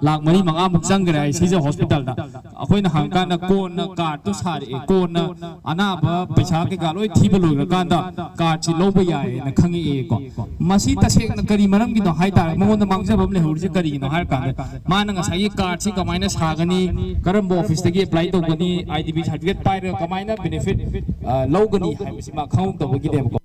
ꯂꯥꯛ ꯃꯔꯤ ꯃꯉꯥꯃꯨꯛ ꯆꯪꯈ꯭ꯔꯦ ꯍꯥꯏ ꯁꯤꯖ ꯍꯣꯁꯄꯤꯇꯥꯜꯗ꯫ ꯑꯩꯈꯣꯏꯅ ꯍꯪꯀꯥꯟꯗ ꯀꯣꯟꯅ ꯀꯥꯔꯗꯇꯣ ꯁꯥꯔꯛꯑꯦ, ꯀꯣꯟꯅ ꯑꯅꯥꯕ ꯄꯩꯁꯥ ꯀꯩꯀꯥ ꯂꯣꯏ ꯊꯤꯕ ꯂꯣꯏꯈ꯭ꯔꯀꯥꯟꯗ ꯀꯥꯔꯠꯁꯤ ꯂꯧꯕ ꯌꯥꯏꯌꯦꯅ ꯈꯪꯉꯛꯑꯦꯀꯣ꯫ ꯃꯁꯤ ꯇꯁꯦꯡꯅ ꯀꯔꯤ ꯃꯔꯝꯒꯤꯅꯣ ꯍꯥꯏ ꯇꯥꯔꯦ, ꯃꯉꯣꯟꯗ ꯃꯥꯡꯖꯕ ꯑꯃ ꯂꯩꯍꯧꯔꯤꯁꯦ ꯀꯔꯤꯒꯤꯅꯣ ꯍꯥꯏꯔ ꯀꯥꯟꯗ, ꯃꯥꯅ ꯉꯁꯥꯏꯒꯤ ꯀꯥꯔꯠꯁꯤ ꯀꯃꯥꯏꯅ ꯁꯥꯒꯅꯤ, ꯀꯔꯝꯕ ꯑꯣꯐꯤꯁꯇꯒꯤ ꯑꯦꯄ꯭ꯂꯥꯏ ꯇꯧꯒꯅꯤ, ꯑꯥꯏ ꯗꯤ ꯕꯤ ꯁꯥꯔꯇꯤꯐꯤꯀꯦꯠ ꯄꯥꯏꯔꯒ ꯀꯃꯥꯏꯅ ꯕꯦꯅꯤꯐꯤꯠ ꯂꯧꯒꯅꯤ ꯍꯥꯏꯕꯁꯤ ꯃꯥ ꯈꯪꯍꯧꯗꯕꯒꯤꯅꯦꯕꯀꯣ꯫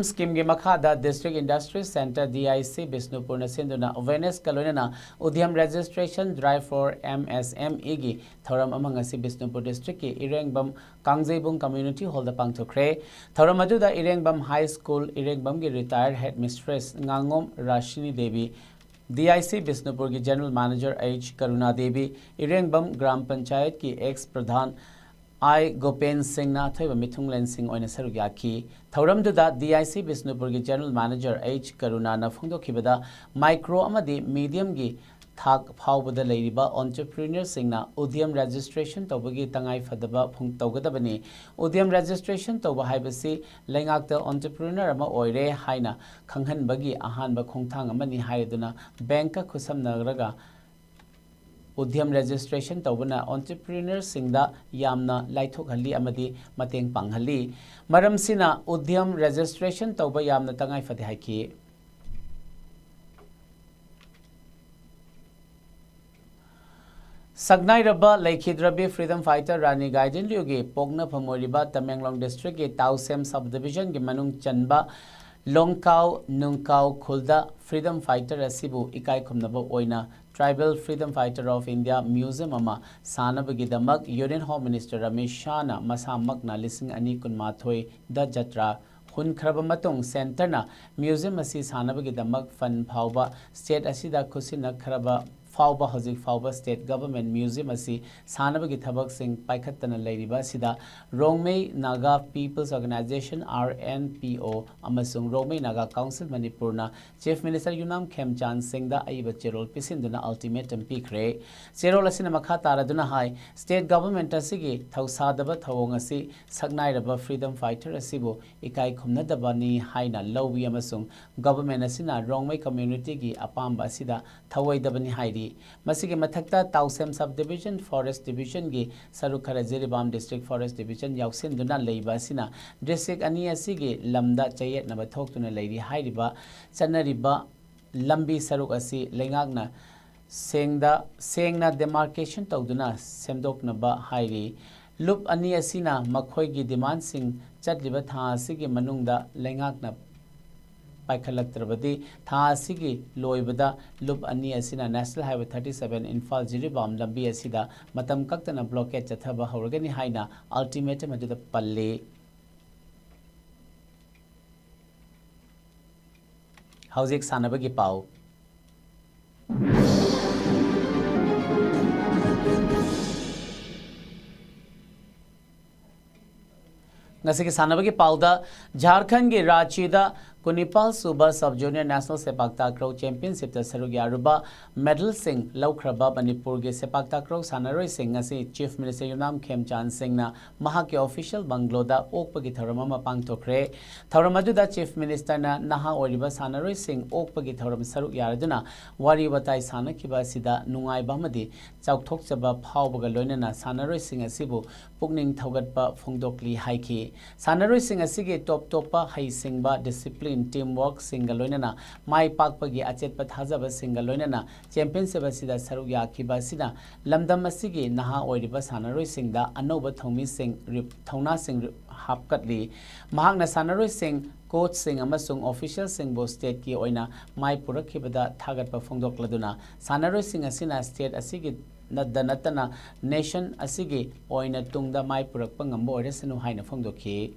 ꯁ꯭ꯀꯤꯝꯒꯤ ꯃꯈꯥꯗ District Industry Centre, D I ꯁꯤ, ꯕꯤꯁꯅꯨꯄꯨꯔꯅ ꯁꯤꯟꯗꯨꯅ ꯑꯦꯋꯦꯌꯔꯅꯦꯁꯀ ꯂꯣꯏꯅꯅ Udyam Registration Drive for M S M Eꯒꯤ ꯊꯧꯔꯝ ꯑꯃ ꯉꯁꯤ ꯕꯤꯁꯅꯨꯄꯨꯔ ꯗꯤꯁꯇ꯭ꯔꯤꯛꯀꯤ ꯏꯔꯦꯡꯕꯝ ꯀꯥꯡꯖꯩꯕꯨꯡ ꯀꯝꯃ꯭ꯌꯨꯅꯤꯇꯤ ꯍꯣꯜꯗ ꯄꯥꯡꯊꯣꯛꯈ꯭ꯔꯦ꯫ ꯊꯧꯔꯝ ꯑꯗꯨꯗ ꯏꯔꯦꯡꯕꯝ ꯍꯥꯏ ꯁ꯭ꯀꯨꯜ ꯏꯔꯦꯡꯕꯝꯒꯤ ꯔꯤꯇꯥꯌꯔ ꯍꯦꯗ ꯃꯤꯁꯇ꯭ꯔꯦꯁ ꯉꯥꯉꯣꯝ Rashini Devi, D I C ꯕꯤꯁꯅꯨꯄꯨꯔꯒꯤ general manager H Karuna Devi, Irengbam gram ꯄꯟꯆꯥꯌꯠꯀꯤ ꯑꯦꯛꯁ ꯄ꯭ꯔꯙꯥꯟ ꯑꯥꯏ ꯒꯣꯄꯦꯟ ꯁꯤꯡꯅ ꯑꯊꯣꯏꯕ ꯃꯤꯊꯨꯡꯂꯦꯟꯁꯤꯡ ꯑꯣꯏꯅ ꯁꯔꯨꯛ ꯌꯥꯈꯤ꯫ ꯊꯧꯔꯝꯗꯨꯗ ꯗꯤ ꯑꯥꯏ ꯁꯤ ꯕꯤꯁꯅꯨꯄꯨꯔꯒꯤ ꯖꯦꯅꯔꯦꯜ ꯃꯦꯅꯦꯖꯔ ꯑꯩꯆ ꯀꯔꯨꯅꯥꯅ ꯐꯣꯡꯗꯣꯛꯈꯤꯕꯗ, ꯃꯥꯏꯀ꯭ꯔꯣ ꯑꯃꯗꯤ ꯃꯤꯗꯤꯌꯝꯒꯤ ꯊꯥꯛ ꯐꯥꯎꯕꯗ ꯂꯩꯔꯤꯕ ꯑꯣꯟꯇꯔꯄ꯭ꯔꯤꯅꯔꯁꯤꯡꯅ ꯎꯗ꯭ꯌꯝ ꯔꯦꯖꯤꯁꯇ꯭ꯔꯦꯁꯟ ꯇꯧꯕꯒꯤ ꯇꯉꯥꯏ ꯐꯗꯕ ꯐꯣꯡ-, ꯇꯧꯒꯗꯕꯅꯤ꯫ ꯎꯗ꯭ꯌꯝ ꯔꯦꯖꯤꯁꯇ꯭ꯔꯦꯁꯟ ꯇꯧꯕ ꯍꯥꯏꯕꯁꯤ ꯂꯩꯉꯥꯛꯇ ꯑꯣꯟꯇꯔꯄ꯭ꯔꯤꯅꯔ ꯑꯃ ꯑꯣꯏꯔꯦ ꯍꯥꯏꯅ ꯈꯪꯍꯟꯕꯒꯤ ꯑꯍꯥꯟꯕ ꯈꯣꯡꯊꯥꯡ ꯑꯃꯅꯤ ꯍꯥꯏꯗꯨꯅ, ꯕꯦꯡꯛꯀ ꯈꯨꯠꯁꯝꯅꯔꯒ ꯎꯗ꯭ꯌꯝ ꯔꯦꯖꯤꯁꯇ꯭ꯔꯦꯁꯟ ꯇꯧꯕꯅ ꯑꯣꯟꯇꯔꯄ꯭ꯔꯤꯅꯔꯁꯤꯡꯗ ꯌꯥꯝꯅ ꯂꯥꯏꯊꯣꯛꯍꯜꯂꯤ ꯑꯃꯗꯤ ꯃꯇꯦꯡ ꯄꯥꯡꯍꯜꯂꯤ꯫ ꯃꯔꯝꯁꯤꯅ ꯎꯗ꯭ꯌꯝ ꯔꯦꯖꯤꯁꯇ꯭ꯔꯦꯁꯟ ꯇꯧꯕ ꯌꯥꯝꯅ ꯇꯉꯥꯏ ꯐꯗꯦ ꯍꯥꯏꯈꯤ꯫ ꯁꯛꯅꯥꯏꯔꯕ ꯂꯩꯈꯤꯗ꯭ꯔꯕꯤ ꯐ꯭ꯔꯤꯗꯝ ꯐꯥꯏꯇꯔ ꯔꯥꯅꯤ ꯒꯥꯏꯗꯤꯟꯂꯤꯌꯨꯒꯤ ꯄꯣꯛꯅꯐꯝ ꯑꯣꯏꯔꯤꯕ ꯇꯃꯦꯡꯂꯣꯡ ꯗꯤꯁꯇ꯭ꯔꯤꯛꯀꯤ ꯇꯥꯎꯁꯦꯝ ꯁꯕ ꯗꯤꯕꯤꯖꯟꯒꯤ ꯃꯅꯨꯡ ꯆꯟꯕ ꯂꯣꯡꯀꯥꯎ, ꯅꯨꯡꯀꯥꯎ ꯈꯨꯜꯗ ꯐ꯭ꯔꯤꯗꯝ ꯐꯥꯏꯇꯔ ꯑꯁꯤꯕꯨ ꯏꯀꯥꯏ ꯈꯨꯝꯅꯕ ꯑꯣꯏꯅ Tribal Freedom Fighter of India Museum ꯑꯃ ꯁꯥꯅꯕꯒꯤꯗꯃꯛ ꯌꯨꯅꯤꯌꯟ ꯍꯣꯝ ꯃꯤꯅꯤꯁꯇꯔ ꯑꯃꯤꯠ ꯁꯥꯍꯅ ꯃꯁꯥꯃꯛꯅ ꯂꯤꯁꯤꯡ ꯑꯅꯤ ꯀꯨꯟꯃꯥꯊꯣꯏꯗ ꯖꯇ꯭ꯔꯥ ꯍꯨꯟꯈ꯭ꯔꯕ ꯃꯇꯨꯡ, ꯁꯦꯟꯇꯔꯅ ꯃ꯭ꯌꯨꯖꯤꯌꯝ ꯑꯁꯤ ꯁꯥꯅꯕꯒꯤꯗꯃꯛ ꯐꯟ ꯐꯥꯎꯕ ꯁ꯭ꯇꯦꯠ ꯑꯁꯤꯗ ꯈꯨꯠꯁꯤꯟꯅꯈ꯭ꯔꯕ ꯐꯥꯎꯕ ꯍꯧꯖꯤꯛ ꯐꯥꯎꯕ ꯁ꯭ꯇꯦꯠ ꯒꯚꯔꯟꯃꯦꯟꯠ ꯃ꯭ꯌꯨꯖꯤꯌꯝ ꯑꯁꯤ ꯁꯥꯅꯕꯒꯤ ꯊꯕꯛꯁꯤꯡ ꯄꯥꯏꯈꯠꯇꯅ ꯂꯩꯔꯤꯕ ꯑꯁꯤꯗ Rongmei Naga peoples organization, R N P O, ꯑꯃꯁꯨꯡ ꯔꯣꯡꯃꯩ ꯅꯥꯒꯥ ꯀꯥꯎꯟꯁꯤꯜ ꯃꯅꯤꯄꯨꯔꯅ ꯆꯤꯐ ꯃꯤꯅꯤꯁꯇꯔ ꯌꯨꯝꯅꯥꯝ ꯈꯦꯝꯆꯥꯟ ꯁꯤꯡꯗ ꯑꯏꯕ ꯆꯦꯔꯣꯜ ꯄꯤꯁꯤꯟꯗꯨꯅ ꯑꯜꯇꯤꯃꯦꯇꯝ ꯄꯤꯈ꯭ꯔꯦ꯫ ꯆꯦꯔꯣꯜ ꯑꯁꯤꯅ ꯃꯈꯥ ꯇꯥꯔꯗꯨꯅ ꯍꯥꯏ, ꯁ꯭ꯇꯦꯠ ꯒꯚꯔꯟꯃꯦꯟꯠ ꯑꯁꯤꯒꯤ ꯊꯧꯁꯥꯗꯕ ꯊꯧꯑꯣꯡ ꯑꯁꯤ ꯁꯛꯅꯥꯏꯔꯕ ꯐ꯭ꯔꯤꯗꯝ ꯐꯥꯏꯇꯔ ꯑꯁꯤꯕꯨ ꯏꯀꯥꯏ ꯈꯨꯝꯅꯗꯕꯅꯤ ꯍꯥꯏꯅ ꯂꯧꯏ ꯑꯃꯁꯨꯡ ꯒꯚꯔꯟꯃꯦꯟꯠ ꯑꯁꯤꯅ ꯔꯣꯡꯃꯩ ꯀꯝꯃ꯭ꯌꯨꯅꯤꯇꯤꯒꯤ ꯑꯄꯥꯝꯕ ꯑꯁꯤꯗ ꯊꯧꯑꯣꯏꯗꯕꯅꯤ ꯍꯥꯏꯔꯤ꯫ ꯃꯁꯤꯒꯤ ꯃꯊꯛꯇ ꯇꯥꯎꯁꯦꯝ Sub Division Forest Division ꯒꯤ ꯁꯔꯨꯛ ꯈꯔ ꯖꯤꯔꯤꯕꯥꯝ District Forest Division ꯌꯥꯎꯁꯤꯟꯗꯨꯅ ꯂꯩꯕ ꯑꯁꯤꯅ district ꯑꯅꯤ ꯑꯁꯤꯒꯤ ꯂꯝꯗ ꯆꯌꯦꯠꯅꯕ ꯊꯣꯛꯇꯨꯅ ꯂꯩꯔꯤ꯫ ꯍꯥꯏꯔꯤꯕ ꯆꯠꯅꯔꯤꯕ ꯂꯝꯕꯤ ꯁꯔꯨꯛ ꯑꯁꯤ ꯂꯩꯉꯥꯛꯅ ꯁꯦꯡꯗ-, ꯁꯦꯡꯅ demarcation ꯇꯧꯗꯨꯅ ꯁꯦꯝꯗꯣꯛꯅꯕ ꯍꯥꯏꯔꯤ꯫ ꯂꯨꯞ ꯑꯅꯤ ꯑꯁꯤꯅ ꯃꯈꯣꯏꯒꯤ demandꯁꯤꯡ ꯆꯠꯂꯤꯕ ꯊꯥ ꯑꯁꯤꯒꯤ ꯃꯅꯨꯡꯗ ꯂꯩꯉꯥꯛꯅ ꯄꯥꯏꯈꯠꯂꯛꯇ꯭ꯔꯕꯗꯤ, ꯊꯥ ꯑꯁꯤꯒꯤ ꯂꯣꯏꯕꯗ ꯂꯨꯞ ꯑꯅꯤ ꯑꯁꯤꯅ National Highway thirty seven Imphal Jiribam ꯂꯝꯕꯤ ꯑꯁꯤꯗ ꯃꯇꯝ ꯀꯛꯇꯅ blockade ꯆꯠꯊꯕ ꯍꯧꯔꯒꯅꯤ ꯍꯥꯏꯅ ultimatum ꯑꯗꯨꯗ ꯄꯜꯂꯤ꯫ ꯍꯧꯖꯤꯛ ꯁꯥꯟꯅꯕꯒꯤ ꯄꯥꯎ꯫ ꯉꯁꯤꯒꯤ ꯁꯥꯟꯅꯕꯒꯤ ꯄꯥꯎꯗ, ꯖꯥꯔꯈꯟꯒꯤ ꯔꯥꯟꯆꯤꯗ ꯀꯨꯟꯅꯤꯄꯥꯜ ꯁꯨꯕ Sub Junior National ꯁꯦꯄꯥꯛ ꯇꯥꯀ꯭ꯔꯧ Championshipꯇ ꯁꯔꯨꯛ ꯌꯥꯔꯨꯕ medalꯁꯤꯡ ꯂꯧꯈ꯭ꯔꯕ ꯃꯅꯤꯄꯨꯔꯒꯤ ꯁꯦꯄꯥꯛ ꯇꯥꯀ꯭ꯔꯧ ꯁꯥꯟꯅꯔꯣꯏꯁꯤꯡ ꯉꯁꯤ Chief Minister ꯌꯨꯝꯅꯥꯝ ꯈꯦꯝꯆꯥꯟ ꯁꯤꯡꯅ ꯃꯍꯥꯛꯀꯤ official bungalow ꯗ ꯑꯣꯛꯄꯒꯤ ꯊꯧꯔꯝ ꯑꯃ ꯄꯥꯡꯊꯣꯛꯈ꯭ꯔꯦ꯫ ꯊꯧꯔꯝ ꯑꯗꯨꯗ Chief Minister ꯅ ꯅꯍꯥ ꯑꯣꯏꯔꯤꯕ ꯁꯥꯟꯅꯔꯣꯏꯁꯤꯡ ꯑꯣꯛꯄꯒꯤ ꯊꯧꯔꯝ ꯁꯔꯨꯛ ꯌꯥꯔꯗꯨꯅ ꯋꯥꯔꯤ ꯋꯥꯇꯥꯏ ꯁꯥꯟꯅꯈꯤꯕ ꯑꯁꯤꯗ ꯅꯨꯡꯉꯥꯏꯕ ꯑꯃꯗꯤ ꯆꯥꯎꯊꯣꯛꯆꯕ ꯐꯥꯎꯕꯒ ꯂꯣꯏꯅꯅ ꯁꯥꯟꯅꯔꯣꯏꯁꯤꯡ ꯑꯁꯤꯕꯨ ꯄꯨꯛꯅꯤꯡ ꯊꯧꯒꯠꯄ ꯐꯣꯡꯗꯣꯛꯂꯤ ꯍꯥꯏꯈꯤ꯫ ꯁꯥꯟꯅꯔꯣꯏꯁꯤꯡ ꯑꯁꯤꯒꯤ ꯇꯣꯞ ꯇꯣꯞꯄ ꯍꯩꯁꯤꯡꯕ, discipline, team workꯁꯤꯡꯒ ꯂꯣꯏꯅꯅ ꯃꯥꯏ ꯄꯥꯛꯄꯒꯤ ꯑꯆꯦꯠꯄ ꯊꯥꯖꯕꯁꯤꯡꯒ ꯂꯣꯏꯅꯅ championship ꯑꯁꯤꯗ ꯁꯔꯨꯛ ꯌꯥꯈꯤꯕ ꯑꯁꯤꯅ ꯂꯝꯗꯝ ꯑꯁꯤꯒꯤ ꯅꯍꯥ ꯑꯣꯏꯔꯤꯕ ꯁꯥꯟꯅꯔꯣꯏꯁꯤꯡꯗ ꯑꯅꯧꯕ ꯊꯧꯃꯤꯁꯤꯡ ꯔꯤ-, ꯊꯧꯅꯥꯁꯤꯡ ꯔꯤ-, ꯍꯥꯞꯀꯠꯂꯤ꯫ ꯃꯍꯥꯛꯅ ꯁꯥꯟꯅꯔꯣꯏꯁꯤꯡ, coachꯁꯤꯡ ꯑꯃꯁꯨꯡ officialꯁꯤꯡꯕꯨ stateꯀꯤ ꯑꯣꯏꯅ ꯃꯥꯏ ꯄꯨꯔꯛꯈꯤꯕꯗ ꯊꯥꯒꯠꯄ ꯐꯣꯡꯗꯣꯛꯂꯗꯨꯅ, ꯁꯥꯟꯅꯔꯣꯏꯁꯤꯡ ꯑꯁꯤꯅ state ꯑꯁꯤꯒꯤ ꯅꯠꯇ ꯅꯠꯇꯅ nation ꯑꯁꯤꯒꯤ ꯑꯣꯏꯅ ꯇꯨꯡꯗ ꯃꯥꯏ ꯄꯨꯔꯛꯄ ꯉꯝꯕ ꯑꯣꯏꯔꯁꯅꯨ ꯍꯥꯏꯅ ꯐꯣꯡꯗꯣꯛꯈꯤ꯫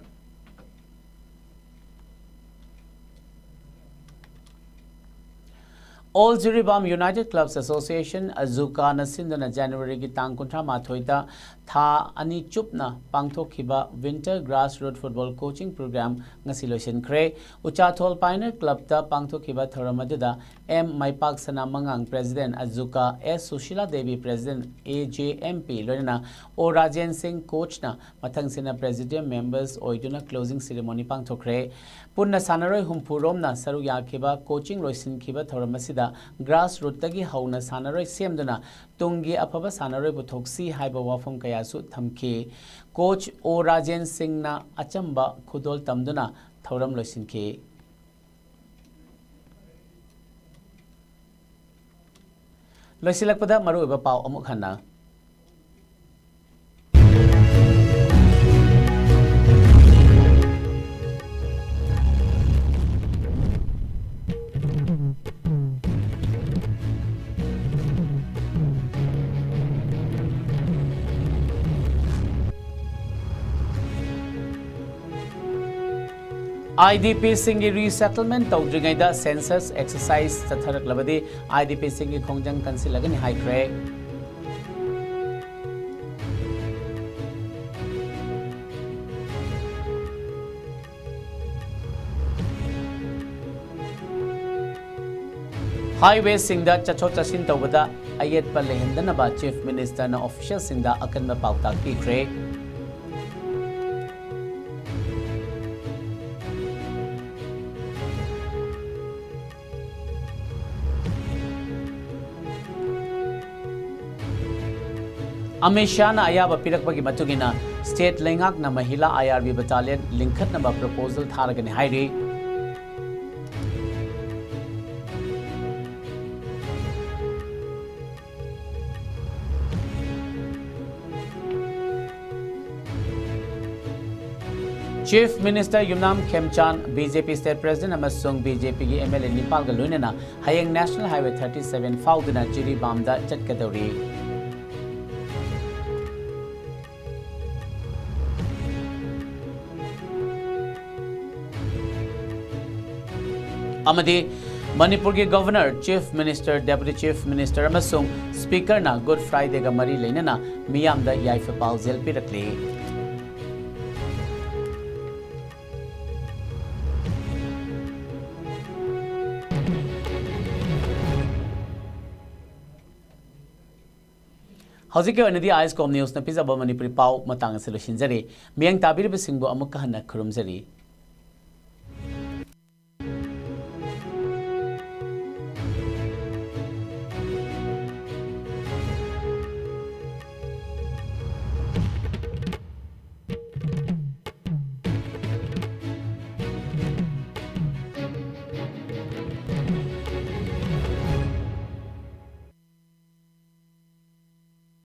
All Jiribam United Clubs Association, ꯑꯖꯨꯀꯥꯅ ꯁꯤꯟꯗꯨꯅ Januaryꯒꯤ ꯇꯥꯡ ꯀꯨꯟꯊ꯭ꯔꯥ ꯃꯥꯊꯣꯏꯗ ꯊꯥ ꯑꯅꯤ ꯆꯨꯞꯅ ꯄꯥꯡꯊꯣꯛꯈꯤꯕ Winter Grassroot Football Coaching Program ꯉꯁꯤ ꯂꯣꯏꯁꯤꯟꯈ꯭ꯔꯦ꯫ ꯎꯆꯥꯊꯣꯜ Pioneer Clubꯇ ꯄꯥꯡꯊꯣꯛꯈꯤꯕ ꯊꯧꯔꯝ ꯑꯗꯨꯗ M ꯃꯥꯏꯄꯥꯛꯁꯅꯥ ꯃꯉꯥꯡ, President, ꯑꯖꯨꯀꯥ, S Sushila Devi, President, A J M P, ꯂꯣꯏꯅꯅ O ꯔꯥꯖꯦꯟ ꯁꯤꯡ, coachꯅ ꯃꯊꯪꯁꯤꯠꯅ Presidium members ꯑꯣꯏꯗꯨꯅ closing ceremony ꯄꯥꯡꯊꯣꯛꯈ꯭ꯔꯦ꯫ ꯄꯨꯟꯅ ꯁꯥꯟꯅꯔꯣꯏ ꯍꯨꯝꯐꯨ ꯔꯣꯝꯅ ꯁꯔꯨꯛ ꯌꯥꯈꯤꯕ coaching ꯂꯣꯏꯁꯤꯟꯈꯤꯕ ꯊꯧꯔꯝ ꯑꯁꯤꯗ ꯒ꯭ꯔꯥꯁ ꯔꯨꯠꯇꯒꯤ ꯍꯧꯅ ꯁꯥꯟꯅꯔꯣꯏ ꯁꯦꯝꯗꯨꯅ ꯇꯨꯡꯒꯤ ꯑꯐꯕ ꯁꯥꯟꯅꯔꯣꯏ ꯄꯨꯊꯣꯛꯁꯤ ꯍꯥꯏꯕ ꯋꯥꯐꯝ ꯀꯌꯥꯁꯨ ꯊꯝꯈꯤ꯫ ꯀꯣꯆ ꯑꯣ ꯔꯥꯖꯦꯟ ꯁꯤꯡꯅ ꯑꯆꯝꯕ ꯈꯨꯗꯣꯜ ꯇꯝꯗꯨꯅ ꯊꯧꯔꯝ ꯂꯣꯏꯁꯤꯟꯈꯤ꯫ ꯂꯣꯏꯁꯤꯜꯂꯛꯄꯗ ꯃꯔꯨꯑꯣꯏꯕ ꯄꯥꯎ ꯑꯃꯨꯛ ꯍꯟꯅ꯫ IDP ꯁꯤꯡꯒꯤ resettlement ꯇꯧꯗ꯭ꯔꯤꯉꯩꯗ census exercise ꯆꯠꯊꯔꯛꯂꯕꯗꯤ IDP ꯁꯤꯡꯒꯤ ꯈꯣꯡꯖꯪ ꯀꯟꯁꯤꯜꯂꯒꯅꯤ ꯍꯥꯏꯈ꯭ꯔꯦ꯫ Highway ꯁꯤꯡꯗ ꯆꯠꯊꯣꯛ ꯆꯠꯁꯤꯟ ꯇꯧꯕꯗ ꯑꯌꯦꯠꯄ ꯂꯩꯍꯟꯗꯅꯕ Chief Minister ꯅ official ꯁꯤꯡꯗ ꯑꯀꯟꯕ ꯄꯥꯎꯇꯥꯛ ꯄꯤꯈ꯭ꯔꯦ꯫ ꯑꯃꯤꯠ ꯁꯥꯍꯅ ꯑꯌꯥꯕ ꯄꯤꯔꯛꯄꯒꯤ ꯃꯇꯨꯡ ꯏꯟꯅ state ꯂꯩꯉꯥꯛꯅ ꯃꯍꯤꯂꯥ IRB battalion ꯂꯤꯡꯈꯠꯅꯕ proposal ꯊꯥꯔꯒꯅꯤ ꯍꯥꯏꯔꯤ꯫ Chief Minister ꯌꯨꯝꯅꯥꯝ ꯈꯦꯝꯆꯥꯟ, BJP state president ꯑꯃꯁꯨꯡ BJP ꯒꯤ MLA ꯅꯤꯄꯥꯜꯒ ꯂꯣꯏꯅꯅ ꯍꯌꯦꯡ National Highway thirty seven ꯐꯥꯎꯗꯨꯅ ꯖꯤꯔꯤꯕꯥꯝꯗ ꯆꯠꯀꯗꯧꯔꯤ꯫ ꯑꯃꯗꯤ ꯃꯅꯤꯄꯨꯔꯒꯤ Governor, Chief Minister, Deputy Chief Minister ꯑꯃꯁꯨꯡ Speaker ꯅ Good Friday ꯒ ꯃꯔꯤ ꯂꯩꯅꯅ ꯃꯤꯌꯥꯝꯗ ꯌꯥꯏꯐ ꯄꯥꯎꯖꯦꯜ ꯄꯤꯔꯛꯂꯤ꯫ ꯍꯧꯖꯤꯛꯀꯤ ꯑꯣꯏꯅꯗꯤ ISCOM News ꯅ ꯄꯤꯖꯕ ꯃꯅꯤꯄꯨꯔꯤ ꯄꯥꯎ ꯃꯇꯥꯡ ꯑꯁꯤ ꯂꯣꯏꯁꯤꯟꯖꯔꯤ꯫ ꯃꯤꯠꯌꯦꯡ ꯇꯥꯕꯤꯔꯤꯕꯁꯤꯡꯕꯨ ꯑꯃꯨꯛꯀ ꯍꯟꯅ ꯈꯨꯔꯨꯝꯖꯔꯤ꯫